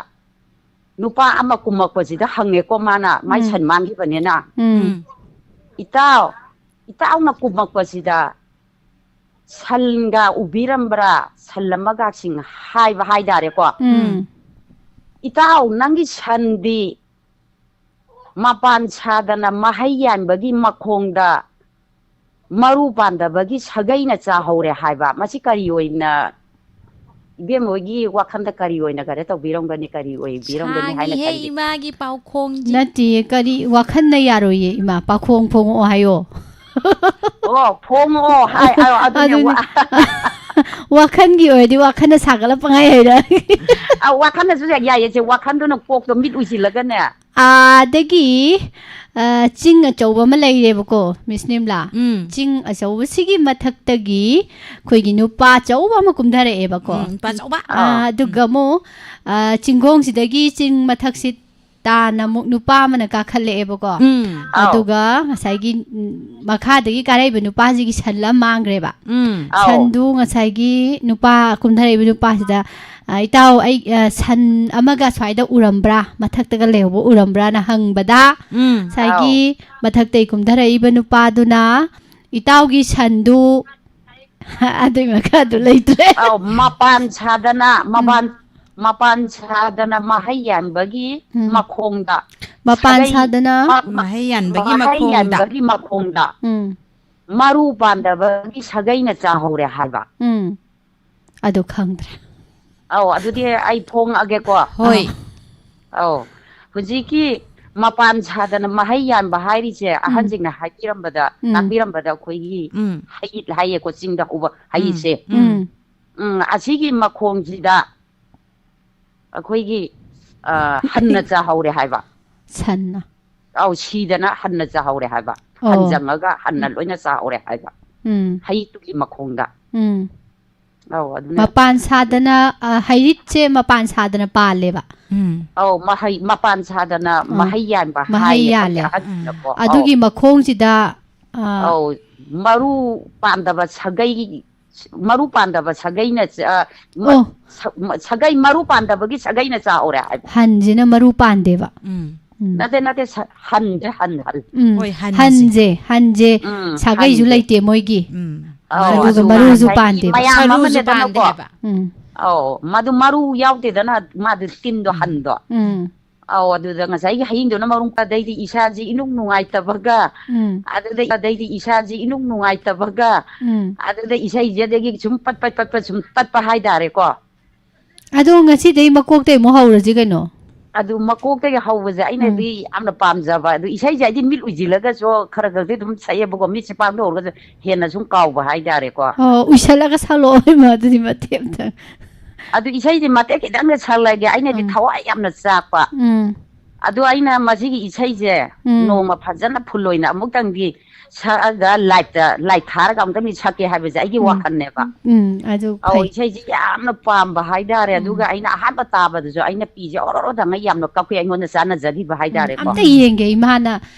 ꯅꯨꯄꯥ ꯑꯃ ꯀꯨꯝꯃꯛꯄꯁꯤꯗ ꯍꯪꯉꯦꯀꯣ ꯃꯥꯅ, ꯃꯥꯏ ꯎꯝ꯫ ꯁꯟ ꯃꯥꯡꯈꯤꯕꯅꯤꯅ꯫ ꯎꯝ꯫ ꯎꯝ꯫ "ꯏꯇꯥꯎ, ꯏꯇꯥꯎꯅ ꯀꯨꯝꯃꯛꯄꯁꯤꯗ ꯁꯟꯒ ꯎꯕꯤꯔꯝꯕ꯭ꯔꯥ?" ꯁꯟ ꯑꯃꯒꯁꯤꯡ ꯍꯥꯏꯕ ꯍꯥꯏꯇꯥꯔꯦꯀꯣ꯫ ꯎꯝ꯫ "ꯏꯇꯥꯎ, ꯅꯪꯒꯤ ꯁꯟꯗꯤ ꯃꯄꯥꯟ ꯁꯥꯗꯅ ꯃꯍꯩ ꯌꯥꯟꯕꯒꯤ ꯃꯈꯣꯡꯗ ꯃꯔꯨ ꯄꯥꯟꯗꯕꯒꯤ ꯁꯥꯒꯩꯅ ꯆꯥꯍꯧꯔꯦ" ꯍꯥꯏꯕ꯫ ꯃꯁꯤ ꯀꯔꯤ ꯑꯣꯏꯅ, ꯏꯕꯦꯝꯃ ꯍꯣꯏꯒꯤ ꯋꯥꯈꯜꯗ ꯀꯔꯤ ꯑꯣꯏꯅ ꯀꯩꯅꯣ ꯇꯧꯕꯤꯔꯝꯒꯅꯤ, ꯀꯔꯤ ꯑꯣꯏꯕꯤꯔꯝꯒꯅꯤ ꯍꯥꯏꯅ ꯁꯥꯡꯉꯤꯍꯦ ꯈꯜꯂꯤ? ꯏꯃꯥꯒꯤ ꯄꯥꯎꯈꯣꯡꯁꯤ꯫ ꯅꯠꯇꯦ, ꯀꯔꯤ ꯋꯥꯈꯜꯅ ꯌꯥꯔꯣꯏꯌꯦ ꯏꯃꯥ, ꯄꯥꯎꯈꯣꯡ ꯐꯣꯡꯉꯛꯑꯣ ꯍꯥꯏꯌꯣ꯫ ꯑꯣ, ꯐꯣꯡꯉꯛꯑꯣ ꯍꯥꯏ, ꯑ, ꯑꯗꯨꯅꯦ ꯑꯗꯨꯅꯦ꯫ ꯋꯥ-, ꯋꯥꯈꯜꯒꯤ ꯑꯣꯏꯔꯗꯤ ꯋꯥꯈꯜꯅ ꯁꯥꯒꯠꯂ ꯄꯪꯍꯥꯏ ꯍꯥꯏꯔꯛꯑꯒꯦ꯫ ꯑ, ꯋꯥꯈꯜꯅꯁꯨ ꯌꯥꯏ, ꯌꯥꯏꯌꯦ, ꯁꯦ, ꯋꯥꯈꯜꯗꯨꯅ ꯀꯣꯛꯇꯣ ꯃꯤꯠ ꯎꯏꯁꯤꯜꯂꯒꯅꯦ꯫ ꯑꯥꯗꯒꯤ, ꯑ, ꯆꯤꯡ ꯑꯆꯧꯕ ꯑꯃ ꯂꯩꯔꯦꯕꯀꯣ, ꯃꯤꯁ ꯅꯤꯝꯂꯥ꯫ ꯎꯝ꯫ ꯆꯤꯡ ꯑꯆꯧꯕꯁꯤꯒꯤ ꯃꯊꯛꯇꯒꯤ ꯑꯩꯈꯣꯏꯒꯤ ꯅꯨꯄꯥ ꯑꯆꯧꯕ ꯑꯃ ꯀꯨꯝꯊꯔꯛꯑꯦꯕꯀꯣ꯫ ꯎꯝ, ꯅꯨꯄꯥ ꯑꯆꯧꯕ꯫ ꯑꯥ, ꯎꯝ꯫ ꯑꯗꯨꯒ ꯑꯃꯨꯛ, ꯑ, ꯆꯤꯡꯈꯣꯡꯁꯤꯗꯒꯤ ꯆꯤꯡ ꯃꯊꯛꯁꯤ ꯇꯥꯟꯅ ꯑꯃꯨꯛ ꯅꯨꯄꯥ ꯑꯃꯅ ꯀꯥꯈꯠꯂꯛꯑꯦꯕꯀꯣ꯫ ꯎꯝ꯫ ꯑꯥꯎ꯫ ꯑꯗꯨꯒ ꯉꯁꯥꯏꯒꯤ, ꯎꯝ, ꯃꯈꯥꯗꯒꯤ ꯀꯥꯔꯛꯏꯕ ꯅꯨꯄꯥꯁꯤꯒꯤ ꯁꯟ ꯑꯃ ꯃꯥꯡꯈ꯭ꯔꯦꯕ꯫ ꯎꯝ꯫ ꯑꯥꯎ꯫ ꯁꯟꯗꯨ ꯉꯁꯥꯏꯒꯤ ꯅꯨꯄꯥ, ꯀꯨꯝꯊꯔꯛꯏꯕ ꯅꯨꯄꯥꯁꯤꯗ, "ꯑ, ꯏꯇꯥꯎ, ꯑꯩ, ꯑ, ꯁꯟ ꯑꯃꯒ ꯁ꯭ꯋꯥꯏꯗ ꯎꯔꯝꯕ꯭ꯔꯥ? ꯃꯊꯛꯇꯒ ꯂꯩꯍꯧꯕ ꯎꯔꯝꯕ꯭ꯔꯥꯅ?" ꯍꯪꯕꯗ, ꯎꯝ꯫ ꯉꯁꯥꯏꯒꯤ ꯑꯥꯎ꯫ ꯃꯊꯛꯇꯒꯤ ꯀꯨꯝꯊꯔꯛꯏꯕ ꯅꯨꯄꯥꯗꯨꯅ, "ꯏꯇꯥꯎꯒꯤ ꯁꯟꯗꯨ" ꯑꯗꯨꯏ ꯃꯈꯥꯗꯨ ꯂꯩꯇ꯭ꯔꯦ꯫ ꯑꯧ, ꯃꯄꯥꯟ ꯁꯥꯗꯅ, ꯎꯝ꯫ ꯃꯄꯥꯟ, ꯃꯄꯥꯟ ꯁꯥꯗꯅ ꯃꯍꯩ ꯌꯥꯟꯕꯒꯤ ꯎꯝ꯫ ꯃꯈꯣꯡꯗ ꯃꯄꯥꯟ ꯁꯥꯒꯩ ꯁꯥꯗꯅ ꯃ-, ꯃ-, ꯃꯍꯩ ꯌꯥꯟꯕꯒꯤ ꯃꯍꯩ ꯃꯈꯣꯡꯗ꯫ ꯌꯥꯟꯕꯒꯤ ꯃꯈꯣꯡꯗ ꯎꯝ꯫ ꯃꯔꯨ ꯄꯥꯟꯗꯕꯒꯤ ꯁꯥꯒꯩꯅ ꯆꯥꯍꯧꯔꯦ ꯍꯥꯏꯕ꯫ ꯎꯝ꯫ ꯑꯗꯨ ꯈꯪꯗ꯭ꯔꯦ꯫ ꯑꯧ, ꯑꯗꯨꯗꯤ ꯑꯩ ꯐꯣꯡꯉꯛꯑꯒꯦꯀꯣ꯫ ꯍꯣꯏ꯫ ꯑꯥ꯫ ꯑꯧ꯫ ꯍꯧꯖꯤꯛꯀꯤ ꯃꯄꯥꯟ ꯁꯥꯗꯅ ꯃꯍꯩ ꯌꯥꯟꯕ ꯍꯥꯏꯔꯤꯁꯦ ꯎꯝ꯫ ꯑꯍꯟꯁꯤꯡꯅ ꯍꯥꯏꯕꯤꯔꯝꯕꯗ, ꯎꯝ꯫ ꯇꯥꯛꯄꯤꯔꯝꯕꯗ ꯑꯩꯈꯣꯏꯒꯤ ꯎꯝ꯫ ꯍꯩꯌꯤꯠ ꯍꯥꯏꯌꯦꯀꯣ, ꯆꯤꯡꯗ ꯍꯧꯕ ꯎꯝ꯫ ꯍꯩꯌꯤꯠꯁꯦ꯫ ꯎꯝ꯫ ꯎꯝ, ꯑꯁꯤꯒꯤ ꯃꯈꯣꯡꯁꯤꯗ ꯑꯩꯈꯣꯏꯒꯤ, ꯑ, ꯍꯟꯅ ꯆꯥꯍꯧꯔꯦ ꯍꯥꯏꯕ꯫ ꯁꯟꯅ꯫ ꯑꯧ, ꯁꯤꯗꯅ ꯍꯟꯅ ꯆꯥꯍꯧꯔꯦ ꯍꯥꯏꯕ꯫ ꯑꯣ꯫ ꯍꯟꯖꯪꯉꯒ ꯍꯟꯅ ꯎꯝ꯫ ꯂꯣꯏꯅ ꯆꯥꯍꯧꯔꯦ ꯍꯥꯏꯕ꯫ ꯎꯝ꯫ ꯍꯩꯌꯤꯠꯇꯨꯒꯤ ꯃꯈꯣꯡꯗ꯫ ꯎꯝ꯫ ꯑꯧ, ꯑꯗꯨꯅ ꯃꯄꯥꯟ ꯁꯥꯗꯅ, ꯑ, ꯍꯩꯔꯤꯠꯁꯦ ꯃꯄꯥꯟ ꯁꯥꯗꯅ ꯄꯥꯜꯂꯦꯕ꯫ ꯎꯝ꯫ ꯑꯧ, ꯃꯍꯩ, ꯃꯄꯥꯟ ꯁꯥꯗꯅ ꯑꯥ, ꯃꯍꯩ ꯌꯥꯟꯕ ꯃꯍꯩ ꯍꯥꯏꯌꯦ ꯑꯩꯈꯣꯏꯒꯤ ꯌꯥꯜꯂꯦ꯫ ꯑꯍꯟꯁꯤꯡꯅꯀꯣ꯫ ꯑꯧ꯫ ꯑꯗꯨꯒꯤ ꯃꯈꯣꯡꯁꯤꯗ, ꯑꯥ, ꯑꯧ, ꯃꯔꯨ ꯄꯥꯟꯗꯕ ꯁꯥꯒꯩ ꯃꯔꯨ ꯄꯥꯟꯗꯕ ꯁꯥꯒꯩꯅ ꯆ-, ꯑ, ꯃ-, ꯑꯣ꯫ ꯁ-, ꯃ-, ꯁꯥꯒꯩ ꯃꯔꯨ ꯄꯥꯟꯗꯕꯒꯤ ꯁꯥꯒꯩꯅ ꯆꯥꯍꯧꯔꯦ ꯍꯥꯏꯕ꯫ ꯍꯟꯁꯤꯅ ꯃꯔꯨ ꯄꯥꯟꯗꯦꯕ꯫ ꯎꯝ꯫ ꯎꯝ꯫ ꯅꯠꯇꯦ, ꯅꯠꯇꯦ, ꯁ-, ꯍꯟꯁꯦ, ꯍꯟ, ꯍꯟ꯫ ꯎꯝ꯫ ꯍꯣꯏ, ꯍꯟꯁꯦ꯫ ꯍꯟꯁꯦ, ꯍꯟꯁꯦ ꯎꯝ, ꯁꯥꯒꯩꯁꯨ ꯍꯟꯁꯦ꯫ ꯂꯩꯇꯦ ꯃꯣꯏꯒꯤ꯫ ꯎꯝ꯫ ꯑꯧ, ꯑꯗꯨꯒ ꯑꯗꯨ ꯃꯔꯨꯁꯨ ꯉꯁꯥꯏꯒꯤ ꯄꯥꯟꯗꯦꯕ꯫ ꯃꯌꯥꯝ ꯁꯔꯨꯁꯨ ꯑꯃꯅꯦꯗꯅꯀꯣ꯫ ꯄꯥꯟꯗꯦ ꯍꯥꯏꯕ꯫ ꯎꯝ꯫ ꯑꯧ, ꯃꯗꯨ ꯃꯔꯨ ꯌꯥꯎꯗꯦꯗꯅ, ꯃꯥꯗꯤ ꯇꯤꯟꯗꯣ, ꯎꯝ꯫ ꯍꯟꯗꯣ꯫ ꯎꯝ꯫ ꯑꯧ, ꯑꯗꯨꯗ ꯉꯁꯥꯏꯒꯤ ꯍꯌꯤꯡꯗꯨꯅ ꯃꯔꯨꯝ, ꯑꯗꯩꯗꯤ ꯏꯁꯥꯁꯤ ꯏꯅꯨꯡ ꯅꯨꯡꯉꯥꯏꯇꯕꯒ, ꯎꯝ꯫ ꯑꯗꯨꯗꯩ, ꯑꯗꯩꯗꯤ ꯏꯁꯥꯁꯤ ꯏꯅꯨꯡ ꯅꯨꯡꯉꯥꯏꯇꯕꯒ, ꯎꯝ꯫ ꯑꯗꯨꯗ ꯏꯁꯩꯁꯤꯗꯒꯤ ꯁꯨꯝ ꯄꯠ, ꯄꯠ, ꯄꯠ, ꯄꯠ ꯁꯨꯝ ꯇꯠꯄ ꯍꯥꯏꯇꯥꯔꯦꯀꯣ꯫ ꯑꯗꯣ ꯉꯁꯤꯗꯩ ꯃꯀꯣꯛꯇꯩ ꯑꯃꯨꯛ ꯍꯧꯔꯁꯤ ꯀꯩꯅꯣ꯫ ꯑꯗꯨ ꯃꯀꯣꯛꯇꯒꯤ ꯍꯧꯕꯁꯦ ꯑꯩꯅꯗꯤ ꯎꯝ꯫ ꯌꯥꯝꯅ ꯄꯥꯝꯖꯕ꯫ ꯑꯗꯨ ꯏꯁꯩꯁꯦ ꯑꯩꯗꯤ ꯃꯤꯠ ꯎꯏꯁꯤꯜꯂꯒꯁꯨ ꯈꯔ ꯈꯔꯗꯤ ꯑꯗꯨꯝ ꯁꯛꯑꯦꯕꯀꯣ, ꯃꯤꯠꯁꯦ ꯄꯥꯡꯊꯣꯛꯎꯔꯒꯁꯨ ꯍꯦꯟꯅ ꯁꯨꯝ ꯀꯥꯎꯕ ꯍꯥꯏꯇꯥꯔꯦꯀꯣ꯫ ꯑꯣ, ꯎꯏꯁꯜꯂꯒ ꯁꯛꯂꯛꯑꯣ ꯏꯃꯥ, ꯑꯗꯨꯗꯤ ꯃꯇꯦꯛ ꯑꯝꯇꯪ꯫ ꯑꯗꯨ ꯏꯁꯩꯁꯦ ꯃꯇꯦꯛ ꯈꯤꯇꯪꯒ ꯁꯛꯂꯒꯦ, ꯑꯩꯅꯗꯤ ꯎꯝ꯫ ꯊꯋꯥꯏ ꯌꯥꯝꯅ ꯆꯥꯛꯄ꯫ ꯎꯝ꯫ ꯑꯗꯣ ꯑꯩꯅ ꯃꯁꯤꯒꯤ ꯏꯁꯩꯁꯦ ꯎꯝ꯫ ꯅꯣꯡꯃ ꯐꯖꯅ ꯐꯨꯜ ꯑꯣꯏꯅ ꯑꯃꯨꯛꯇꯪꯗꯤ ꯁꯛꯑꯒ ꯂꯥꯏꯞꯇ, ꯂꯥꯏꯞ ꯊꯥꯔꯒ ꯑꯃꯨꯛꯇꯪꯗꯤ ꯁꯛꯀꯦ ꯍꯥꯏꯕꯁꯦ ꯑꯩꯒꯤ ꯎꯝ꯫ ꯋꯥꯈꯜꯅꯦꯕ꯫ ꯎꯝ, ꯑꯗꯨ ꯑꯧ, ꯐꯩ꯫ ꯏꯁꯩꯁꯦ ꯌꯥꯝꯅ ꯄꯥꯝꯕ ꯍꯥꯏꯇꯥꯔꯦ꯫ ꯎꯝ꯫ ꯑꯗꯨꯒ ꯑꯩꯅ ꯑꯍꯥꯟꯕ ꯇꯥꯕꯗꯁꯨ ꯑꯩꯅ ꯄꯤꯁꯦ ꯑꯣꯔꯣ ꯑꯣꯔꯣ ꯊꯪꯉꯩ ꯌꯥꯝꯅ ꯀꯞꯈꯤ, ꯑꯩꯉꯣꯟꯗ ꯆꯥꯟꯅꯖꯈꯤꯕ ꯎꯝ, ꯍꯥꯏꯇꯥꯔꯦꯀꯣ꯫ ꯑꯝꯇ ꯌꯦꯡꯒꯦ, ꯏꯃꯥꯅ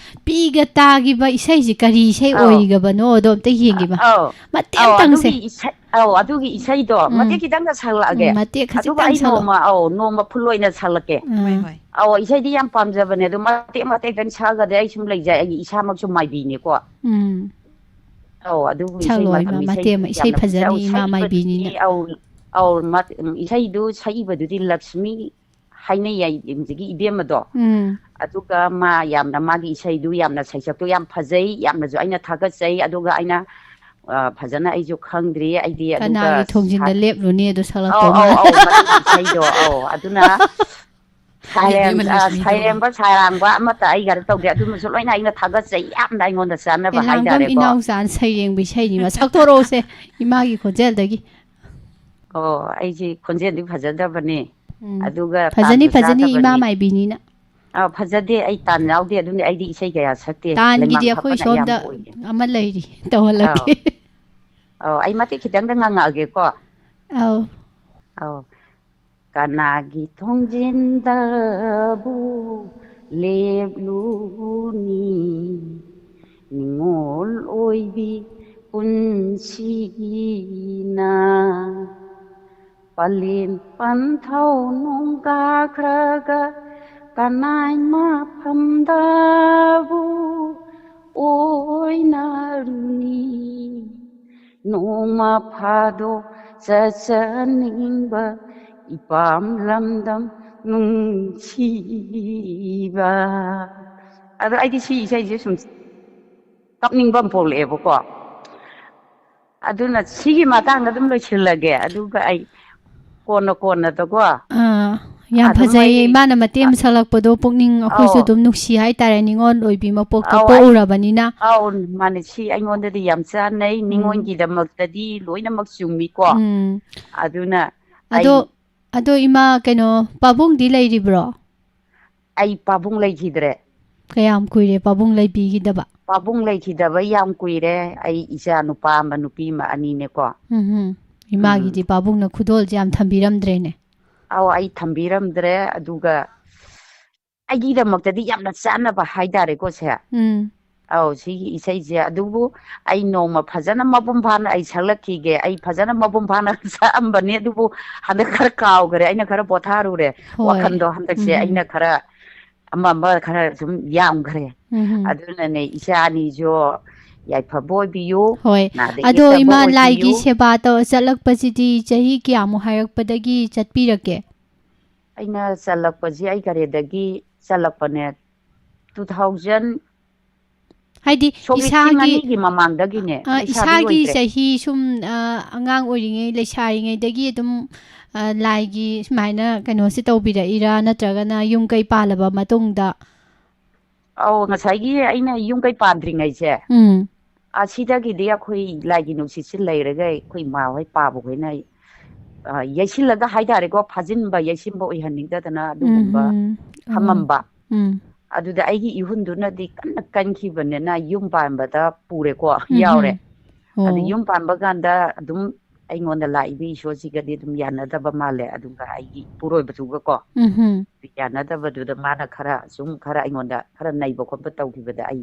ꯄꯤꯒ ꯇꯥꯈꯤꯕ ꯏꯁꯩꯁꯦ ꯀꯔꯤ ꯏꯁꯩ ꯑꯧ꯫ ꯑꯣꯏꯈꯤꯕꯅꯣꯗꯣ ꯑꯝꯇ ꯌꯦꯡꯒꯦ, ꯏꯃꯥ꯫ ꯑꯧ꯫ ꯃꯇꯦꯛ ꯑꯧ, ꯑꯝꯇꯪꯁꯦ꯫ ꯑꯗꯨꯒꯤ ꯏꯁꯩ, ꯑꯧ, ꯑꯗꯨꯒꯤ ꯏꯁꯩꯗꯣ ꯎꯝ꯫ ꯃꯇꯦꯛ ꯈꯤꯇꯪꯒ ꯁꯛꯂꯛꯑꯒꯦ꯫ ꯎꯝ, ꯃꯇꯦꯛ ꯑꯗꯨꯒ ꯈꯖꯤꯛꯇꯪ ꯑꯩ ꯁꯛꯂꯛꯑꯣ꯫ ꯅꯣꯡꯃ, ꯑꯧ, ꯅꯣꯡꯃ ꯐꯨꯜ ꯑꯣꯏꯅ ꯁꯛꯂꯛꯀꯦ꯫ ꯎꯝ꯫ ꯍꯣꯏ, ꯍꯣꯏ꯫ ꯑꯧ, ꯏꯁꯩꯗꯤ ꯌꯥꯝ ꯄꯥꯝꯖꯕꯅꯦ, ꯑꯗꯣ ꯃꯇꯦꯛ ꯃꯇꯦꯛꯇꯪ ꯁꯛꯑꯒꯗꯤ ꯑꯩ ꯁꯨꯝ ꯂꯩꯖꯩ, ꯑꯩꯒꯤ ꯏꯁꯥꯃꯛꯁꯨ ꯃꯥꯏꯕꯤꯅꯦꯀꯣ꯫ ꯎꯝ꯫ ꯑꯧ, ꯑꯗꯨꯕꯨ ꯏꯁꯩ ꯁꯛꯂꯛꯑꯣ, ꯃ-, ꯏꯃꯥ, ꯏꯁꯩ ꯃꯇꯦꯛ ꯑꯃ, ꯏꯁꯩ ꯌꯥꯝꯅ ꯐꯖꯅꯤ, ꯐꯖ-, ꯏꯃꯥ ꯁꯛꯏꯕꯗꯨꯗꯤ, ꯃꯥꯏꯕꯤꯅꯤꯅ꯫ ꯑꯧ, ꯑꯧ, ꯃ-, ꯏꯁꯩꯗꯨ ꯁꯛꯏꯕꯗꯨꯗꯤ ꯂꯛꯁꯃꯤ ꯍꯥꯏꯅꯩ ꯍꯥꯏ, ꯍꯧꯖꯤꯛꯀꯤ ꯏꯕꯦꯝꯃꯗꯣ꯫ ꯎꯝ꯫ ꯑꯗꯨꯒ ꯃꯥ ꯌꯥꯝꯅ, ꯃꯥꯒꯤ ꯏꯁꯩꯗꯨ ꯌꯥꯝꯅ, ꯁꯩꯁꯛꯇꯨ ꯌꯥꯝ ꯐꯖꯩ, ꯌꯥꯝꯅꯁꯨ ꯑꯩꯅ ꯊꯥꯒꯠꯆꯩ꯫ ꯑꯗꯨꯒ ꯑꯩꯅ, ꯑ, ꯐꯖꯅ ꯑꯩꯁꯨ ꯈꯪꯗ꯭ꯔꯤ꯫ ꯑꯩꯗꯤ ꯑꯗꯨꯒ ꯀꯅꯥꯒꯤ ꯊꯣꯡꯖꯤꯟꯗ ꯁꯥ-, ꯂꯦꯞꯂꯨꯅꯤ ꯑꯗꯨ ꯑꯧ, ꯁꯛꯂꯛꯇꯧ ꯑꯧ, ꯃꯥꯜꯂꯦ꯫ ꯑꯧ, ꯃꯗꯨꯒꯤ ꯏꯁꯩꯗꯣ, ꯑꯧ, ꯑꯗꯨꯅ ꯍꯥꯏꯗꯤ ꯁꯩꯔꯦꯡ-, ꯏꯕꯦꯝꯃ ꯑ, ꯂꯛꯁꯃꯤꯗꯣ꯫ ꯁꯩꯔꯦꯡꯕ, ꯁꯩꯔꯥꯡꯕ ꯑꯃꯠꯇ ꯑꯩꯒ ꯇꯧꯗꯦ꯫ ꯑꯗꯨꯃꯁꯨ ꯂꯣꯏꯅ ꯑꯩꯅ ꯊꯥꯒꯠꯆꯩ, ꯌꯥꯝꯅ ꯑꯩꯉꯣꯟꯗ ꯆꯥꯟꯅꯕ ꯂꯥꯡꯕꯝ ꯍꯥꯏꯇꯥꯔꯦꯀꯣ꯫ ꯏꯅꯥꯎꯆꯥꯅ ꯁꯩꯔꯦꯡꯕ ꯏꯁꯩꯅꯤ, ꯃꯁꯛ ꯊꯣꯔꯛꯑꯣꯁꯦ, ꯏꯃꯥꯒꯤ ꯈꯣꯟꯖꯦꯜꯗꯒꯤ꯫ ꯑꯣ, ꯑꯩꯁꯦ ꯈꯣꯟꯖꯦꯜꯗꯤ ꯐꯖꯗꯕꯅꯦ, ꯎꯝ꯫ ꯑꯗꯨꯒ ꯐꯖꯅꯤ, ꯇꯥꯟꯁꯨ ꯐꯖꯅꯤ, ꯏꯃꯥ ꯆꯥꯗꯕꯅꯤ꯫ ꯃꯥꯏꯕꯤꯅꯤꯅ꯫ ꯑꯥ, ꯐꯖꯗꯦ, ꯑꯩ ꯇꯥꯟ ꯌꯥꯎꯗꯦ, ꯑꯗꯨꯅꯦ ꯑꯩꯗꯤ ꯏꯁꯩ ꯀꯌꯥ ꯁꯛꯇꯦ, ꯇꯥꯟꯒꯤꯗꯤ ꯂꯩꯃꯥꯡ ꯑꯩꯈꯣꯏ ꯐꯝꯕꯅ ꯁꯣꯝꯗ ꯑꯌꯥꯝꯕ ꯑꯣꯏꯌꯦ꯫ ꯑꯃ ꯂꯩꯔꯤ, ꯇꯧꯍꯜꯂꯛꯀꯦ꯫ ꯑꯧ꯫ ꯑꯧ, ꯑꯩ ꯃꯇꯦꯛ ꯈꯤꯇꯪꯗ ꯉꯪꯉꯛꯑꯒꯦꯀꯣ꯫ ꯑꯧ꯫ ꯑꯧ꯫ ꯀꯅꯥꯒꯤ ꯊꯣꯡꯖꯤꯟꯗꯕꯨ ꯂꯦꯞꯂꯨꯅꯤ, ꯅꯤꯡꯉꯣꯜ ꯑꯣꯏꯕꯤ ꯄꯨꯟꯁꯤꯒꯤ ꯄꯂꯦꯟ ꯄꯟꯊꯧ ꯅꯣꯡ ꯀꯥꯈ꯭ꯔꯒ ꯀꯅꯥꯏ ꯃꯐꯝꯗꯕꯨ ꯑꯣꯏꯅꯔꯨꯅꯤ? ꯅꯣꯡꯃ ꯐꯥꯗꯣꯛ ꯆꯠꯆꯅꯤꯡꯕ ꯏꯄꯥꯝ ꯂꯝꯗꯝ ꯅꯨꯡꯁꯤꯕ꯫ ꯑꯗꯣ ꯑꯩꯗꯤ ꯁꯤ ꯏꯁꯩꯁꯦ ꯁꯨꯝ ꯀꯞꯅꯤꯡꯕ ꯑꯃ ꯄꯣꯛꯂꯛꯑꯦꯕꯀꯣ꯫ ꯑꯗꯨꯅ ꯁꯤꯒꯤ ꯃꯇꯥꯡꯗ ꯑꯗꯨꯝ ꯂꯣꯏꯁꯤꯜꯂꯒꯦ, ꯑꯗꯨꯒ ꯑꯩ ꯀꯣꯟꯅ ꯀꯣꯟꯅꯗꯀꯣ꯫ ꯑꯥ, ꯌꯥꯝ ꯑꯗꯨꯝ ꯐꯖꯩꯌꯦ꯫ ꯑꯩ ꯏꯃꯥꯅ ꯃꯇꯦꯡ ꯑꯃ ꯁꯛꯂꯛꯄꯗꯣ ꯄꯨꯛꯅꯤꯡ ꯑꯩꯈꯣꯏꯁꯨ ꯑꯧ꯫ ꯑꯗꯨꯝ ꯅꯨꯡꯁꯤ ꯍꯥꯏꯇꯥꯔꯦ, ꯅꯤꯉꯣꯜ ꯑꯣꯏꯕꯤ ꯃꯄꯣꯛꯇ ꯑꯧ, ꯑꯩ ꯄꯣꯛꯎꯔꯕꯅꯤꯅ꯫ ꯑꯧ, ꯃꯥꯅꯦ, ꯁꯤ ꯑꯩꯉꯣꯟꯗꯗꯤ ꯌꯥꯝ ꯆꯥꯟꯅꯩ꯫ ꯎꯝ꯫ ꯅꯤꯉꯣꯜꯒꯤꯗꯃꯛꯇꯗꯤ ꯂꯣꯏꯅꯃꯛ ꯆꯨꯝꯃꯤꯀꯣ꯫ ꯎꯝ꯫ ꯑꯗꯨꯅ ꯑꯗꯣ ꯑꯩ ꯑꯗꯣ ꯏꯃꯥ, ꯀꯩꯅꯣ, ꯄꯥꯕꯨꯡꯗꯤ ꯂꯩꯔꯤꯕ꯭ꯔꯣ? ꯑꯩ ꯄꯥꯕꯨꯡ ꯂꯩꯈꯤꯗ꯭ꯔꯦ꯫ ꯀꯌꯥꯝ ꯀꯨꯏꯔꯦ ꯄꯥꯕꯨꯡ ꯂꯩꯕꯤꯈꯤꯗꯕ? ꯄꯥꯕꯨꯡ ꯂꯩꯈꯤꯗꯕ ꯌꯥꯝ ꯀꯨꯏꯔꯦ꯫ ꯑꯩ ꯏꯆꯥ ꯅꯨꯄꯥ ꯑꯃ, ꯅꯨꯄꯤ ꯑꯃ, ꯑꯅꯤꯅꯦꯀꯣ꯫ ꯎꯝ꯫ ꯏꯃꯥꯒꯤꯗꯤ ꯄꯥꯕꯨꯡꯅ ꯈꯨꯗꯣꯜꯁꯦ ꯌꯥꯝ ꯊꯝꯕꯤꯔꯝꯗ꯭ꯔꯦꯅꯦ꯫ ꯑꯧ, ꯑꯩ ꯊꯝꯕꯤꯔꯝꯗ꯭ꯔꯦ꯫ ꯑꯗꯨꯒ ꯑꯩꯒꯤꯗꯃꯛꯇꯗꯤ ꯌꯥꯝꯅ ꯆꯥꯟꯅꯕ ꯍꯥꯏꯇꯥꯔꯦꯀꯣ ꯁꯦ꯫ ꯎꯝ꯫ ꯑꯧ, ꯁꯤꯒꯤ ꯏꯁꯩꯁꯦ꯫ ꯑꯗꯨꯕꯨ ꯑꯩ ꯅꯣꯡꯃ ꯐꯖꯅ ꯃꯄꯨꯡ ꯐꯥꯅ ꯑꯩ ꯁꯛꯂꯛꯈꯤꯒꯦ꯫ ꯑꯩ ꯐꯖꯅ ꯃꯄꯨꯡ ꯐꯥꯅ ꯁꯛꯑꯝꯕꯅꯦ, ꯑꯗꯨꯕꯨ ꯍꯟꯗꯛ ꯈꯔ ꯀꯥꯎꯈ꯭ꯔꯦ꯫ ꯑꯩꯅ ꯈꯔ ꯄꯣꯊꯥꯔꯨꯔꯦ꯫ ꯍꯣꯏ꯫ ꯋꯥꯈꯜꯗꯣ ꯍꯟꯗꯛꯁꯦ ꯎꯝ꯫ ꯑꯩꯅ ꯈꯔ ꯑꯃ ꯑꯃ ꯈꯔ ꯁꯨꯝ ꯌꯥꯝꯈ꯭ꯔꯦ꯫ ꯎꯝ꯫ ꯑꯗꯨꯅꯅꯦ, ꯏꯆꯥ ꯑꯅꯤꯁꯨ ꯌꯥꯏꯐꯕ ꯑꯣꯏꯕꯤꯌꯨ꯫ ꯍꯣꯏ꯫ ꯅꯥꯗ ꯑꯗꯣ ꯌꯦꯛꯇꯕ ꯏꯃꯥ, ꯑꯣꯏꯕꯤꯌꯨ꯫ ꯂꯥꯏꯒꯤ ꯁꯦꯕꯥ ꯇꯧ-, ꯆꯠꯂꯛꯄꯁꯤꯗꯤ ꯆꯍꯤ ꯀꯌꯥꯃꯨꯛ ꯍꯥꯏꯔꯛꯄꯗꯒꯤ ꯆꯠꯄꯤꯔꯛꯀꯦ? ꯑꯩꯅ ꯆꯠꯂꯛꯄꯁꯤ, ꯑꯩ ꯀꯔꯦꯗꯒꯤ ꯆꯠꯂꯛꯄꯅꯦ, two thousand, ꯍꯥꯏꯗꯤ ꯁꯣꯛ ꯂꯤꯁꯤꯡ ꯏꯁꯥꯒꯤ, ꯑꯅꯤꯒꯤ ꯃꯃꯥꯡꯗꯒꯤꯅꯦ, ꯑ, ꯂꯩꯁꯥꯕꯤ ꯏꯁꯥꯒꯤ ꯑꯣꯏꯗ꯭ꯔꯦ꯫ ꯆꯍꯤ ꯁꯨꯝ, ꯑ, ꯑꯉꯥꯡ ꯑꯣꯏꯔꯤꯉꯩ, ꯂꯩꯁꯥꯔꯤꯉꯩꯗꯒꯤ ꯑꯗꯨꯝ, ꯑ, ꯂꯥꯏꯒꯤ ꯁꯨꯃꯥꯏꯅ ꯀꯩꯅꯣꯁꯦ ꯇꯧꯕꯤꯔꯛꯏꯔꯥ, ꯅꯠꯇ꯭ꯔꯒꯅ ꯌꯨꯝ ꯀꯩ ꯄꯥꯜꯂꯕ ꯃꯇꯨꯡꯗ? ꯑꯧ, ꯉꯁꯥꯏꯒꯤ ꯑꯩꯅ ꯌꯨꯝ ꯀꯩ ꯄꯥꯟꯗ꯭ꯔꯤꯉꯩꯁꯦ, ꯎꯝ꯫ ꯑꯁꯤꯗꯒꯤꯗꯤ ꯑꯩꯈꯣꯏ ꯂꯥꯏꯒꯤ ꯅꯨꯡꯁꯤꯠꯁꯤ ꯂꯩꯔꯒ ꯑꯩꯈꯣꯏ ꯏꯃꯥ ꯍꯣꯏ ꯄꯥꯕ ꯍꯣꯏꯅ, ꯑ, ꯌꯩꯁꯤꯜꯂꯒ ꯍꯥꯏꯇꯥꯔꯦꯀꯣ, ꯐꯥꯖꯤꯟꯕ, ꯌꯩꯁꯤꯟꯕ ꯑꯣꯏꯍꯟꯅꯤꯡꯗꯗꯅ ꯑꯗꯨꯒꯨꯝꯕ ꯎꯝ, ꯎꯝ꯫ ꯑꯣ꯫ ꯊꯝꯃꯝꯕ꯫ ꯎꯝ꯫ ꯑꯗꯨꯗ ꯑꯩꯒꯤ ꯏꯍꯨꯟꯗꯨꯅꯗꯤ ꯀꯟꯅ ꯀꯟꯈꯤꯕꯅꯤꯅ ꯌꯨꯝ ꯄꯥꯟꯕꯗ ꯄꯨꯔꯦꯀꯣ, ꯎꯝ, ꯌꯥꯎꯔꯦ꯫ ꯎꯝ꯫ ꯑꯗꯨ ꯑꯣ꯫ ꯌꯨꯝ ꯄꯥꯟꯕ ꯀꯥꯟꯗ ꯑꯗꯨꯝ ꯑꯩꯉꯣꯟꯗ ꯂꯥꯛꯏꯕ ꯏꯁꯣꯔꯁꯤꯒꯗꯤ ꯑꯗꯨꯝ ꯌꯥꯅꯗꯕ ꯃꯥꯜꯂꯦ, ꯑꯗꯨꯒ ꯑꯩꯒꯤ ꯏꯄꯨꯔꯣꯏꯕꯗꯨꯒꯀꯣ꯫ ꯎꯝ꯫ ꯌꯥꯅꯗꯕꯗꯨꯗ ꯃꯥꯅ ꯈꯔ ꯁꯨꯝ ꯈꯔ ꯑꯩꯉꯣꯟꯗ ꯈꯔ ꯅꯩꯕ ꯈꯣꯠꯄ ꯇꯧꯈꯤꯕꯗ ꯑꯩ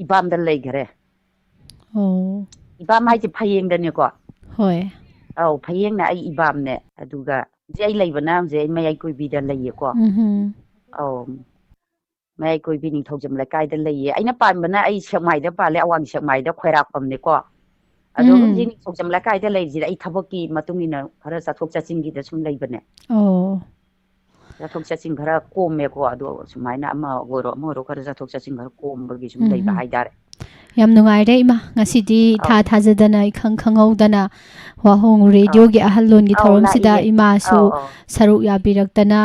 ꯏꯄꯥꯝꯗ ꯂꯩꯈꯔꯦ꯫ ꯑꯣ꯫ ꯏꯄꯥꯝ ꯍꯥꯏꯁꯦ ꯐꯌꯦꯡꯗꯅꯦꯀꯣ꯫ ꯍꯣꯏ꯫ ꯑꯧ, ꯐꯌꯦꯡꯅ ꯑꯩ ꯏꯕꯥꯝꯅꯦ꯫ ꯑꯗꯨꯒ ꯍꯧꯖꯤꯛ ꯑꯩ ꯂꯩꯕꯅ ꯍꯧꯖꯤꯛ ꯑꯩ ꯃꯌꯥꯏ ꯀꯣꯏꯕꯤꯗ ꯂꯩꯌꯦꯀꯣ꯫ ꯎꯝ꯫ ꯑꯧ, ꯃꯌꯥꯏ ꯀꯣꯏꯕꯤ ꯅꯤꯡꯊꯧꯖꯝ ꯂꯩꯀꯥꯏꯗ ꯂꯩꯌꯦ꯫ ꯑꯩꯅ ꯄꯥꯟꯕꯅ ꯑꯩ ꯁꯦꯛꯃꯥꯏꯗ ꯄꯥꯜꯂꯦ, ꯑꯋꯥꯡ ꯁꯦꯛꯃꯥꯏꯗ, ꯈꯣꯏꯔꯥꯛꯄꯝꯅꯦꯀꯣ꯫ ꯑꯗꯣ ꯑꯗꯨꯝ ꯍꯧꯖꯤꯛ ꯎꯝ꯫ ꯅꯤꯡꯊꯧꯖꯝ ꯂꯩꯀꯥꯏꯗ ꯂꯩꯔꯤꯁꯤꯗ ꯑꯩ ꯊꯕꯛꯀꯤ ꯃꯇꯨꯡ ꯏꯟꯅ ꯈꯔ ꯆꯠꯊꯣꯛ ꯆꯠꯁꯤꯟꯒꯤꯗ ꯁꯨꯝ ꯂꯩꯕꯅꯦ꯫ ꯑꯣ꯫ ꯆꯠꯊꯣꯛ ꯆꯠꯁꯤꯟ ꯈꯔ ꯀꯣꯝꯃꯦꯀꯣ꯫ ꯑꯗꯣ ꯁꯨꯃꯥꯏꯅ ꯑꯃ ꯑꯣꯏꯔꯣ ꯑꯃ ꯑꯣꯏꯔꯣ ꯈꯔ ꯆꯠꯊꯣꯛ ꯆꯠꯁꯤꯟ ꯈꯔ ꯀꯣꯝꯕꯒꯤ ꯁꯨꯝ ꯎꯝ ꯂꯩꯕ ꯎꯝ꯫ ꯍꯥꯏꯇꯥꯔꯦ꯫ ꯌꯥꯝ ꯅꯨꯡꯉꯥꯏꯔꯦ ꯏꯃꯥ, ꯉꯁꯤꯗꯤ ꯏꯊꯥ ꯑꯧ꯫ ꯊꯥꯖꯗꯅ ꯏꯈꯪ ꯈꯪꯍꯧꯗꯅ ꯋꯥꯍꯣꯡ ꯑꯧ꯫ ꯔꯦꯗꯤꯑꯣꯒꯤ ꯑꯍꯜꯂꯣꯟꯒꯤ ꯑꯧ, ꯊꯧꯔꯝꯁꯤꯗ ꯂꯥꯛꯏꯌꯦ꯫ ꯏꯃꯥꯁꯨ ꯑꯧ, ꯑꯧ꯫ ꯁꯔꯨꯛ ꯌꯥꯕꯤꯔꯛꯇꯅ,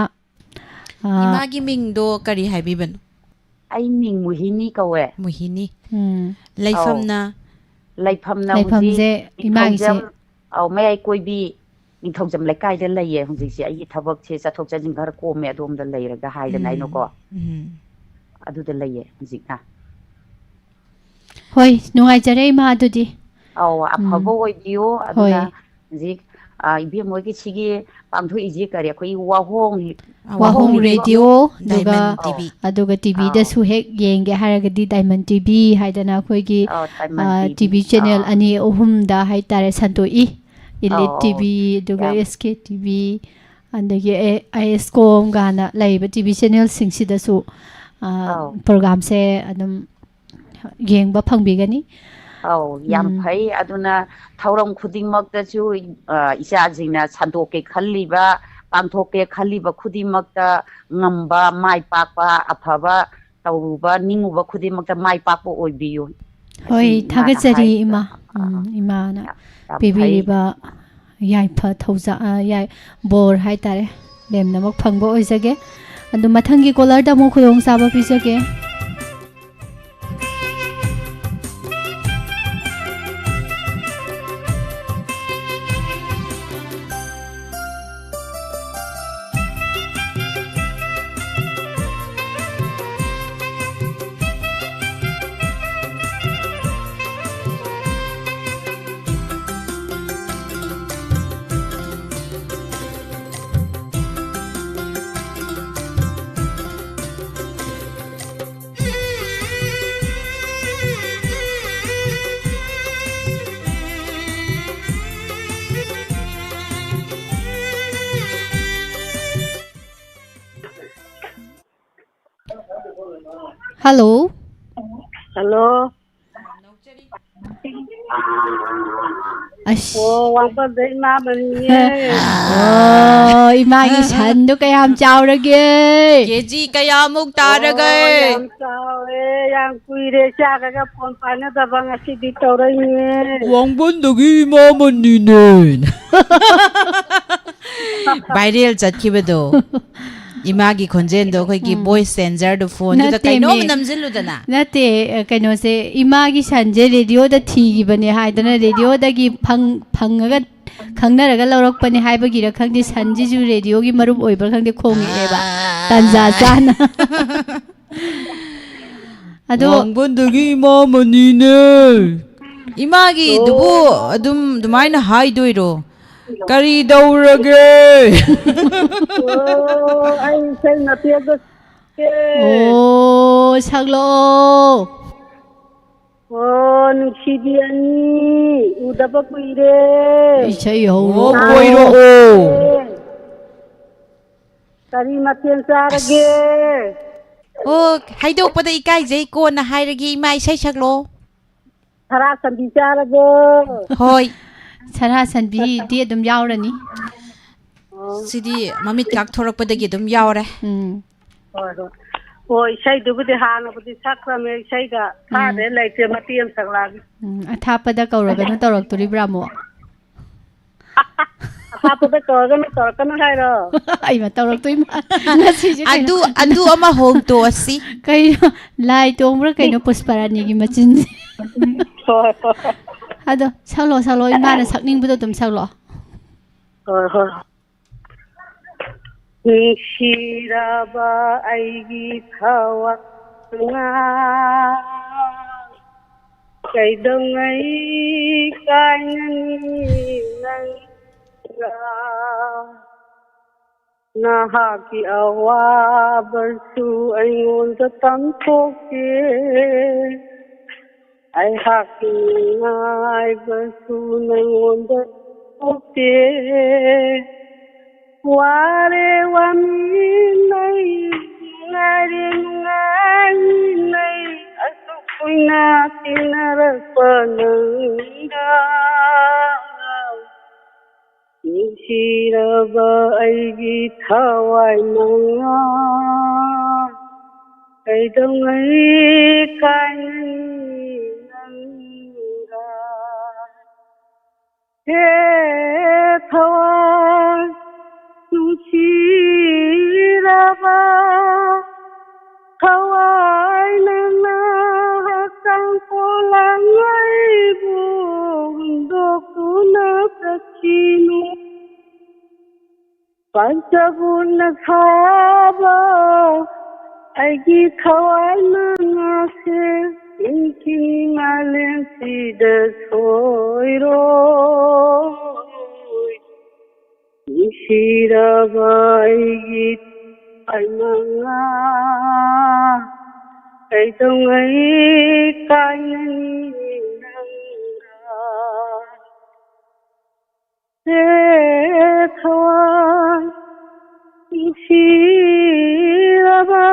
ꯑ, ꯏꯃꯥꯒꯤ ꯃꯤꯡꯗꯣ ꯀꯔꯤ ꯍꯥꯏꯕꯤꯕꯅꯣ? ꯑꯩ ꯃꯤꯡ ꯃꯣꯍꯤꯅꯤ ꯀꯧꯋꯦ꯫ ꯃꯣꯍꯤꯅꯤ꯫ ꯎꯝ꯫ ꯑꯧ꯫ ꯂꯩꯐꯝꯅ? ꯂꯩꯐꯝꯅ ꯍꯧꯖꯤꯛ ꯂꯩꯐꯝꯁꯦ ꯏꯃꯥꯒꯤꯁꯦ? ꯅꯤꯡꯊꯧꯖꯝ, ꯑꯧ, ꯃꯌꯥꯏ ꯀꯣꯏꯕꯤ ꯅꯤꯡꯊꯧꯖꯝ ꯂꯩꯀꯥꯏꯗ ꯂꯩꯌꯦ꯫ ꯍꯧꯖꯤꯛꯁꯦ ꯑꯩꯒꯤ ꯊꯕꯛꯁꯦ ꯆꯠꯊꯣꯛ ꯆꯠꯁꯤꯟ ꯈꯔ ꯀꯣꯝꯃꯦ, ꯑꯗꯣꯝꯗ ꯂꯩꯔꯒ ꯍꯥꯏꯗꯅ ꯎꯝ, ꯑꯩꯅꯀꯣ꯫ ꯎꯝ꯫ ꯑꯗꯨꯗ ꯂꯩꯌꯦ ꯍꯧꯖꯤꯛꯅ꯫ ꯍꯣꯏ, ꯅꯨꯡꯉꯥꯏꯖꯔꯦ ꯏꯃꯥ ꯑꯗꯨꯗꯤ꯫ ꯑꯧ, ꯑꯐꯕ ꯎꯝ꯫ ꯑꯣꯏꯕꯤꯌꯨ꯫ ꯑꯗꯨꯅ ꯍꯣꯏ꯫ ꯍꯧꯖꯤꯛ, ꯑ, ꯏꯕꯦꯝ ꯍꯣꯏꯒꯤ ꯁꯤꯒꯤ ꯄꯥꯡꯊꯣꯛꯏꯁꯤ ꯀꯔꯤ? ꯑꯩꯈꯣꯏꯒꯤ ꯋꯥꯍꯣꯡ, ꯋꯥꯍꯣꯡ ꯋꯥꯍꯣꯡ ꯔꯦꯗꯤꯑꯣ, ꯔꯦꯗꯤꯑꯣ, ꯑꯗꯨꯒ, ꯗꯥꯏꯃꯟ ꯇꯤ ꯚꯤ꯫ ꯑꯗꯨꯒ ꯇꯤ ꯚꯤꯗꯁꯨ ꯑꯧ꯫ ꯍꯦꯛ ꯌꯦꯡꯒꯦ ꯍꯥꯏꯔꯒꯗꯤ ꯗꯥꯏꯃꯟ ꯇꯤ ꯚꯤ ꯍꯥꯏꯗꯅ ꯑꯩꯈꯣꯏꯒꯤ, ꯑꯧ, Diamond uh, T V. T V channel ꯑꯥ꯫ ꯑꯅꯤ ꯑꯍꯨꯝꯗ ꯍꯥꯏꯇꯥꯔꯦ ꯁꯟꯗꯣꯛꯏ꯫ ꯏꯂꯤꯠ ꯑꯧ, ꯇꯤ ꯚꯤ, ꯑꯗꯨꯒ ꯌꯥꯝ ꯑꯦꯁ ꯀꯦ ꯇꯤ ꯚꯤ, ꯑꯗꯒꯤ ꯑꯦ-, ꯑꯥꯏ ꯑꯦꯁ ꯀꯣꯝ ꯀꯥꯏꯅ ꯂꯩꯔꯤꯕ ꯇꯤ ꯚꯤ ꯆꯦꯅꯦꯜꯁꯤꯡꯁꯤꯗꯁꯨ, ꯑ, ꯑꯧ꯫ ꯄ꯭ꯔꯣꯒ꯭ꯔꯥꯝꯁꯦ ꯑꯗꯨꯝ ꯌꯦꯡꯕ ꯐꯪꯕꯤꯒꯅꯤ꯫ ꯑꯧ, ꯌꯥꯝ ꯎꯝ꯫ ꯐꯩ꯫ ꯑꯗꯨꯅ ꯊꯧꯔꯝ ꯈꯨꯗꯤꯡꯃꯛꯇꯁꯨ, ꯑ, ꯏꯆꯥꯁꯤꯡꯅ ꯁꯟꯗꯣꯛꯀꯦ ꯈꯜꯂꯤꯕ, ꯄꯥꯡꯊꯣꯛꯀꯦ ꯈꯜꯂꯤꯕ ꯈꯨꯗꯤꯡꯃꯛꯇ ꯉꯝꯕ, ꯃꯥꯏ ꯄꯥꯛꯄ, ꯑꯐꯕ ꯇꯧꯔꯨꯕ, ꯅꯤꯡꯉꯨꯕ ꯈꯨꯗꯤꯡꯃꯛꯇ ꯃꯥꯏ ꯄꯥꯛꯄ ꯑꯣꯏꯕꯤꯌꯨ꯫ ꯑꯁꯤ ꯍꯣꯏ, ꯏꯃꯥꯅ ꯊꯥꯒꯠꯆꯔꯤ ꯍꯥꯏꯔꯤꯕ꯫ ꯏꯃꯥ꯫ ꯑꯥ, ꯎꯝ, ꯏꯃꯥꯅ ꯌꯥꯝ, ꯌꯥꯝ ꯐꯩ꯫ ꯄꯤꯕꯤꯔꯤꯕ ꯌꯥꯏꯐ ꯊꯧꯖꯥ-, ꯑ, ꯌꯥꯏ-, ꯕꯣꯔ ꯍꯥꯏꯇꯥꯔꯦ, ꯂꯦꯝꯅꯃꯛ ꯐꯪꯕ ꯑꯣꯏꯖꯒꯦ꯫ ꯑꯗꯨ ꯃꯊꯪꯒꯤ ꯀꯣꯂꯔꯗ ꯑꯃꯨꯛ ꯈꯨꯗꯣꯡꯆꯥꯕ ꯄꯤꯖꯒꯦ꯫ ꯍꯜꯂꯣ꯫ ꯍꯜꯂꯣ꯫ ꯑꯁ꯫ ꯑꯣ, ꯋꯥꯡꯄꯝꯗ ꯏꯃꯥ ꯃꯅꯤꯅꯦ꯫ ꯑꯣ, ꯏꯃꯥꯒꯤ ꯁꯟꯗꯣ ꯀꯌꯥꯝ ꯆꯥꯎꯔꯒꯦ? ꯀꯦꯖꯤ ꯀꯌꯥꯃꯨꯛ ꯑꯣ, ꯇꯥꯔꯒꯦ? ꯌꯥꯝ ꯆꯥꯎꯔꯦ꯫ ꯌꯥꯝ ꯀꯨꯏꯔꯦ ꯏꯆꯥꯒꯒ ꯐꯣꯟ ꯄꯥꯏꯅꯗꯕ, ꯉꯁꯤꯗꯤ ꯇꯧꯔꯛꯏꯅꯦ꯫ ꯋꯥꯡꯕꯟꯗꯒꯤ ꯏꯃꯥ ꯃꯅꯤꯅꯦ꯫ ꯚꯥꯏꯔꯦꯜ ꯆꯠꯈꯤꯕꯗꯣ꯫ ꯏꯃꯥꯒꯤ ꯈꯣꯟꯖꯦꯜꯗꯣ ꯑꯩꯈꯣꯏꯒꯤ ꯚꯣꯏꯁ ꯆꯦꯟꯖꯔꯗꯣ ꯐꯣꯟꯗꯨꯗ ꯅꯠꯇꯦꯃꯤ꯫ ꯀꯩꯅꯣꯝ ꯅꯝꯁꯤꯜꯂꯨꯗꯅ꯫ ꯅꯠꯇꯦ, ꯑ, ꯀꯩꯅꯣꯁꯦ, ꯏꯃꯥꯒꯤ ꯁꯟꯁꯦ ꯔꯦꯗꯤꯑꯣꯗ ꯊꯤꯈꯤꯕꯅꯦ ꯍꯥꯏꯗꯅ, ꯔꯦꯗꯤꯑꯣꯗꯒꯤ ꯐꯪ-, ꯐꯪꯉꯒ ꯈꯪꯅꯔꯒ ꯂꯧꯔꯛꯄꯅꯦ ꯍꯥꯏꯕꯒꯤꯔ ꯈꯪꯗꯦ, ꯁꯟꯁꯤꯁꯨ ꯔꯦꯗꯤꯑꯣꯒꯤ ꯃꯔꯨꯞ ꯑꯣꯏꯕ꯭ꯔꯥ ꯈꯪꯗꯦ, ꯈꯣꯡꯉꯛꯑꯦꯕ꯫ ꯇꯟꯖꯥ ꯆꯥꯅ꯫ ꯑꯗꯣ ꯋꯥꯡꯕꯟꯗꯒꯤ ꯏꯃꯥ ꯃꯅꯤꯅꯦ꯫ ꯏꯃꯥꯒꯤꯗꯨꯕꯨ ꯑꯗꯨꯝ ꯑꯗꯨꯃꯥꯏꯅ ꯍꯥꯏꯗꯣꯏꯔꯣ? ꯀꯔꯤ ꯇꯧꯔꯒꯦ? ꯑꯣ, ꯑꯩ ꯏꯁꯩ ꯃꯇꯦꯛ ꯑꯃ ꯁꯛꯀꯦ꯫ ꯑꯣ, ꯁꯛꯂꯛꯑꯣ꯫ ꯑꯣ, ꯅꯨꯡꯁꯤꯕꯤ ꯑꯅꯤ ꯎꯗꯕ ꯀꯨꯏꯔꯦ꯫ ꯏꯁꯩ ꯍꯧꯔꯣ꯫ ꯑꯣ, ꯀꯣꯏꯔꯛꯑꯣ꯫ ꯀꯔꯤ ꯃꯊꯦꯜ ꯆꯥꯔꯒꯦ? ꯑꯣ, ꯍꯥꯏꯗꯣꯛꯄꯗ ꯏꯀꯥꯏꯖꯩ, ꯀꯣꯟꯅ ꯍꯥꯏꯔꯒꯦ꯫ ꯏꯃꯥ, ꯏꯁꯩ ꯁꯛꯂꯣ꯫ ꯁꯔꯥ ꯁꯟꯕꯤ ꯆꯥꯔꯕꯣ? ꯍꯣꯏ꯫ ꯁꯔꯥ ꯁꯟꯕꯤꯗꯤ ꯑꯗꯨꯝ ꯌꯥꯎꯔꯅꯤ꯫ ꯁꯤꯗꯤ ꯃꯃꯤꯠ ꯀꯥꯛꯊꯣꯔꯛꯄꯗꯒꯤ ꯑꯗꯨꯝ ꯌꯥꯎꯔꯦ꯫ ꯎꯝ꯫ ꯍꯣꯏ, ꯍꯣꯏ꯫ ꯑꯣ, ꯏꯁꯩꯗꯨꯕꯨꯗꯤ ꯍꯥꯟꯅꯕꯨꯗꯤ ꯁꯛꯈ꯭ꯔꯃꯦ, ꯏꯁꯩꯒ ꯊꯥꯗ꯭ꯔꯦ, ꯂꯩꯇ꯭ꯔꯦ, ꯃꯇꯦꯛ ꯑꯃ ꯁꯛꯂꯛꯑꯒꯦ꯫ ꯎꯝ, ꯑꯊꯥꯞꯄꯗ ꯀꯧꯔꯒꯅ ꯇꯧꯔꯛꯇꯣꯔꯤꯕ꯭ꯔꯥ ꯑꯃꯨꯛ? ꯑꯊꯥꯞꯄꯗ ꯀꯧꯔꯒꯅ ꯇꯧꯔꯛꯀꯅꯨ ꯍꯥꯏꯔꯣ? ꯑꯩꯃ ꯇꯧꯔꯛꯇꯣꯏ ꯃꯥ-, ꯉꯁꯤꯁꯦ ꯀꯩꯅꯣ? ꯑꯗꯨ ꯑꯗꯨ ꯑꯃ ꯍꯣꯡꯇꯣꯛꯑꯁꯤ꯫ ꯀꯩꯅꯣ? ꯂꯥꯏ ꯇꯣꯡꯕ꯭ꯔꯥ ꯀꯩꯅꯣ ꯄꯨꯁꯄꯔꯥꯅꯤꯒꯤ ꯃꯆꯤꯟꯁꯦ? ꯍꯣꯏ, ꯍꯣꯏ꯫ ꯑꯗꯣ ꯁꯛꯂꯣ, ꯁꯛꯂꯣ, ꯏꯃꯥꯅ ꯁꯛꯅꯤꯡꯕꯗꯣ ꯑꯗꯨꯝ ꯁꯛꯂꯣ꯫ ꯍꯣꯏ, ꯍꯣꯏ꯫ ꯅꯨꯡꯁꯤꯔꯕ ꯑꯩꯒꯤ ꯊꯋꯥꯏꯅ ꯀꯩꯗꯧꯉꯩ ꯀꯥꯏꯅꯅꯤ ꯅꯪꯒ? ꯅꯍꯥꯛꯀꯤ ꯑꯋꯥꯕꯁꯨ ꯑꯩꯉꯣꯟꯗ ꯇꯝꯊꯣꯛꯀꯦ, ꯑꯩꯍꯥꯛꯀꯤ ꯅꯨꯡꯉꯥꯏꯕꯁꯨ ꯅꯉꯣꯟꯗ ꯊꯣꯛꯀꯦ꯫ ꯋꯥꯔꯦ ꯋꯥꯃꯤ ꯂꯩ ꯅꯨꯡꯉꯥꯏꯔꯦ ꯅꯨꯡꯉꯥꯏꯅꯩ ꯑꯁꯨꯛ ꯀꯨꯏꯅ ꯇꯤꯟꯅꯔꯛꯄ ꯅꯪꯒ꯫ ꯅꯨꯡꯁꯤꯔꯕ ꯑꯩꯒꯤ ꯊꯋꯥꯏ ꯃꯉꯥ, ꯀꯩꯗꯧꯉꯩ ꯀꯥꯏꯅꯅꯤ ꯅꯪꯒ? ꯍꯦ ꯊꯋꯥꯏ ꯅꯨꯡꯁꯤꯔꯕ ꯊꯋꯥꯏ ꯅꯪꯅ ꯍꯛꯆꯥꯡ ꯄꯣꯂꯥꯡ ꯑꯩꯕꯨ ꯍꯨꯟꯗꯣꯛꯇꯨꯅ ꯆꯠꯈꯤꯅꯨ꯫ ꯄꯟꯆꯕꯨꯅ ꯁꯥꯕ ꯑꯩꯒꯤ ꯊꯋꯥꯏ ꯃꯉꯥꯁꯦ ꯏꯪꯈꯤꯅꯤ ꯃꯥꯂꯦꯝꯁꯤꯗ ꯁꯣꯏꯔꯣꯏ꯫ ꯅꯨꯡꯁꯤꯔꯕ ꯑꯩꯒꯤ ꯊꯋꯥꯏ ꯃꯉꯥ, ꯀꯩꯗꯧꯉꯩ ꯀꯥꯏꯅꯅꯤ ꯅꯪꯒ? ꯍꯦ ꯊꯋꯥꯏ ꯅꯨꯡꯁꯤꯔꯕ,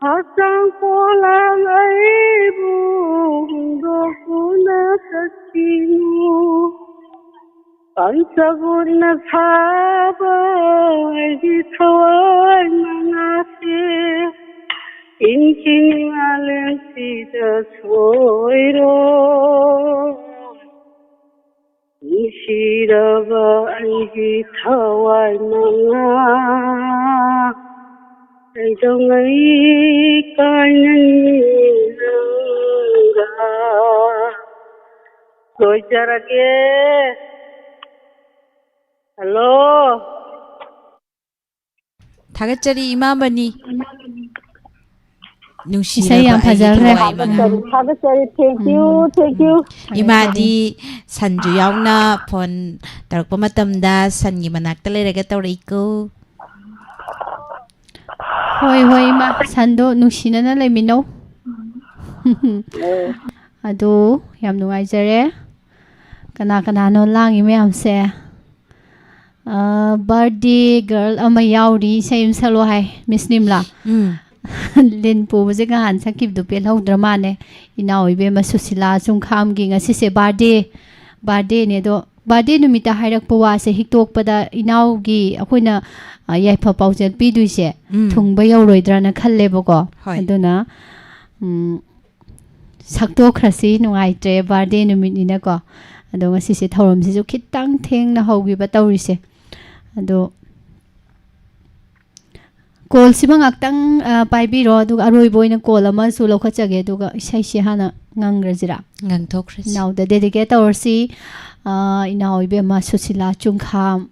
ꯍꯛꯆꯥꯡ ꯄꯣꯂꯥꯡ ꯑꯩꯕꯨ ꯍꯨꯟꯗꯣꯛꯇꯨꯅ ꯆꯠꯈꯤꯅꯨ꯫ ꯄꯟꯆꯕꯨꯠꯅ ꯁꯥꯕ ꯑꯩꯒꯤ ꯊꯋꯥꯏ ꯃꯉꯥꯁꯦ ꯏꯪꯈꯤꯅꯤ ꯃꯥꯂꯦꯝꯁꯤꯗ ꯁꯣꯏꯔꯣꯏ꯫ ꯅꯨꯡꯁꯤꯔꯕ ꯑꯩꯒꯤ ꯊꯋꯥꯏ ꯃꯉꯥ, ꯀꯩꯗꯧꯉꯩ ꯀꯥꯏꯅꯅꯤ ꯅꯪꯒ? ꯂꯣꯏꯖꯔꯒꯦ꯫ ꯍꯜꯂꯣ꯫ ꯊꯥꯒꯠꯆꯔꯤ ꯏꯃꯥ ꯃꯅꯤ꯫ ꯅꯨꯡꯁꯤꯔꯕ ꯏꯁꯩ ꯌꯥꯝ ꯑꯩꯒꯤ ꯐꯖꯈ꯭ꯔꯦ꯫ ꯊꯋꯥꯏ ꯃꯉꯥ꯫ ꯊꯥꯒꯠꯆꯔꯤ, ꯊꯥꯒꯠꯆꯔꯤ꯫ Thank you, um, thank you꯫ ꯎꯝ꯫ ꯏꯃꯥꯗꯤ ꯁꯟꯁꯨ ꯌꯥꯎꯅ ꯐꯣꯟ ꯇꯧꯔꯛꯄ ꯃꯇꯝꯗ ꯁꯟꯒꯤ ꯃꯅꯥꯛꯇ ꯂꯩꯔꯒ ꯇꯧꯔꯛꯏꯀꯣ꯫ ꯍꯣꯏ, ꯍꯣꯏ, ꯏꯃꯥ, ꯁꯟꯗꯣ ꯅꯨꯡꯁꯤꯅꯅ ꯂꯩꯃꯤꯟꯅꯧ꯫ ꯑꯗꯨ ꯌꯥꯝ ꯅꯨꯡꯉꯥꯏꯖꯔꯦ꯫ ꯀꯅꯥ ꯀꯅꯥꯅꯣ ꯂꯥꯡꯉꯤ ꯃꯌꯥꯝꯁꯦ? ꯕꯥꯔꯗꯦ ꯒꯔꯜ ꯑꯃ ꯌꯥꯎꯔꯤ, ꯏꯁꯩ ꯑꯃ ꯁꯛꯂꯣ ꯍꯥꯏ ꯃꯤꯁ ꯅꯤꯝꯂꯥ꯫ ꯎꯝ ꯂꯤꯟ ꯄꯨꯕꯁꯦ ꯉꯍꯥꯟ ꯁꯛꯈꯤꯕꯗꯣ ꯄꯦꯜꯍꯧꯗ꯭ꯔ ꯃꯥꯜꯂꯦ꯫ ꯏꯅꯥꯎ ꯏꯕꯦꯝꯃ ꯁꯨꯁꯤꯂꯥ ꯆꯨꯡꯈꯥꯝꯒꯤ ꯉꯁꯤꯁꯦ ꯕꯥꯔꯗꯦ, ꯕꯥꯔꯗꯦꯅꯦ꯫ ꯑꯗꯣ ꯕꯥꯔꯗꯦ ꯅꯨꯃꯤꯠꯇ ꯍꯥꯏꯔꯛꯄ ꯋꯥꯁꯦ ꯍꯤꯛꯇꯣꯛꯄꯗ ꯏꯅꯥꯎꯒꯤ ꯑꯩꯈꯣꯏꯅ, ꯑ, ꯌꯥꯏꯐ ꯄꯥꯎꯖꯦꯜ ꯄꯤꯗꯣꯏꯁꯦ ꯎꯝ ꯊꯨꯡꯕ ꯌꯧꯔꯣꯏꯗ꯭ꯔꯅ ꯈꯜꯂꯦꯕꯀꯣ꯫ ꯍꯣꯏ꯫ ꯑꯗꯨꯅ ꯎꯝ, ꯁꯛꯇꯣꯛꯈ꯭ꯔꯁꯤ, ꯅꯨꯡꯉꯥꯏꯇ꯭ꯔꯦ, ꯕꯥꯔꯗꯦ ꯅꯨꯃꯤꯠꯅꯤꯅꯀꯣ꯫ ꯑꯗꯣ ꯉꯁꯤꯁꯦ ꯊꯧꯔꯝꯁꯤꯁꯨ ꯈꯤꯇꯪ ꯊꯦꯡꯅ ꯍꯧꯈꯤꯕ ꯇꯧꯔꯤꯁꯦ꯫ ꯑꯗꯣ ꯀꯣꯜꯁꯤꯃ ꯉꯥꯛꯇꯪ, ꯑ, ꯄꯥꯏꯕꯤꯔꯣ, ꯑꯗꯨꯒ ꯑꯔꯣꯏꯕ ꯑꯣꯏꯅ ꯀꯣꯜ ꯑꯃꯁꯨ ꯂꯧꯈꯠꯆꯒꯦ, ꯑꯗꯨꯒ ꯏꯁꯩꯁꯦ ꯍꯥꯟꯅ ꯉꯪꯈ꯭ꯔꯁꯤꯔꯥ? ꯉꯪꯊꯣꯛꯈ꯭ꯔꯁꯤ꯫ ꯏꯅꯥꯎꯗ ꯗꯦꯗꯤꯀꯦꯠ ꯇꯧꯔꯁꯤ꯫ ꯑ, ꯏꯅꯥꯎ ꯏꯕꯦꯝꯃ ꯁꯨꯁꯤꯂꯥ ꯆꯨꯡꯈꯥꯝ,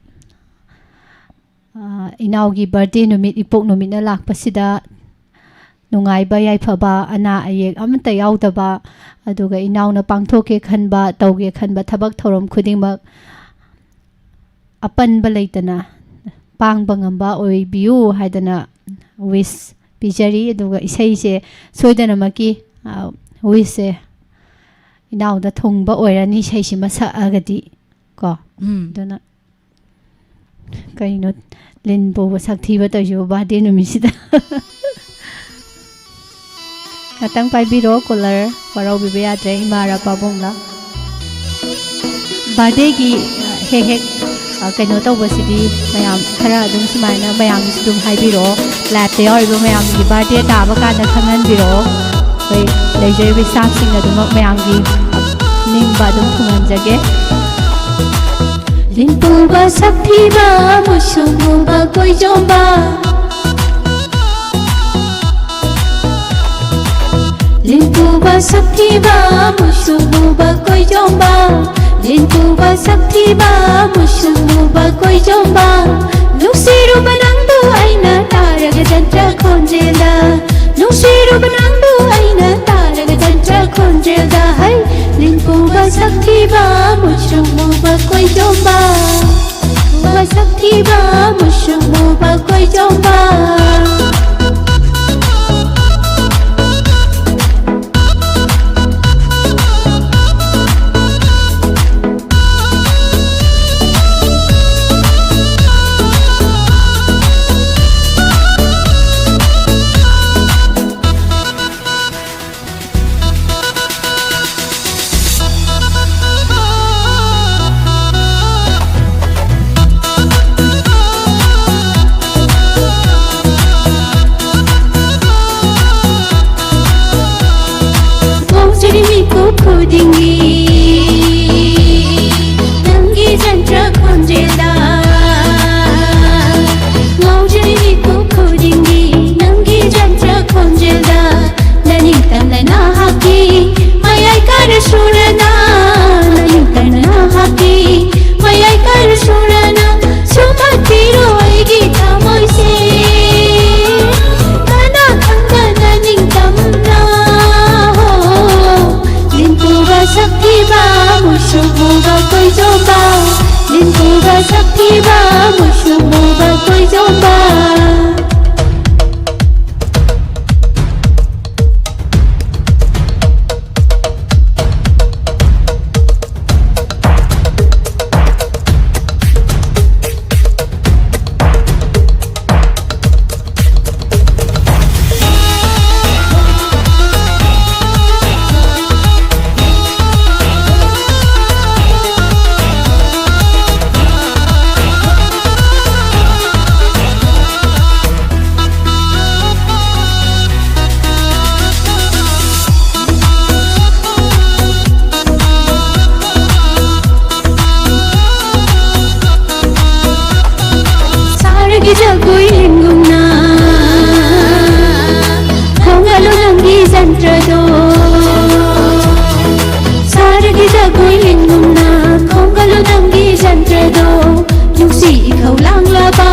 ꯑ, ꯏꯅꯥꯎꯒꯤ ꯕꯥꯔꯗꯦ ꯅꯨꯃꯤꯠ, ꯏꯄꯣꯛ ꯅꯨꯃꯤꯠꯅ ꯂꯥꯛꯄꯁꯤꯗ ꯅꯨꯡꯉꯥꯏꯕ ꯌꯥꯏꯐꯕ ꯑꯅꯥ ꯑꯌꯦꯛ ꯑꯃꯠꯇ ꯌꯥꯎꯗꯕ, ꯑꯗꯨꯒ ꯏꯅꯥꯎꯅ ꯄꯥꯡꯊꯣꯛꯀꯦ ꯈꯟꯕ, ꯇꯧꯒꯦ ꯈꯟꯕ ꯊꯕꯛ ꯊꯧꯔꯝ ꯈꯨꯗꯤꯡꯃꯛ ꯑꯄꯟꯕ ꯂꯩꯇꯅ ꯄꯥꯡꯕ ꯉꯝꯕ ꯑꯣꯏꯕꯤꯌꯨ ꯍꯥꯏꯗꯅ ꯋꯤꯁ ꯄꯤꯖꯔꯤ꯫ ꯑꯗꯨꯒ ꯏꯁꯩꯁꯦ ꯁꯣꯏꯗꯅꯃꯛꯀꯤ, ꯑ, ꯋꯤꯁꯁꯦ ꯏꯅꯥꯎꯗ ꯊꯨꯡꯕ ꯑꯣꯏꯔꯅꯤ, ꯏꯁꯩꯁꯤꯃ ꯁꯛꯑꯒꯗꯤ ꯀꯣ꯫ ꯎꯝ ꯑꯗꯨꯅ ꯀꯩꯅꯣ ꯂꯤꯟ ꯄꯨꯕ ꯁꯛꯊꯤꯕ ꯇꯧꯔꯤꯁꯤꯕꯨ ꯕꯥꯔꯗꯦ ꯅꯨꯃꯤꯠꯁꯤꯗ? ꯉꯥꯛꯇꯪ ꯄꯥꯏꯕꯤꯔꯣ, ꯀꯣꯂꯔ ꯋꯥꯔꯧꯕꯤꯕ ꯌꯥꯗ꯭ꯔꯦ, ꯏꯃꯥꯔꯥ ꯄꯥꯕꯨꯡꯂꯥ꯫ ꯕꯥꯔꯗꯦꯒꯤ, ꯑ, ꯍꯦꯛ ꯍꯦꯛ, ꯑ, ꯀꯩꯅꯣ ꯇꯧꯕꯁꯤꯗꯤ ꯃꯌꯥꯝ ꯈꯔ ꯑꯗꯨꯝ ꯁꯨꯃꯥꯏꯅ ꯃꯌꯥꯝꯒꯤꯁꯨ ꯑꯗꯨꯝ ꯍꯥꯏꯕꯤꯔꯛꯑꯣ, ꯂꯥꯏꯞꯇ ꯌꯥꯎꯔꯤꯕ ꯃꯌꯥꯝꯒꯤ ꯕꯥꯔꯗꯦ ꯇꯥꯕ ꯀꯥꯟꯗ ꯈꯪꯍꯟꯕꯤꯔꯛꯑꯣ꯫ ꯑꯩꯈꯣꯏ ꯂꯩꯖꯔꯤꯕ ꯁ꯭ꯇꯥꯐꯁꯤꯡꯅ ꯑꯗꯨꯃꯛ ꯃꯌꯥꯝꯒꯤ ꯅꯤꯡꯕ ꯑꯗꯨꯝ ꯊꯨꯡꯍꯟꯖꯒꯦ꯫ ꯂꯤꯟꯄꯨꯕ ꯁꯛꯊꯤꯕ ꯃꯨꯁꯨꯝ ꯃꯨꯕ ꯀꯣꯏꯖꯣꯝꯕ, ꯂꯤꯟꯄꯨꯕ ꯁꯛꯊꯤꯕ ꯃꯨꯁꯨꯝ ꯃꯨꯕ ꯀꯣꯏꯖꯣꯝꯕ, ꯂꯤꯟꯄꯨꯕ ꯁꯛꯊꯤꯕ ꯃꯨꯁꯨꯝ ꯃꯨꯕ ꯀꯣꯏꯖꯣꯝꯕ, ꯅꯨꯡꯁꯤꯔꯨꯕ ꯅꯪꯕꯨ ꯑꯩꯅ ꯇꯥꯔꯒ ꯖꯟꯇ꯭ꯔ ꯈꯣꯟꯖꯦꯜꯗ, ꯅꯨꯡꯁꯤꯔꯨꯕ ꯅꯪꯕꯨ ꯑꯩꯅ ꯇꯥꯔꯒ ꯖꯟꯇ꯭ꯔ ꯈꯣꯟꯖꯦꯜꯗ, ꯍꯩ ꯂꯤꯟꯄꯨꯕ ꯁꯛꯊꯤꯕ ꯃꯨꯁꯨꯝ ꯃꯨꯕ ꯀꯣꯏꯖꯣꯝꯕ, ꯃꯁꯛ ꯊꯤꯕ ꯃꯨꯁꯨꯛ ꯃꯨꯕ ꯀꯣꯏꯖꯣꯝꯕ꯫ ꯈꯨꯗꯤꯡꯒꯤ ꯅꯪꯒꯤ ꯖꯟꯇ꯭ꯔ ꯈꯣꯟꯖꯦꯜꯗ ꯉꯥꯎꯖꯩ ꯃꯤꯀꯨꯞ ꯈꯨꯗꯤꯡꯒꯤ ꯅꯪꯒꯤ ꯖꯟꯇ꯭ꯔ ꯈꯣꯟꯖꯦꯜꯗ ꯅꯅꯤꯡꯇꯝꯅ ꯅꯍꯥꯛꯀꯤ ꯃꯌꯥꯏ ꯀꯥꯔ ꯁꯨꯔꯅ ꯅꯅꯤꯡꯇꯝꯅ ꯅꯍꯥꯛꯀꯤ ꯃꯌꯥꯏ ꯀꯥꯔ ꯁꯨꯔꯅ ꯁꯨꯝꯍꯠꯄꯤꯔꯣ ꯑꯩꯒꯤ ꯊꯃꯣꯏꯁꯦ ꯀꯅꯥ ꯈꯪꯕ ꯅꯅꯤꯡꯇꯝꯅ ꯍꯣ ꯂꯤꯟꯄꯨꯕ ꯁꯛꯊꯤꯕ ꯃꯨꯁꯨꯛ ꯃꯨꯕ ꯀꯣꯏꯖꯣꯝꯕ ꯂꯤꯟꯄꯨꯕ ꯁꯛꯊꯤꯕ ꯃꯨꯁꯨꯛ ꯃꯨꯕ ꯀꯣꯏꯖꯣꯝꯕ ꯁꯍꯔꯒꯤ ꯖꯒꯣꯏ ꯂꯤꯟꯒꯨꯝꯅ ꯈꯣꯡꯒꯠꯂꯣ ꯅꯪꯒꯤ ꯖꯟꯇ꯭ꯔꯗꯣ ꯁꯍꯔꯒꯤ ꯖꯒꯣꯏ ꯂꯤꯟꯒꯨꯝꯅ ꯈꯣꯡꯒꯠꯂꯣ ꯅꯪꯒꯤ ꯖꯟꯇ꯭ꯔꯗꯣ ꯅꯨꯡꯁꯤ ꯏꯈꯧ ꯂꯥꯡꯂꯕ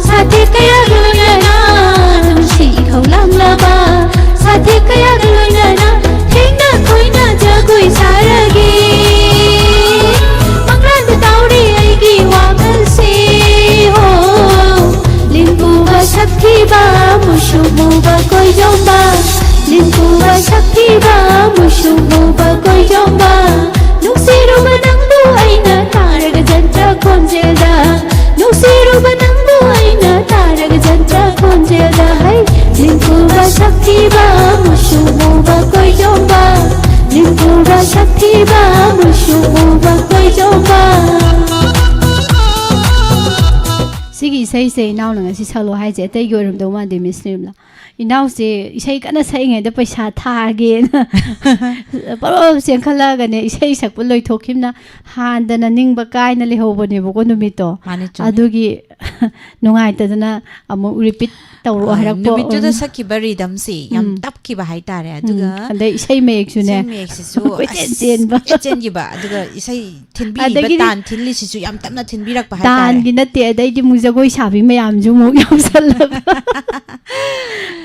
ꯁꯥꯊꯦꯛ ꯀꯌꯥꯒ ꯂꯣꯏꯅꯅ ꯅꯨꯡꯁꯤ ꯏꯈꯧ ꯂꯥꯡꯂꯕ ꯁꯥꯊꯦꯛ ꯀꯌꯥꯒ ꯂꯣꯏꯅꯅ ꯊꯦꯡꯅ ꯈꯣꯏꯅ ꯖꯒꯣꯏ ꯁꯥꯔꯒꯦ ꯃꯪꯂꯥꯟꯗ ꯇꯧꯔꯤ ꯑꯩꯒꯤ ꯋꯥꯈꯜꯁꯦ ꯍꯣ ꯂꯤꯟꯄꯨꯕ ꯁꯛꯊꯤꯕ ꯃꯨꯁꯨꯛ ꯃꯨꯕ ꯀꯣꯏꯖꯣꯝꯕ ꯂꯤꯟꯄꯨꯕ ꯁꯛꯊꯤꯕ ꯃꯨꯁꯨꯛ ꯃꯨꯕ ꯀꯣꯏꯖꯣꯝꯕ ꯅꯨꯡꯁꯤꯔꯨꯕ ꯅꯪꯕꯨ ꯑꯩꯅ ꯇꯥꯔꯒ ꯖꯟꯇ꯭ꯔ ꯈꯣꯟꯖꯦꯜꯗ ꯅꯨꯡꯁꯤꯔꯨꯕ ꯅꯪꯕꯨ ꯑꯩꯅ ꯇꯥꯔꯒ ꯖꯟꯇ꯭ꯔ ꯈꯣꯟꯖꯦꯜꯗ ꯍꯩ ꯂꯤꯟꯄꯨꯕ ꯁꯛꯊꯤꯕ ꯃꯨꯁꯨꯛ ꯃꯨꯕ ꯀꯣꯏꯖꯣꯝꯕ ꯂꯤꯟꯄꯨꯕ ꯁꯛꯊꯤꯕ ꯃꯨꯁꯨꯛ ꯃꯨꯕ ꯀꯣꯏꯖꯣꯝꯕ ꯁꯤꯒꯤ ꯏꯁꯩꯁꯦ ꯏꯅꯥꯎꯅ ꯉꯁꯤ ꯁꯛꯂꯣ ꯍꯥꯏꯁꯦ ꯑꯇꯩꯒꯤ ꯑꯣꯏꯔꯝꯗꯧ ꯃꯥꯟꯗꯦ, ꯃꯤꯁ ꯅꯤꯔꯃꯂꯥ꯫ ꯏꯅꯥꯎꯁꯦ ꯏꯁꯩ ꯀꯟꯅ ꯁꯛꯏꯉꯩꯗ ꯄꯩꯁꯥ ꯊꯥꯒꯦꯅ ꯄꯔꯣꯞ ꯆꯦꯟꯈꯠꯂꯛꯑꯒꯅꯦ, ꯏꯁꯩ ꯁꯛꯄ ꯂꯣꯏꯊꯣꯛꯈꯤꯕꯅ ꯍꯥꯟꯗꯅ ꯅꯤꯡꯕ ꯀꯥꯏꯅ ꯂꯩꯍꯧꯕꯅꯦꯕꯀꯣ ꯅꯨꯃꯤꯠꯇꯣ꯫ ꯃꯥꯅꯦ, ꯆꯨꯝꯃꯦ꯫ ꯑꯗꯨꯒꯤ ꯅꯨꯡꯉꯥꯏꯇꯗꯅ ꯑꯃꯨꯛ repeat ꯇꯧꯔꯛꯑꯣ ꯑ, ꯍꯥꯏꯔꯛꯄ ꯅꯨꯃꯤꯠꯇꯨꯗ ꯑꯣꯏꯅ꯫ ꯁꯛꯈꯤꯕ rhythmꯁꯤ ꯌꯥꯝ ꯎꯝ꯫ ꯇꯞꯈꯤꯕ ꯍꯥꯏꯇꯥꯔꯦ꯫ ꯎꯝ꯫ ꯑꯗꯨꯒ ꯑꯗꯩ ꯏꯁꯩ ꯃꯌꯦꯛꯁꯨꯅꯦ, ꯏꯁꯩ ꯃꯌꯦꯛꯁꯤꯁꯨ ꯀꯣꯏꯆꯦꯟ ꯑꯁ, ꯆꯦꯟꯕ꯫ ꯀꯣꯏꯆꯦꯟ ꯆꯦꯟꯈꯤꯕ꯫ ꯑꯗꯨꯒ ꯏꯁꯩ ꯊꯤꯟꯕꯤꯔꯤꯕ ꯑꯗꯒꯤꯗꯤ ꯇꯥꯟ ꯊꯤꯜꯂꯤꯁꯤꯁꯨ ꯌꯥꯝ ꯇꯞꯅ ꯊꯤꯟꯕꯤꯔꯛꯄ ꯍꯥꯏꯇꯥꯔꯦ꯫ ꯇꯥꯟꯒꯤ ꯅꯠꯇꯦ, ꯑꯗꯩꯗꯤ ꯑꯃꯨꯛ ꯖꯒꯣꯏ ꯁꯥꯕꯤ ꯃꯌꯥꯝꯁꯨ ꯑꯃꯨꯛ ꯌꯥꯎꯁꯜꯂꯕ꯫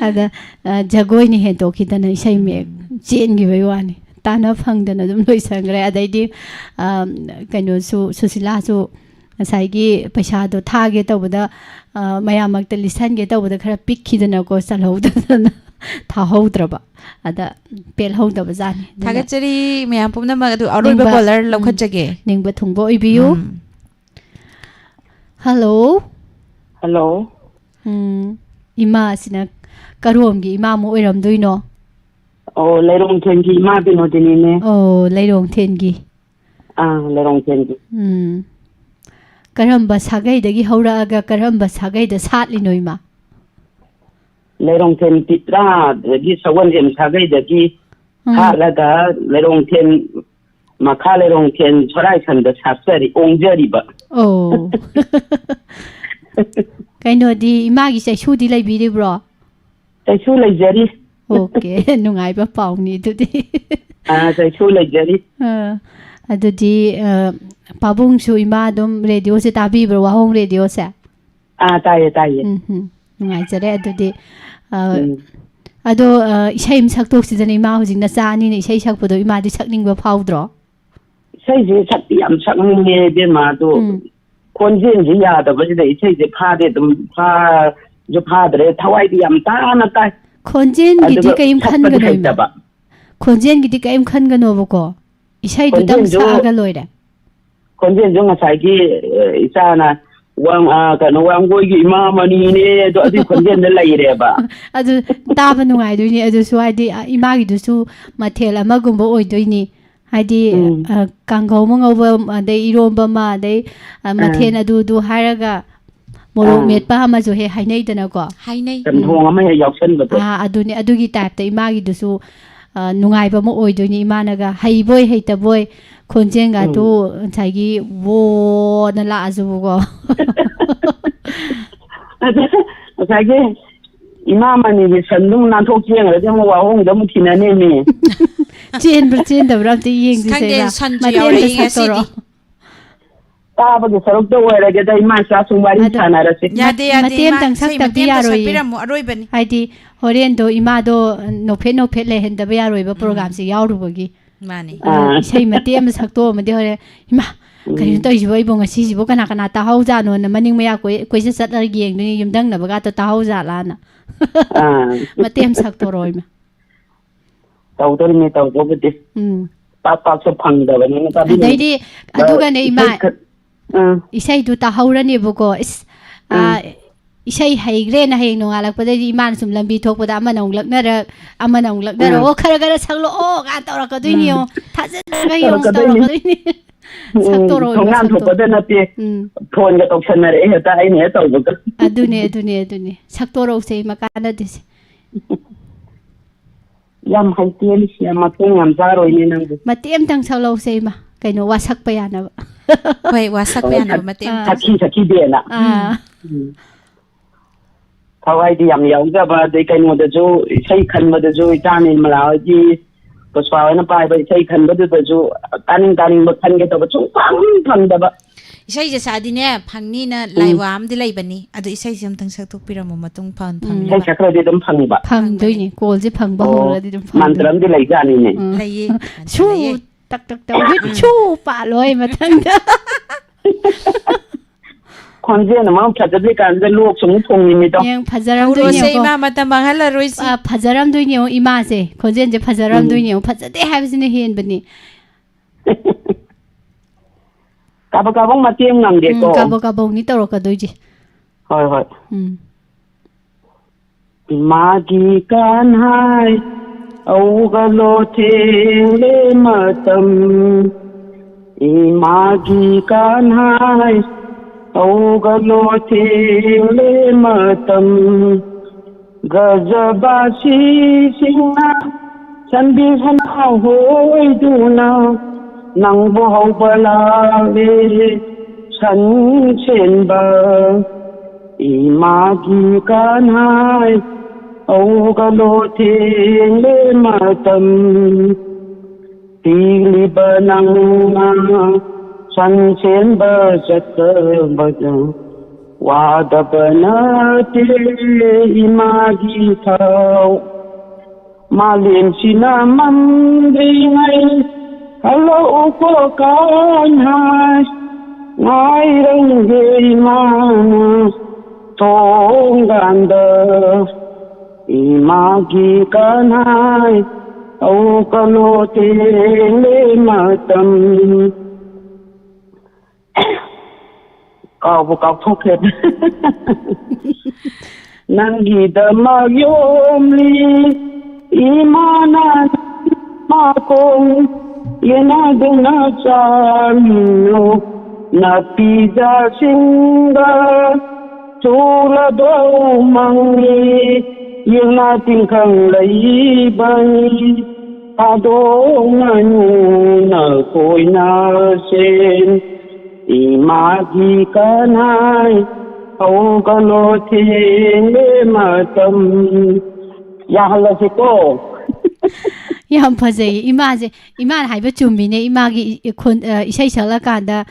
ꯑꯗ, ꯑ, ꯖꯒꯣꯏꯅ ꯍꯦꯟꯗꯣꯛꯈꯤꯗꯅ ꯏꯁꯩ ꯃꯌꯦꯛ ꯎꯝ꯫ ꯆꯦꯟꯈꯤꯕꯩ ꯋꯥꯅꯤ꯫ ꯇꯥꯟꯅ ꯐꯪꯗꯅ ꯑꯗꯨꯝ ꯂꯣꯏꯁꯟꯈ꯭ꯔꯦ꯫ ꯑꯗꯩꯗꯤ, ꯑ, ꯀꯩꯅꯣꯁꯨ, ꯁꯨꯁꯤꯂꯥꯁꯨ ꯉꯁꯥꯏꯒꯤ ꯄꯩꯁꯥꯗꯣ ꯊꯥꯒꯦ ꯇꯧꯕꯗ, ꯑ, ꯃꯌꯥꯝ ꯃꯔꯛꯇ ꯂꯤꯠꯁꯟꯒꯦ ꯇꯧꯕꯗ ꯈꯔ ꯄꯤꯛꯈꯤꯗꯅꯀꯣ, ꯆꯜꯍꯧꯗꯗꯅ ꯊꯥꯍꯧꯗ꯭ꯔꯕ꯫ ꯑꯗ ꯄꯦꯜꯍꯧꯗꯕꯖꯥꯠꯅꯤ꯫ ꯑꯗꯨꯅ ꯊꯥꯒꯠꯆꯔꯤ ꯃꯌꯥꯝ ꯄꯨꯝꯅꯃꯛ꯫ ꯑꯗꯨ ꯑꯔꯣꯏꯕ ꯅꯤꯡꯕ, caller ꯎꯝ, ꯂꯧꯈꯠꯆꯒꯦ꯫ ꯅꯤꯡꯕ ꯊꯨꯡꯕ ꯑꯣꯏꯕꯤꯌꯨ꯫ ꯎꯝ꯫ ꯍꯜꯂꯣ꯫ ꯍꯜꯂꯣ꯫ ꯎꯝ, ꯏꯃꯥꯁꯤꯅ ꯀꯔꯣꯝꯒꯤ ꯏꯃꯥꯃꯨꯛ ꯑꯣꯏꯔꯝꯗꯣꯏꯅꯣ? ꯑꯣ, ꯂꯩꯔꯣꯡꯊꯦꯟꯒꯤ ꯏꯃꯥ ꯕꯤꯅꯣꯗꯤꯅꯤꯅꯦ꯫ ꯑꯣ, ꯂꯩꯔꯣꯡꯊꯦꯟꯒꯤ꯫ ꯑꯥ, ꯂꯩꯔꯣꯡꯊꯦꯟꯒꯤ꯫ ꯎꯝ꯫ ꯀꯔꯝꯕ ꯁꯥꯒꯩꯗꯒꯤ ꯍꯧꯔꯛꯑꯒ ꯀꯔꯝꯕ ꯁꯥꯒꯩꯗ ꯁꯥꯠꯂꯤꯅꯣ, ꯏꯃꯥ? ꯂꯩꯔꯣꯡꯊꯦꯟ ꯄꯤꯄ꯭ꯔꯥꯗꯒꯤ, ꯁꯒꯣꯜꯁꯦꯝ ꯁꯥꯒꯩꯗꯒꯤ ꯎꯝ꯫ ꯁꯥꯠꯂꯒ ꯂꯩꯔꯣꯡꯊꯦꯟ, ꯃꯈꯥ ꯂꯩꯔꯣꯡꯊꯦꯟ ꯁꯣꯔꯥꯏꯁꯝꯗ ꯁꯥꯠꯆꯔꯤ, ꯑꯣꯡꯖꯔꯤꯕ꯫ ꯑꯣ꯫ ꯀꯩꯅꯣꯗꯤ, ꯏꯃꯥꯒꯤ ꯆꯩꯁꯨꯗꯤ ꯂꯩꯕꯤꯔꯤꯕ꯭ꯔꯣ? ꯆꯩꯁꯨ ꯂꯩꯖꯔꯤ꯫ ꯑꯣꯀꯦ, ꯅꯨꯡꯉꯥꯏꯕ ꯄꯥꯎꯅꯤ ꯑꯗꯨꯗꯤ꯫ ꯑꯥ, ꯆꯩꯁꯨ ꯂꯩꯖꯔꯤ꯫ ꯑꯥ, ꯑꯗꯨꯗꯤ, ꯑ, ꯄꯥꯕꯨꯡꯁꯨ ꯏꯃꯥ ꯑꯗꯨꯝ radioꯁꯦ ꯇꯥꯕꯤꯕ꯭ꯔꯣ, ꯋꯥꯍꯣꯡ radioꯁꯦ? ꯑꯥ, ꯇꯥꯏꯌꯦ, ꯇꯥꯏꯌꯦ꯫ ꯎꯝ, ꯎꯝ꯫ ꯅꯨꯡꯉꯥꯏꯖꯔꯦ ꯑꯗꯨꯗꯤ꯫ ꯑ, ꯎꯝ꯫ ꯑꯗꯣ, ꯑ, ꯏꯁꯩ ꯑꯃ ꯁꯛꯇꯣꯛꯁꯤꯗꯅ, ꯏꯃꯥ ꯍꯧꯖꯤꯛ ꯅꯆꯥ ꯑꯅꯤꯅ ꯏꯁꯩ ꯁꯛꯄꯗꯣ ꯏꯃꯥꯗꯤ ꯁꯛꯅꯤꯡꯕ ꯐꯥꯎꯗ꯭ꯔꯣ? ꯏꯁꯩꯁꯦ ꯁꯛꯇꯤ ꯌꯥꯝ ꯁꯛꯅꯤꯡꯉꯦ, ꯏꯕꯦꯝꯃ, ꯑꯗꯣ ꯎꯝ꯫ ꯈꯣꯟꯖꯦꯜꯁꯦ ꯌꯥꯗꯕꯁꯤꯗ ꯏꯁꯩꯁꯦ ꯐꯥꯗꯦ, ꯑꯗꯨꯝ ꯐꯥꯁꯨ ꯐꯥꯗ꯭ꯔꯦ, ꯊꯋꯥꯏꯗꯤ ꯌꯥꯝ ꯇꯥꯅ ꯇꯥꯏ꯫ ꯈꯣꯟꯖꯦꯜꯒꯤꯗꯤ ꯑꯗꯨꯒ ꯀꯔꯤꯝ ꯁꯛꯄꯗꯤ ꯈꯟꯒꯅꯣ, ꯏꯃꯥ꯫ ꯍꯩꯇꯕ꯫ ꯈꯣꯟꯖꯦꯜꯒꯤꯗꯤ ꯀꯔꯤꯝ ꯈꯟꯒꯅꯣꯕꯀꯣ, ꯏꯁꯩꯗꯨꯗꯪ ꯈꯣꯟꯖꯦꯜꯁꯨ, ꯁꯛꯑꯒ ꯂꯣꯏꯔꯦ꯫ ꯈꯣꯟꯖꯦꯜꯁꯨ ꯉꯁꯥꯏꯒꯤ, ꯑ, ꯏꯆꯥꯅ ꯋꯥꯡ-, ꯑ, ꯀꯩꯅꯣ, ꯋꯥꯡꯒꯣꯏꯒꯤ ꯏꯃꯥ ꯃꯅꯤꯅꯦ, ꯑꯗꯣ ꯑꯗꯨꯒꯤ ꯈꯣꯟꯖꯦꯜꯗ ꯂꯩꯔꯦꯕ꯫ ꯑꯗꯨ ꯇꯥꯕ ꯅꯨꯡꯉꯥꯏꯗꯣꯏꯅꯤ, ꯑꯗꯨꯁꯨ ꯍꯥꯏꯗꯤ, ꯑ, ꯏꯃꯥꯒꯤꯗꯨꯁꯨ ꯃꯊꯦꯜ ꯑꯃꯒꯨꯝꯕ ꯑꯣꯏꯗꯣꯏꯅꯤ꯫ ꯍꯥꯏꯗꯤ, ꯎꯝ꯫ ꯑ, ꯀꯥꯡꯒꯧ ꯑꯃ ꯉꯧꯕ, ꯑꯗꯩ ꯏꯔꯣꯝꯕ ꯑꯃ, ꯑꯗꯩ, ꯑ, ꯑꯥ꯫ ꯃꯊꯦꯜ ꯑꯗꯨꯗꯨ ꯍꯥꯏꯔꯒ ꯃꯣꯔꯣꯛ ꯑꯥ꯫ ꯃꯦꯠꯄ ꯑꯃꯁꯨ ꯍꯦꯛ ꯍꯥꯏꯅꯩꯗꯅꯀꯣ꯫ ꯍꯥꯏꯅꯩ꯫ ꯆꯝꯊꯣꯡ ꯑꯃ ꯍꯦꯛ ꯌꯥꯎꯁꯟꯕꯗꯣ꯫ ꯑꯥ, ꯑꯗꯨꯅꯦ, ꯑꯗꯨꯒꯤ type ꯇ ꯏꯃꯥꯒꯤꯗꯨꯁꯨ, ꯑ, ꯅꯨꯡꯉꯥꯏꯕ ꯑꯃ ꯑꯣꯏꯗꯣꯏꯅꯤ꯫ ꯏꯃꯥꯅꯒ ꯍꯩꯕꯣꯏ ꯍꯩꯇꯕꯣꯏ ꯈꯣꯟꯖꯦꯜꯒꯗꯨ ꯎꯝ꯫ ꯉꯁꯥꯏꯒꯤ ꯋꯣꯅ ꯂꯥꯛꯑꯁꯨꯕꯀꯣ꯫ ꯑꯗ ꯉꯁꯥꯏꯒꯤ ꯏꯃꯥ ꯃꯅꯤꯒꯤ ꯁꯟꯗꯨꯝ ꯅꯥꯟꯊꯣꯛ ꯆꯦꯟꯈ꯭ꯔꯗꯤ ꯑꯃꯨꯛ ꯋꯥꯍꯣꯡꯗ ꯑꯃꯨꯛ ꯊꯤꯅꯅꯦꯃꯤ꯫ ꯆꯦꯟꯕ꯭ꯔꯥ ꯆꯦꯟꯗꯕ꯭ꯔꯥ ꯑꯝꯇ ꯌꯦꯡꯁꯤꯁꯦ, ꯈꯪꯗꯦ, ꯏꯃꯥ꯫ ꯁꯟꯁꯨ ꯃꯇꯦꯛ ꯑꯝꯇ ꯌꯥꯎꯔꯛꯏ ꯁꯛꯇꯣꯔꯛꯑꯣ꯫ ꯉꯁꯤꯗꯤ꯫ ꯇꯥꯕꯒꯤ ꯁꯔꯨꯛꯇ ꯑꯣꯏꯔꯒꯦꯗ, ꯏꯃꯥ ꯏꯆꯥꯁꯨ ꯋꯥꯔꯤ ꯑꯗꯣ ꯁꯥꯟꯅꯔꯁꯤ꯫ ꯌꯥꯗꯦ, ꯌꯥꯗꯦ, ꯃꯇꯦꯛ ꯏꯃꯥ, ꯑꯝꯇꯪ ꯏꯁꯩ ꯁꯛꯇꯕꯗꯤ ꯃꯇꯦꯛ ꯑꯝꯇ ꯌꯥꯔꯣꯏꯌꯦ꯫ ꯁꯛꯄꯤꯔꯝꯃꯣ, ꯑꯔꯣꯏꯕꯅꯤ꯫ ꯍꯥꯏꯗꯤ ꯍꯣꯔꯦꯟꯗꯣ ꯏꯃꯥꯗꯣ ꯅꯣꯛꯐꯦꯠ ꯅꯣꯛꯐꯦꯠ ꯂꯩꯍꯟꯗꯕ ꯌꯥꯔꯣꯏꯕ, ꯎꯝ꯫ Program ꯁꯦ ꯌꯥꯎꯔꯨꯕꯒꯤ꯫ ꯃꯥꯅꯤ꯫ ꯑꯥ꯫ ꯏꯁꯩ ꯃꯇꯦꯛ ꯑꯃ ꯁꯛꯇꯣꯛꯑꯝꯃꯗꯤ ꯍꯣꯔꯦꯟ, "ꯏꯃꯥ, ꯀꯩꯅꯣ ꯎꯝ꯫ ꯇꯧꯔꯤꯁꯤꯕꯣ? ꯑꯩꯕꯨ ꯉꯁꯤꯁꯤꯕꯨ ꯀꯅꯥ ꯀꯅꯥ ꯇꯥꯍꯧꯖꯥꯠꯅꯣꯅ?" ꯃꯅꯤꯡ ꯃꯌꯥ ꯀꯣꯏ-, ꯀꯣꯏꯆꯠ ꯆꯠꯂꯒ ꯌꯦꯡꯗꯣꯏꯅꯤ, ꯌꯨꯝꯊꯪꯅꯕꯒ ꯇꯥꯍꯧꯖꯥꯠꯂꯥꯅ꯫ ꯑꯥ꯫ ꯃꯇꯦꯛ ꯑꯃ ꯁꯛꯇꯣꯔꯛꯑꯣ, ꯏꯃꯥ꯫ ꯇꯧꯗꯣꯔꯤꯅꯦ, ꯇꯧꯕꯕꯨꯗꯤ꯫ ꯎꯝ꯫ ꯄꯥꯛ ꯄꯥꯛꯁꯨ ꯐꯪꯗꯕꯅꯤꯅ ꯇꯥꯕꯤꯅꯤꯡ-, ꯑꯗꯩꯗꯤ, ꯑꯗꯨꯒꯅꯦ, ꯏꯃꯥ, ꯏꯁꯩ ꯈꯠ-, ꯑꯥ꯫ ꯏꯁꯩꯗꯨ ꯇꯥꯍꯧꯔꯅꯦꯕꯀꯣ꯫ ꯏꯁ, ꯑꯥ, ꯎꯝ꯫ ꯏꯁꯩ ꯍꯩꯈ꯭ꯔꯦꯅ ꯍꯌꯦꯡ ꯅꯣꯡꯉꯥꯜꯂꯛꯄꯗꯩꯗꯤ ꯏꯃꯥꯅ ꯁꯨꯝ ꯂꯝꯕꯤ ꯊꯣꯛꯄꯗ ꯑꯃꯅ ꯑꯃꯨꯛ ꯂꯛꯅꯔꯛ, ꯑꯃꯅ ꯑꯃꯨꯛ ꯂꯛꯅꯔꯛ, ꯎꯝ꯫ "ꯑꯣ, ꯈꯔ ꯈꯔ ꯁꯛꯂꯛꯑꯣ" ꯀꯥꯏꯅ ꯇꯧꯔꯛꯀꯗꯣꯏꯅꯤ ꯎꯝ꯫ ꯌꯦꯡꯉꯣ꯫ ꯊꯥꯖꯤꯜꯂꯒ ꯌꯦꯡꯉꯣ, ꯇꯧꯔꯛꯀꯗꯣꯏꯅꯤ꯫ ꯇꯧꯔꯛꯀꯗꯣꯏꯅꯤ꯫ ꯎꯝ, ꯁꯛꯇꯣꯔꯛꯑꯣ, ꯏꯃꯥ, ꯊꯣꯡꯒꯥꯟ ꯁꯛꯇꯣꯔꯛꯑꯣ꯫ ꯊꯣꯛꯄꯗ ꯅꯠꯇꯦ, ꯎꯝ꯫ Phone ꯒ ꯇꯧꯁꯟꯅꯔꯛꯑꯦ ꯍꯦꯛꯇ ꯑꯩꯅ ꯍꯦꯛ ꯇꯧꯕꯒ꯫ ꯑꯗꯨꯅꯦ, ꯑꯗꯨꯅꯦ, ꯑꯗꯨꯅꯦ꯫ ꯁꯛꯇꯣꯔꯛꯎꯁꯦ, ꯏꯃꯥ, ꯀꯥꯟꯅꯗꯦꯁꯦ꯫ ꯌꯥꯝ ꯍꯩꯇꯦꯅꯦ, ꯌꯥꯝ ꯃꯇꯦꯡ ꯌꯥꯝ ꯆꯥꯔꯣꯏꯅꯦ ꯅꯪꯕꯨ꯫ ꯃꯇꯦꯛ ꯑꯝꯇꯪ ꯁꯛꯂꯧꯁꯦ ꯏꯃꯥ, ꯀꯩꯅꯣ, ꯋꯥꯁꯛꯄ ꯌꯥꯅꯕ꯫ ꯍꯣꯏ, ꯋꯥꯁꯛꯄ ꯑꯣ, ꯌꯥꯅꯕ ꯁꯛ-, ꯃꯇꯦꯛ ꯑꯝꯇꯪ꯫ ꯁꯛꯈꯤ ꯁꯛꯈꯤꯗꯦꯅ꯫ ꯑꯥ꯫ ꯎꯝ꯫ ꯊꯋꯥꯏꯗꯤ ꯌꯥꯝ ꯌꯥꯎꯖꯕ, ꯑꯗꯩ ꯀꯩꯅꯣꯗꯁꯨ, ꯏꯁꯩ ꯈꯟꯕꯗꯁꯨ ꯏꯆꯥ ꯅꯤꯔꯃꯂꯥ ꯍꯣꯏꯒꯤ, ꯄꯨꯁꯄꯥ ꯍꯣꯏꯅ ꯄꯥꯏꯕ ꯏꯁꯩ ꯈꯟꯕꯗꯨꯗꯁꯨ ꯇꯥꯅꯤꯡ ꯇꯥꯅꯤꯡꯕ ꯈꯟꯒꯦ ꯇꯧꯕ, ꯁꯨꯡꯐꯪ ꯐꯪꯗꯕ꯫ ꯏꯁꯩꯁꯦ ꯁꯛꯑꯗꯤꯅꯦ, ꯐꯪꯅꯤꯅ ꯎꯝ꯫ ꯂꯥꯏ ꯋꯥ ꯑꯃꯗꯤ ꯂꯩꯕꯅꯤ, ꯑꯗꯨ ꯏꯁꯩꯁꯦ ꯑꯝꯇꯪ ꯁꯛꯇꯣꯛꯄꯤꯔꯝꯃꯣ, ꯃꯇꯨꯡ ꯐꯪ-, ꯎꯝ꯫ ꯐꯪꯅꯕ꯫ ꯏꯁꯩ ꯁꯛꯈ꯭ꯔꯗꯤ ꯑꯗꯨꯝ ꯐꯪꯕ꯫ ꯐꯪꯗꯣꯏꯅꯦ, ꯐꯪꯕꯅꯦ꯫ Call ꯁꯦ ꯐꯪꯕ ꯑꯣ, ꯍꯧꯔꯗꯤ ꯑꯗꯨꯝ ꯐꯪꯗꯣꯏꯅꯦ꯫ ꯃꯟꯇ꯭ꯔ ꯑꯃꯗꯤ ꯂꯩꯖꯥꯠꯅꯤꯅꯦ꯫ ꯎꯝ꯫ ꯂꯩꯌꯦ, ꯁꯨ, ꯂꯩꯌꯦ꯫ ꯇꯛ, ꯇꯛ, ꯇꯛ, ꯍꯨꯏꯠ, ꯁꯨ ꯄꯥꯜꯂꯣꯏ ꯃꯊꯪꯗ꯫ ꯈꯣꯟꯖꯦꯜꯅ ꯃꯔꯣꯟ ꯐꯖꯗ꯭ꯔꯤ ꯀꯥꯟꯁꯤꯗ ꯂꯣꯛꯁꯨ ꯑꯃꯨꯛ ꯊꯨꯡꯉꯤꯅꯤꯗꯣ꯫ ꯌꯦꯡ, ꯐꯖꯔꯝꯗꯣꯏꯅꯦ ꯍꯧꯔꯣꯁꯦ, ꯌꯦꯡꯉꯣ꯫ ꯏꯃꯥ, ꯃꯇꯝ ꯃꯥꯡꯍꯜꯂꯔꯣꯏꯁꯤ꯫ ꯑ, ꯐꯖꯔꯝꯗꯣꯏꯅꯦ ꯌꯦꯡꯉꯣ, ꯏꯃꯥꯁꯦ꯫ ꯈꯣꯟꯖꯦꯜꯁꯦ ꯐꯖꯔꯝꯗꯣꯏꯅꯦ ꯎꯝ꯫ ꯌꯦꯡꯉꯣ꯫ ꯐꯖꯗꯦ ꯍꯥꯏꯕꯁꯤꯅ ꯍꯦꯟꯕꯅꯤ꯫ ꯀꯥꯕꯛ ꯀꯥꯕꯛ ꯃꯇꯦꯡ ꯉꯝꯒꯦꯀꯣ꯫ ꯎꯝ, ꯀꯥꯕꯛ ꯀꯥꯕꯛꯅꯤ ꯇꯧꯔꯛꯀꯗꯣꯏꯁꯦ꯫ ꯍꯣꯏ, ꯍꯣꯏ꯫ ꯎꯝ꯫ ꯏꯃꯥꯒꯤ ꯀꯥꯟꯍꯥꯏ, ꯑꯧꯒꯂꯣ ꯊꯦꯡꯂꯦ ꯃꯇꯝ꯫ ꯏꯃꯥꯒꯤ ꯀꯥꯟꯍꯥꯏ, ꯍꯧꯒꯠꯂꯣ, ꯊꯦꯡꯂꯦ ꯃꯇꯝ꯫ ꯒ꯭ꯔꯖꯕꯥꯁꯤꯁꯤꯡꯅ ꯁꯟꯕꯤ ꯁꯟꯅꯥ ꯍꯣꯏꯗꯨꯅ ꯅꯪꯕꯨ ꯍꯧꯕ ꯂꯥꯛꯂꯦ, ꯁꯟ ꯁꯦꯟꯕ ꯏꯃꯥꯒꯤ ꯀꯥꯟꯍꯥꯏ꯫ ꯍꯧꯒꯠꯂꯣ, ꯊꯦꯡꯂꯦ ꯃꯇꯝ꯫ ꯄꯤꯛꯂꯤꯕ ꯅꯪꯅ ꯁꯟ ꯁꯦꯟꯕ ꯆꯠꯇꯕꯗ ꯋꯥꯗꯕ ꯅꯠꯇꯦ ꯏꯃꯥꯒꯤ ꯊꯥꯎ꯫ ꯃꯥꯂꯦꯝꯁꯤꯅ ꯃꯝꯗ꯭ꯔꯤꯉꯩ ꯍꯜꯂꯛꯎꯀꯣ ꯀꯥꯟꯍꯥꯏ꯫ ꯉꯥꯏꯔꯝꯒꯦ ꯏꯃꯥꯅ ꯊꯣꯡꯒꯥꯟꯗ꯫ ꯏꯃꯥꯒꯤ ꯀꯥꯟꯍꯥꯏ ꯍꯧꯒꯠꯂꯣ ꯊꯦꯡꯂꯦ ꯃꯇꯝ꯫ ꯀꯥꯎꯕꯨ ꯀꯥꯎꯊꯣꯛꯈ꯭ꯔꯦ꯫ ꯅꯪꯒꯤꯗꯃꯛ ꯌꯣꯝꯂꯤ ꯏꯃꯥꯅ ꯃꯈꯣꯡ ꯌꯦꯟꯅꯗꯨꯅ ꯆꯥꯃꯤꯟꯅꯨ ꯅꯥꯄꯤꯖꯥꯁꯤꯡꯗ ꯆꯣꯠꯂꯕ ꯎꯃꯪꯒꯤ ꯌꯦꯡꯅ ꯇꯤꯡꯈꯪ ꯂꯩꯕꯅꯤ꯫ ꯊꯥꯗꯣꯛꯅꯅꯨ ꯅꯈꯣꯏꯅ ꯁꯦꯟ ꯏꯃꯥꯒꯤ ꯀꯅꯥꯏ ꯍꯧꯒꯠꯂꯣ ꯊꯦꯡꯂꯦ ꯃꯇꯝ꯫ ꯌꯥꯍꯜꯂꯁꯤꯀꯣ꯫ ꯌꯥꯝ ꯐꯖꯩꯌꯦ ꯏꯃꯥꯁꯦ꯫ ꯏꯃꯥꯅ ꯍꯥꯏꯕ ꯆꯨꯝꯃꯤꯅꯦ꯫ ꯏꯃꯥꯒꯤ ꯏ- ꯈꯣꯟ- ꯑ, ꯏꯁꯩ ꯁꯛꯂꯀꯥꯟꯗ,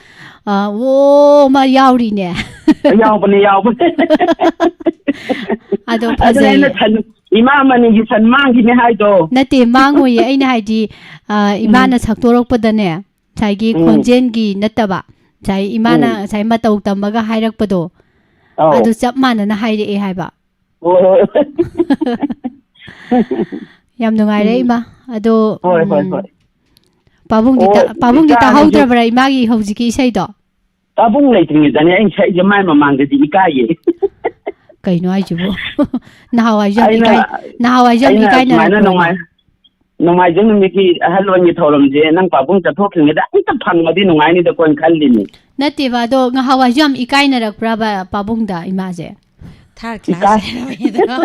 ꯑ, "ꯑꯣ" ꯑꯃ ꯌꯥꯎꯔꯤꯅꯦ꯫ ꯌꯥꯎꯕꯅꯦ, ꯌꯥꯎꯕꯅꯦ꯫ ꯑꯗꯣ ꯑꯗꯨꯅ ꯐꯖꯩꯌꯦ꯫ ꯑꯩꯅ ꯁꯟ, ꯏꯃꯥ ꯑꯃꯅꯤꯒꯤ ꯁꯟ ꯃꯥꯡꯈꯤꯅꯦ ꯍꯥꯏꯗꯣ꯫ ꯅꯠꯇꯦ, ꯃꯥꯡꯉꯣꯏꯌꯦ꯫ ꯑꯩꯅ ꯍꯥꯏꯗꯤ, ꯑ, ꯏꯃꯥꯅ ꯁꯛꯇꯣꯔꯛꯄꯗꯅꯦ, ꯉꯁꯥꯏꯒꯤ ꯎꯝ꯫ ꯈꯣꯟꯖꯦꯜꯒꯤ ꯅꯠꯇꯕ, ꯉꯁꯥꯏ ꯏꯃꯥꯅ ꯎꯝ꯫ ꯉꯁꯥꯏ ꯃꯇꯧ ꯇꯝꯃꯒ ꯍꯥꯏꯔꯛꯄꯗꯣ, ꯑꯧ꯫ ꯑꯗꯨ ꯆꯞ ꯃꯥꯟꯅꯅ ꯍꯥꯏꯔꯛꯑꯦ ꯍꯥꯏꯕ꯫ ꯍꯣꯏ, ꯍꯣꯏ꯫ ꯌꯥꯝ ꯅꯨꯡꯉꯥꯏꯔꯦ ꯎꯝ꯫ ꯏꯃꯥ꯫ ꯑꯗꯣ, ꯍꯣꯏ, ꯍꯣꯏ, ꯎꯝ, ꯍꯣꯏ꯫ ꯄꯥꯕꯨꯡꯗꯤ ꯑꯣ, ꯇꯥ- ꯄꯥꯕꯨꯡꯗꯤ ꯏꯆꯥ ꯍꯧꯖꯤꯛ ꯇꯥꯍꯧꯗ꯭ꯔꯕ꯭ꯔꯥ ꯏꯃꯥꯒꯤ ꯍꯧꯖꯤꯛꯀꯤ ꯏꯁꯩꯗꯣ? ꯄꯥꯕꯨꯡ ꯂꯩꯇ꯭ꯔꯤꯉꯩꯗꯅꯦ ꯑꯩꯅ ꯁꯛꯏꯁꯦ, ꯃꯥꯏ ꯃꯃꯥꯡꯗꯗꯤ ꯏꯀꯥꯏꯌꯦ꯫ ꯀꯩꯅꯣ ꯍꯥꯏꯁꯤꯕꯨ? ꯅꯍꯥꯟꯋꯥꯏꯁꯨ ꯌꯥꯝ ꯑꯩꯅ, ꯏꯀꯥꯏ-, ꯅꯍꯥꯟꯋꯥꯏꯁꯨ ꯌꯥꯝ ꯑꯩꯅ ꯏꯀꯥꯏꯅꯔꯛꯄ꯭ꯔꯣꯅꯦ? ꯁꯨꯃꯥꯏꯅ ꯅꯨꯡꯉꯥꯏ-, ꯅꯣꯡꯃꯥꯏꯖꯤꯡ ꯅꯨꯃꯤꯠꯀꯤ ꯑꯍꯜ ꯑꯣꯏꯒꯤ ꯊꯧꯔꯝꯁꯦ ꯅꯪ ꯄꯥꯕꯨꯡ ꯆꯠꯊꯣꯛꯈ꯭ꯔꯤꯉꯩꯗ ꯑꯝꯇ ꯐꯪꯉꯗꯤ ꯅꯨꯡꯉꯥꯏꯅꯤꯗ ꯀꯣꯟ ꯈꯜꯂꯤꯅꯤ꯫ ꯅꯠꯇꯦꯕ, ꯑꯗꯣ ꯉꯍꯥꯟꯋꯥꯏꯁꯨ ꯌꯥꯝ ꯏꯀꯥꯏꯅꯔꯛꯄ꯭ꯔꯕ ꯄꯥꯕꯨꯡꯗ ꯏꯃꯥꯁꯦ? Third class ꯏꯀꯥꯏ꯫ ꯍꯥꯏꯔꯝꯃꯦꯗꯣ꯫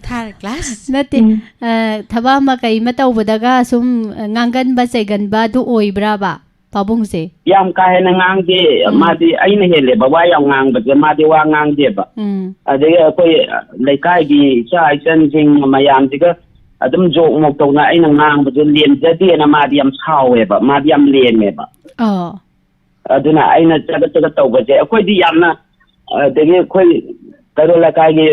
Third class꯫ ꯅꯠꯇꯦ, ꯎꯝ꯫ ꯑ, ꯊꯕꯛ ꯑꯃ ꯀꯩ ꯑꯃ ꯇꯧꯕꯗꯒ ꯁꯨꯝ ꯉꯥꯡꯒꯟꯕ ꯆꯩꯒꯟꯕ ꯑꯗꯨ ꯑꯣꯏꯕ꯭ꯔꯕ ꯄꯥꯕꯨꯡꯁꯦ? ꯌꯥꯝ ꯀꯥ ꯍꯦꯟꯅ ꯉꯥꯡꯗꯦ꯫ ꯎꯝ꯫ ꯃꯥꯗꯤ ꯑꯩꯅ ꯍꯦꯜꯂꯦꯕ ꯋꯥ ꯌꯥꯝ ꯉꯥꯡꯕꯁꯦ, ꯃꯥꯗꯤ ꯋꯥ ꯉꯥꯡꯗꯦꯕ꯫ ꯎꯝ꯫ ꯑꯗꯒꯤ ꯑꯩꯈꯣꯏ ꯂꯩꯀꯥꯏꯒꯤ ꯏꯆꯥ ꯏꯆꯟꯁꯤꯡ ꯃꯌꯥꯝꯁꯤꯒ ꯑꯗꯨꯝ ꯖꯣꯛ ꯃꯣꯛ ꯇꯧꯅ ꯑꯩꯅ ꯉꯥꯡꯕꯁꯦ ꯂꯦꯝꯖꯗꯦꯅ ꯃꯥꯗꯤ ꯌꯥꯝ ꯁꯥꯎꯋꯦꯕ, ꯃꯥꯗꯤ ꯌꯥꯝ ꯂꯦꯝꯃꯦꯕ꯫ ꯑꯣ꯫ ꯑꯗꯨꯅ ꯑꯩꯅ ꯆꯒꯠ ꯆꯒꯠ ꯇꯧꯕꯁꯦ ꯑꯩꯈꯣꯏꯗꯤ ꯌꯥꯝꯅ, ꯑꯗꯒꯤ ꯑꯩꯈꯣꯏ ꯀꯩꯔꯣꯜ ꯂꯩꯀꯥꯏꯒꯤ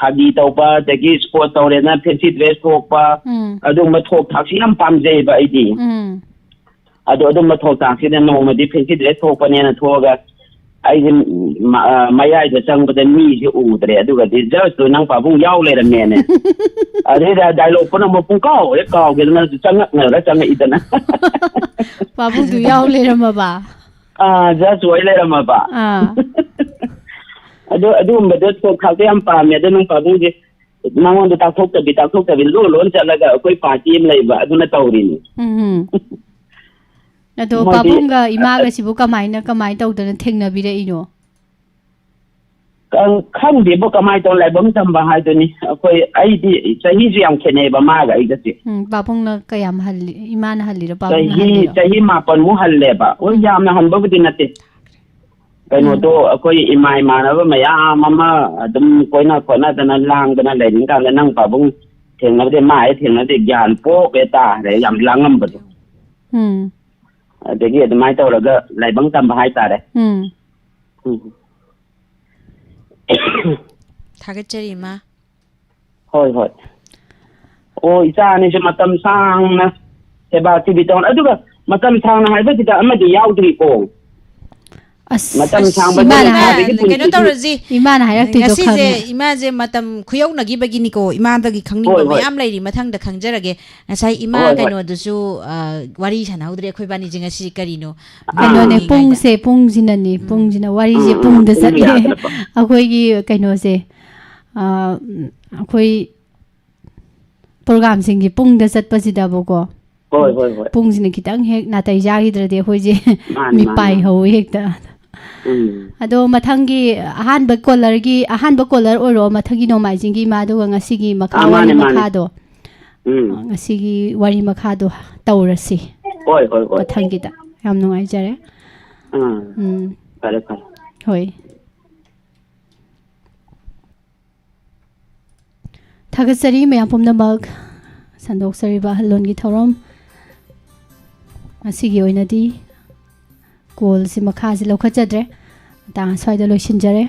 ꯐꯥꯒꯤ ꯇꯧꯕ, ꯑꯗꯒꯤ sport ꯇꯧꯔꯦꯅ fancy dress ꯊꯣꯛꯄ, ꯎꯝ꯫ ꯑꯗꯨꯒꯨꯝꯕ ꯊꯣꯛ ꯊꯥꯛꯁꯤ ꯌꯥꯝ ꯄꯥꯝꯖꯩꯌꯦꯕ ꯑꯩꯗꯤ꯫ ꯎꯝ꯫ ꯑꯗꯣ ꯑꯗꯨꯝꯕ ꯊꯣꯛ ꯊꯥꯛꯁꯤꯗ ꯅꯣꯡꯃꯗꯤ fancy dress ꯊꯣꯛꯄꯅꯦꯅ ꯊꯣꯛꯑꯒ ꯑꯩꯁꯦ ꯃ-, ꯑ, ꯃꯌꯥꯏꯗ ꯆꯪꯕꯗ ꯃꯤꯁꯦ ꯎꯗ꯭ꯔꯦ, ꯑꯗꯨꯒꯗꯤ judgeꯇꯨ ꯅꯪ ꯄꯥꯕꯨꯡ ꯌꯥꯎ ꯂꯩꯔꯝꯃꯦꯅꯦ꯫ ꯑꯗꯩꯗ dialogue ꯄꯨꯝꯅꯃꯛ ꯄꯨꯡꯀꯥꯎ ꯍꯦꯛ ꯀꯥꯎꯈꯤꯗꯅ ꯆꯪꯉꯛꯅꯔ ꯆꯪꯉꯛꯏꯗꯅ꯫ ꯄꯥꯕꯨꯡꯗꯨ ꯌꯥꯎ ꯂꯩꯔꯝꯃꯕ? ꯑꯥ, judge ꯑꯣꯏ ꯂꯩꯔꯝꯃꯕ꯫ ꯑꯥ꯫ ꯑꯗꯣ ꯑꯗꯨꯒꯨꯝꯕꯗꯣ ꯊꯣꯛ ꯊꯥꯛꯇꯣ ꯌꯥꯝ ꯄꯥꯝꯃꯦ꯫ ꯑꯗꯣ ꯅꯪ ꯄꯥꯕꯨꯡꯁꯦ ꯃꯉꯣꯟꯗ ꯇꯥꯛꯊꯣꯛꯇꯕꯤ, ꯇꯥꯛꯊꯣꯛꯇꯕꯤ, ꯂꯣꯟ ꯂꯣꯟ ꯆꯠꯂꯒ ꯑꯩꯈꯣꯏ party ꯑꯃ ꯂꯩꯕ, ꯑꯗꯨꯅ ꯇꯧꯔꯤꯅꯤ꯫ ꯎꯝ, ꯎꯝ꯫ ꯑꯗꯣ ꯃꯣꯏꯗꯤ, ꯄꯥꯕꯨꯡꯒ ꯑ, ꯑ, ꯏꯃꯥꯒꯁꯤꯕꯨ ꯀꯃꯥꯏꯅ, ꯀꯃꯥꯏꯅ ꯇꯧꯗꯅ ꯊꯦꯡꯅꯕꯤꯔꯛꯏꯅꯣ? ꯈꯪ-, ꯈꯪꯗꯦꯕꯣ, ꯀꯃꯥꯏꯅ ꯇꯧ ꯂꯥꯏꯕꯛ ꯇꯝꯕ ꯍꯥꯏꯗꯨꯅꯤ꯫ ꯑꯩꯈꯣꯏ, ꯑꯩꯗꯤ ꯆꯍꯤꯁꯨ ꯌꯥꯝ ꯈꯦꯠꯅꯩꯑꯕ ꯃꯥꯒ ꯑꯩꯒꯁꯦ꯫ ꯎꯝ, ꯄꯥꯕꯨꯡꯅ ꯀꯌꯥꯝ ꯍꯜꯂꯤ? ꯏꯃꯥꯅ ꯍꯜꯂꯤꯔꯣ, ꯄꯥꯕꯨꯡꯅ ꯆꯍꯤ, ꯍꯜꯂꯤꯔꯣ? ꯆꯍꯤ ꯃꯥꯄꯟꯃꯨꯛ ꯍꯜꯂꯦꯕ꯫ ꯍꯣꯏ, ꯎꯝ꯫ ꯌꯥꯝꯅ ꯍꯟꯕꯕꯨꯗꯤ ꯅꯠꯇꯦ꯫ ꯀꯩꯅꯣꯗꯣ, ꯎꯝ꯫ ꯑꯩꯈꯣꯏ ꯏꯃꯥ ꯏꯃꯥꯟꯅꯕ ꯃꯌꯥꯝ ꯑꯃ ꯑꯗꯨꯝ ꯀꯣꯏꯅ ꯈꯣꯠꯅꯗꯅ ꯂꯥꯡꯗꯅ ꯂꯩꯔꯤ ꯀꯥꯟꯗ ꯅꯪ ꯄꯥꯕꯨꯡ ꯊꯦꯡꯅꯕꯗꯤ ꯃꯥ ꯍꯦꯛ ꯊꯦꯡꯅꯗꯤ ꯒ꯭ꯌꯥꯟ ꯄꯣꯛ ꯍꯦꯛ ꯇꯥꯈ꯭ꯔꯦ, ꯌꯥꯝ ꯂꯥꯡꯉꯝꯕꯗꯣ꯫ ꯎꯝ꯫ ꯑꯗꯒꯤ ꯑꯗꯨꯃꯥꯏꯅ ꯇꯧꯔꯒ ꯂꯥꯏꯕꯛ ꯇꯝꯕ ꯍꯥꯏꯇꯥꯔꯦ꯫ ꯎꯝ꯫ ꯎꯝ꯫ ꯊꯥꯒꯠꯆꯔꯤ, ꯏꯃꯥ꯫ ꯍꯣꯏ, ꯍꯣꯏ꯫ ꯑꯣ, ꯏꯆꯥ ꯑꯅꯤꯁꯦ ꯃꯇꯝ ꯁꯥꯡꯅ ꯁꯦꯕꯥ ꯁꯤꯕꯤ ꯇꯧꯅ, ꯑꯗꯨꯒ ꯃꯇꯝ ꯁꯥꯡꯅ ꯍꯥꯏꯕꯁꯤꯗ ꯑꯃꯗꯤ ꯌꯥꯎꯗ꯭ꯔꯤꯀꯣ꯫ ꯑꯁ, ꯃꯇꯝ ꯑꯁ, ꯁꯥꯡꯕ ꯏꯃꯥꯅ ꯍꯥꯏ-, ꯍꯥꯟꯅꯗꯒꯤ ꯀꯩꯅꯣ ꯄꯨꯟꯁꯤꯒꯤ ꯇꯧꯔꯁꯤ꯫ ꯏꯃꯥꯅ ꯍꯥꯏꯔꯛꯇꯣꯏꯗꯣ ꯉꯁꯤꯁꯦ ꯈꯪꯉꯦ꯫ ꯏꯃꯥꯁꯦ ꯃꯇꯝ ꯈꯨꯌꯧꯅꯈꯤꯕꯒꯤꯅꯤꯀꯣ꯫ ꯏꯃꯥꯗꯒꯤ ꯈꯪꯅꯤꯡꯕ ꯍꯣꯏ, ꯍꯣꯏ꯫ ꯃꯌꯥꯝ ꯂꯩꯔꯤ, ꯃꯊꯪꯗ ꯈꯪꯖꯔꯒꯦ꯫ ꯉꯁꯥꯏ ꯏꯃꯥ ꯍꯣꯏ, ꯍꯣꯏ꯫ ꯀꯩꯅꯣꯗꯨꯁꯨ, ꯑ, ꯋꯥꯔꯤ ꯁꯥꯟꯅꯍꯧꯗ꯭ꯔꯦ ꯑꯩꯈꯣꯏ ꯕꯥꯅꯤꯁꯦ ꯉꯁꯤ ꯀꯔꯤꯅꯣ ꯑꯥ꯫ ꯀꯩꯅꯣꯅꯦ, ꯉꯥꯡꯉꯤꯉꯩꯗ꯫ ꯄꯨꯡꯁꯦ, ꯄꯨꯡꯁꯤꯅꯅꯦ, ꯎꯝ꯫ ꯄꯨꯡꯁꯤꯅ ꯋꯥꯔꯤꯁꯦ ꯎꯝ, ꯎꯝ, ꯄꯨꯡꯗ ꯄꯨꯡ ꯆꯠꯂꯦ꯫ ꯌꯥꯗꯅꯀꯣ꯫ ꯑꯩꯈꯣꯏꯒꯤ ꯀꯩꯅꯣꯁꯦ, ꯑ, ꯑꯩꯈꯣꯏ ꯄ꯭ꯔꯣꯒꯥꯝꯁꯤꯡꯁꯦ ꯄꯨꯡꯗ ꯆꯠꯄꯁꯤꯗꯕꯀꯣ, ꯍꯣꯏ ꯍꯣꯏ ꯍꯣꯏ ꯄꯨꯡꯁꯤꯅ ꯈꯤꯇꯪ ꯍꯦꯛ ꯅꯥꯇꯩ ꯆꯥꯈꯤꯗ꯭ꯔꯗꯤ ꯑꯩꯈꯣꯏꯁꯦ ꯃꯥꯅꯤ, ꯃꯤꯄꯥꯏ ꯃꯥꯅꯤ꯫ ꯍꯧꯋꯤ ꯍꯦꯛꯇ꯫ ꯎꯝ ꯑꯗꯣ ꯃꯊꯪꯒꯤ ꯑꯍꯥꯟꯕ ꯀꯣꯂꯔꯒꯤ, ꯑꯍꯥꯟꯕ ꯀꯣꯂꯔ ꯑꯣꯏꯔꯣ ꯃꯊꯪꯒꯤ ꯅꯣꯡꯃꯥꯏꯖꯤꯡꯒꯤ ꯏꯃꯥꯗꯨꯒ ꯉꯁꯤꯒꯤ ꯃꯈꯥ ꯑꯥ, ꯃꯥꯅꯦ, ꯋꯥꯔꯤ ꯃꯥꯅꯦ꯫ ꯃꯈꯥꯗꯣ, ꯎꯝ ꯑ, ꯉꯁꯤꯒꯤ ꯋꯥꯔꯤ ꯃꯈꯥꯗꯣ ꯇꯧꯔꯁꯤ ꯍꯣꯏ ꯍꯣꯏ ꯍꯣꯏ ꯃꯊꯪꯒꯤꯗ꯫ ꯌꯥꯝ ꯅꯨꯡꯉꯥꯏꯖꯔꯦ꯫ ꯎꯝ ꯎꯝ ꯐꯔꯦ ꯐꯔꯦ ꯍꯣꯏ, ꯊꯥꯒꯠꯆꯔꯤ ꯃꯌꯥꯝ ꯄꯨꯝꯅꯃꯛ꯫ ꯁꯟꯗꯣꯛꯆꯔꯤꯕ ꯑꯍꯜ ꯂꯣꯟꯒꯤ ꯊꯧꯔꯝ ꯉꯁꯤꯒꯤ ꯑꯣꯏꯅꯗꯤ ꯀꯣꯜꯁꯤ ꯃꯈꯥꯁꯤ ꯂꯧꯈꯠꯆꯗ꯭ꯔꯦ꯫ ꯃꯇꯥꯡ ꯑꯁ꯭ꯋꯥꯏꯗ ꯂꯣꯏꯁꯤꯟꯖꯔꯦ꯫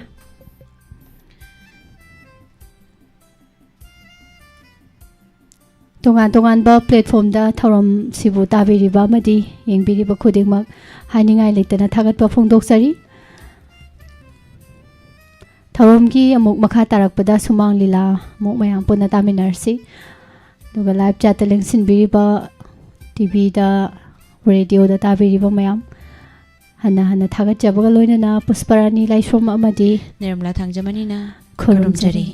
ꯇꯣꯉꯥꯟ ꯇꯣꯉꯥꯟꯕ ꯄ꯭ꯂꯦꯠꯐꯣꯝꯗ ꯊꯧꯔꯝꯁꯤꯕꯨ ꯇꯥꯕꯤꯔꯤꯕ ꯑꯃꯗꯤ ꯌꯦꯡꯕꯤꯔꯤꯕ ꯈꯨꯗꯤꯡꯃꯛ ꯍꯥꯏꯅꯤꯡꯉꯥꯏ ꯂꯩꯇꯅ ꯊꯥꯒꯠꯄ ꯐꯣꯡꯗꯣꯛꯆꯔꯤ꯫ ꯊꯧꯔꯝꯒꯤ ꯑꯃꯨꯛ ꯃꯈꯥ ꯇꯥꯔꯛꯄꯗ ꯁꯨꯃꯥꯡ ꯂꯤꯂꯥ ꯑꯃꯨꯛ ꯃꯌꯥꯝ ꯄꯨꯟꯅ ꯇꯥꯃꯤꯟꯅꯔꯁꯤ꯫ ꯑꯗꯨꯒ ꯂꯥꯏꯚ ꯆꯥꯠꯇ ꯂꯦꯡꯁꯤꯟꯕꯤꯔꯤꯕ, ꯇꯤꯚꯤꯗ, ꯔꯦꯗꯤꯑꯣꯗ ꯇꯥꯕꯤꯔꯤꯕ ꯃꯌꯥꯝ ꯍꯟꯅ ꯍꯟꯅ ꯊꯥꯒꯠꯆꯕꯒ ꯂꯣꯏꯅꯅ ꯄꯨꯁꯄꯔꯥꯅꯤ ꯂꯥꯏꯁ꯭ꯔꯣꯝ ꯑꯃꯗꯤ ꯅꯤꯔꯃꯂꯥ ꯊꯥꯡꯖꯃꯅꯤꯅ ꯈꯨꯔꯨꯝꯖꯔꯤ꯫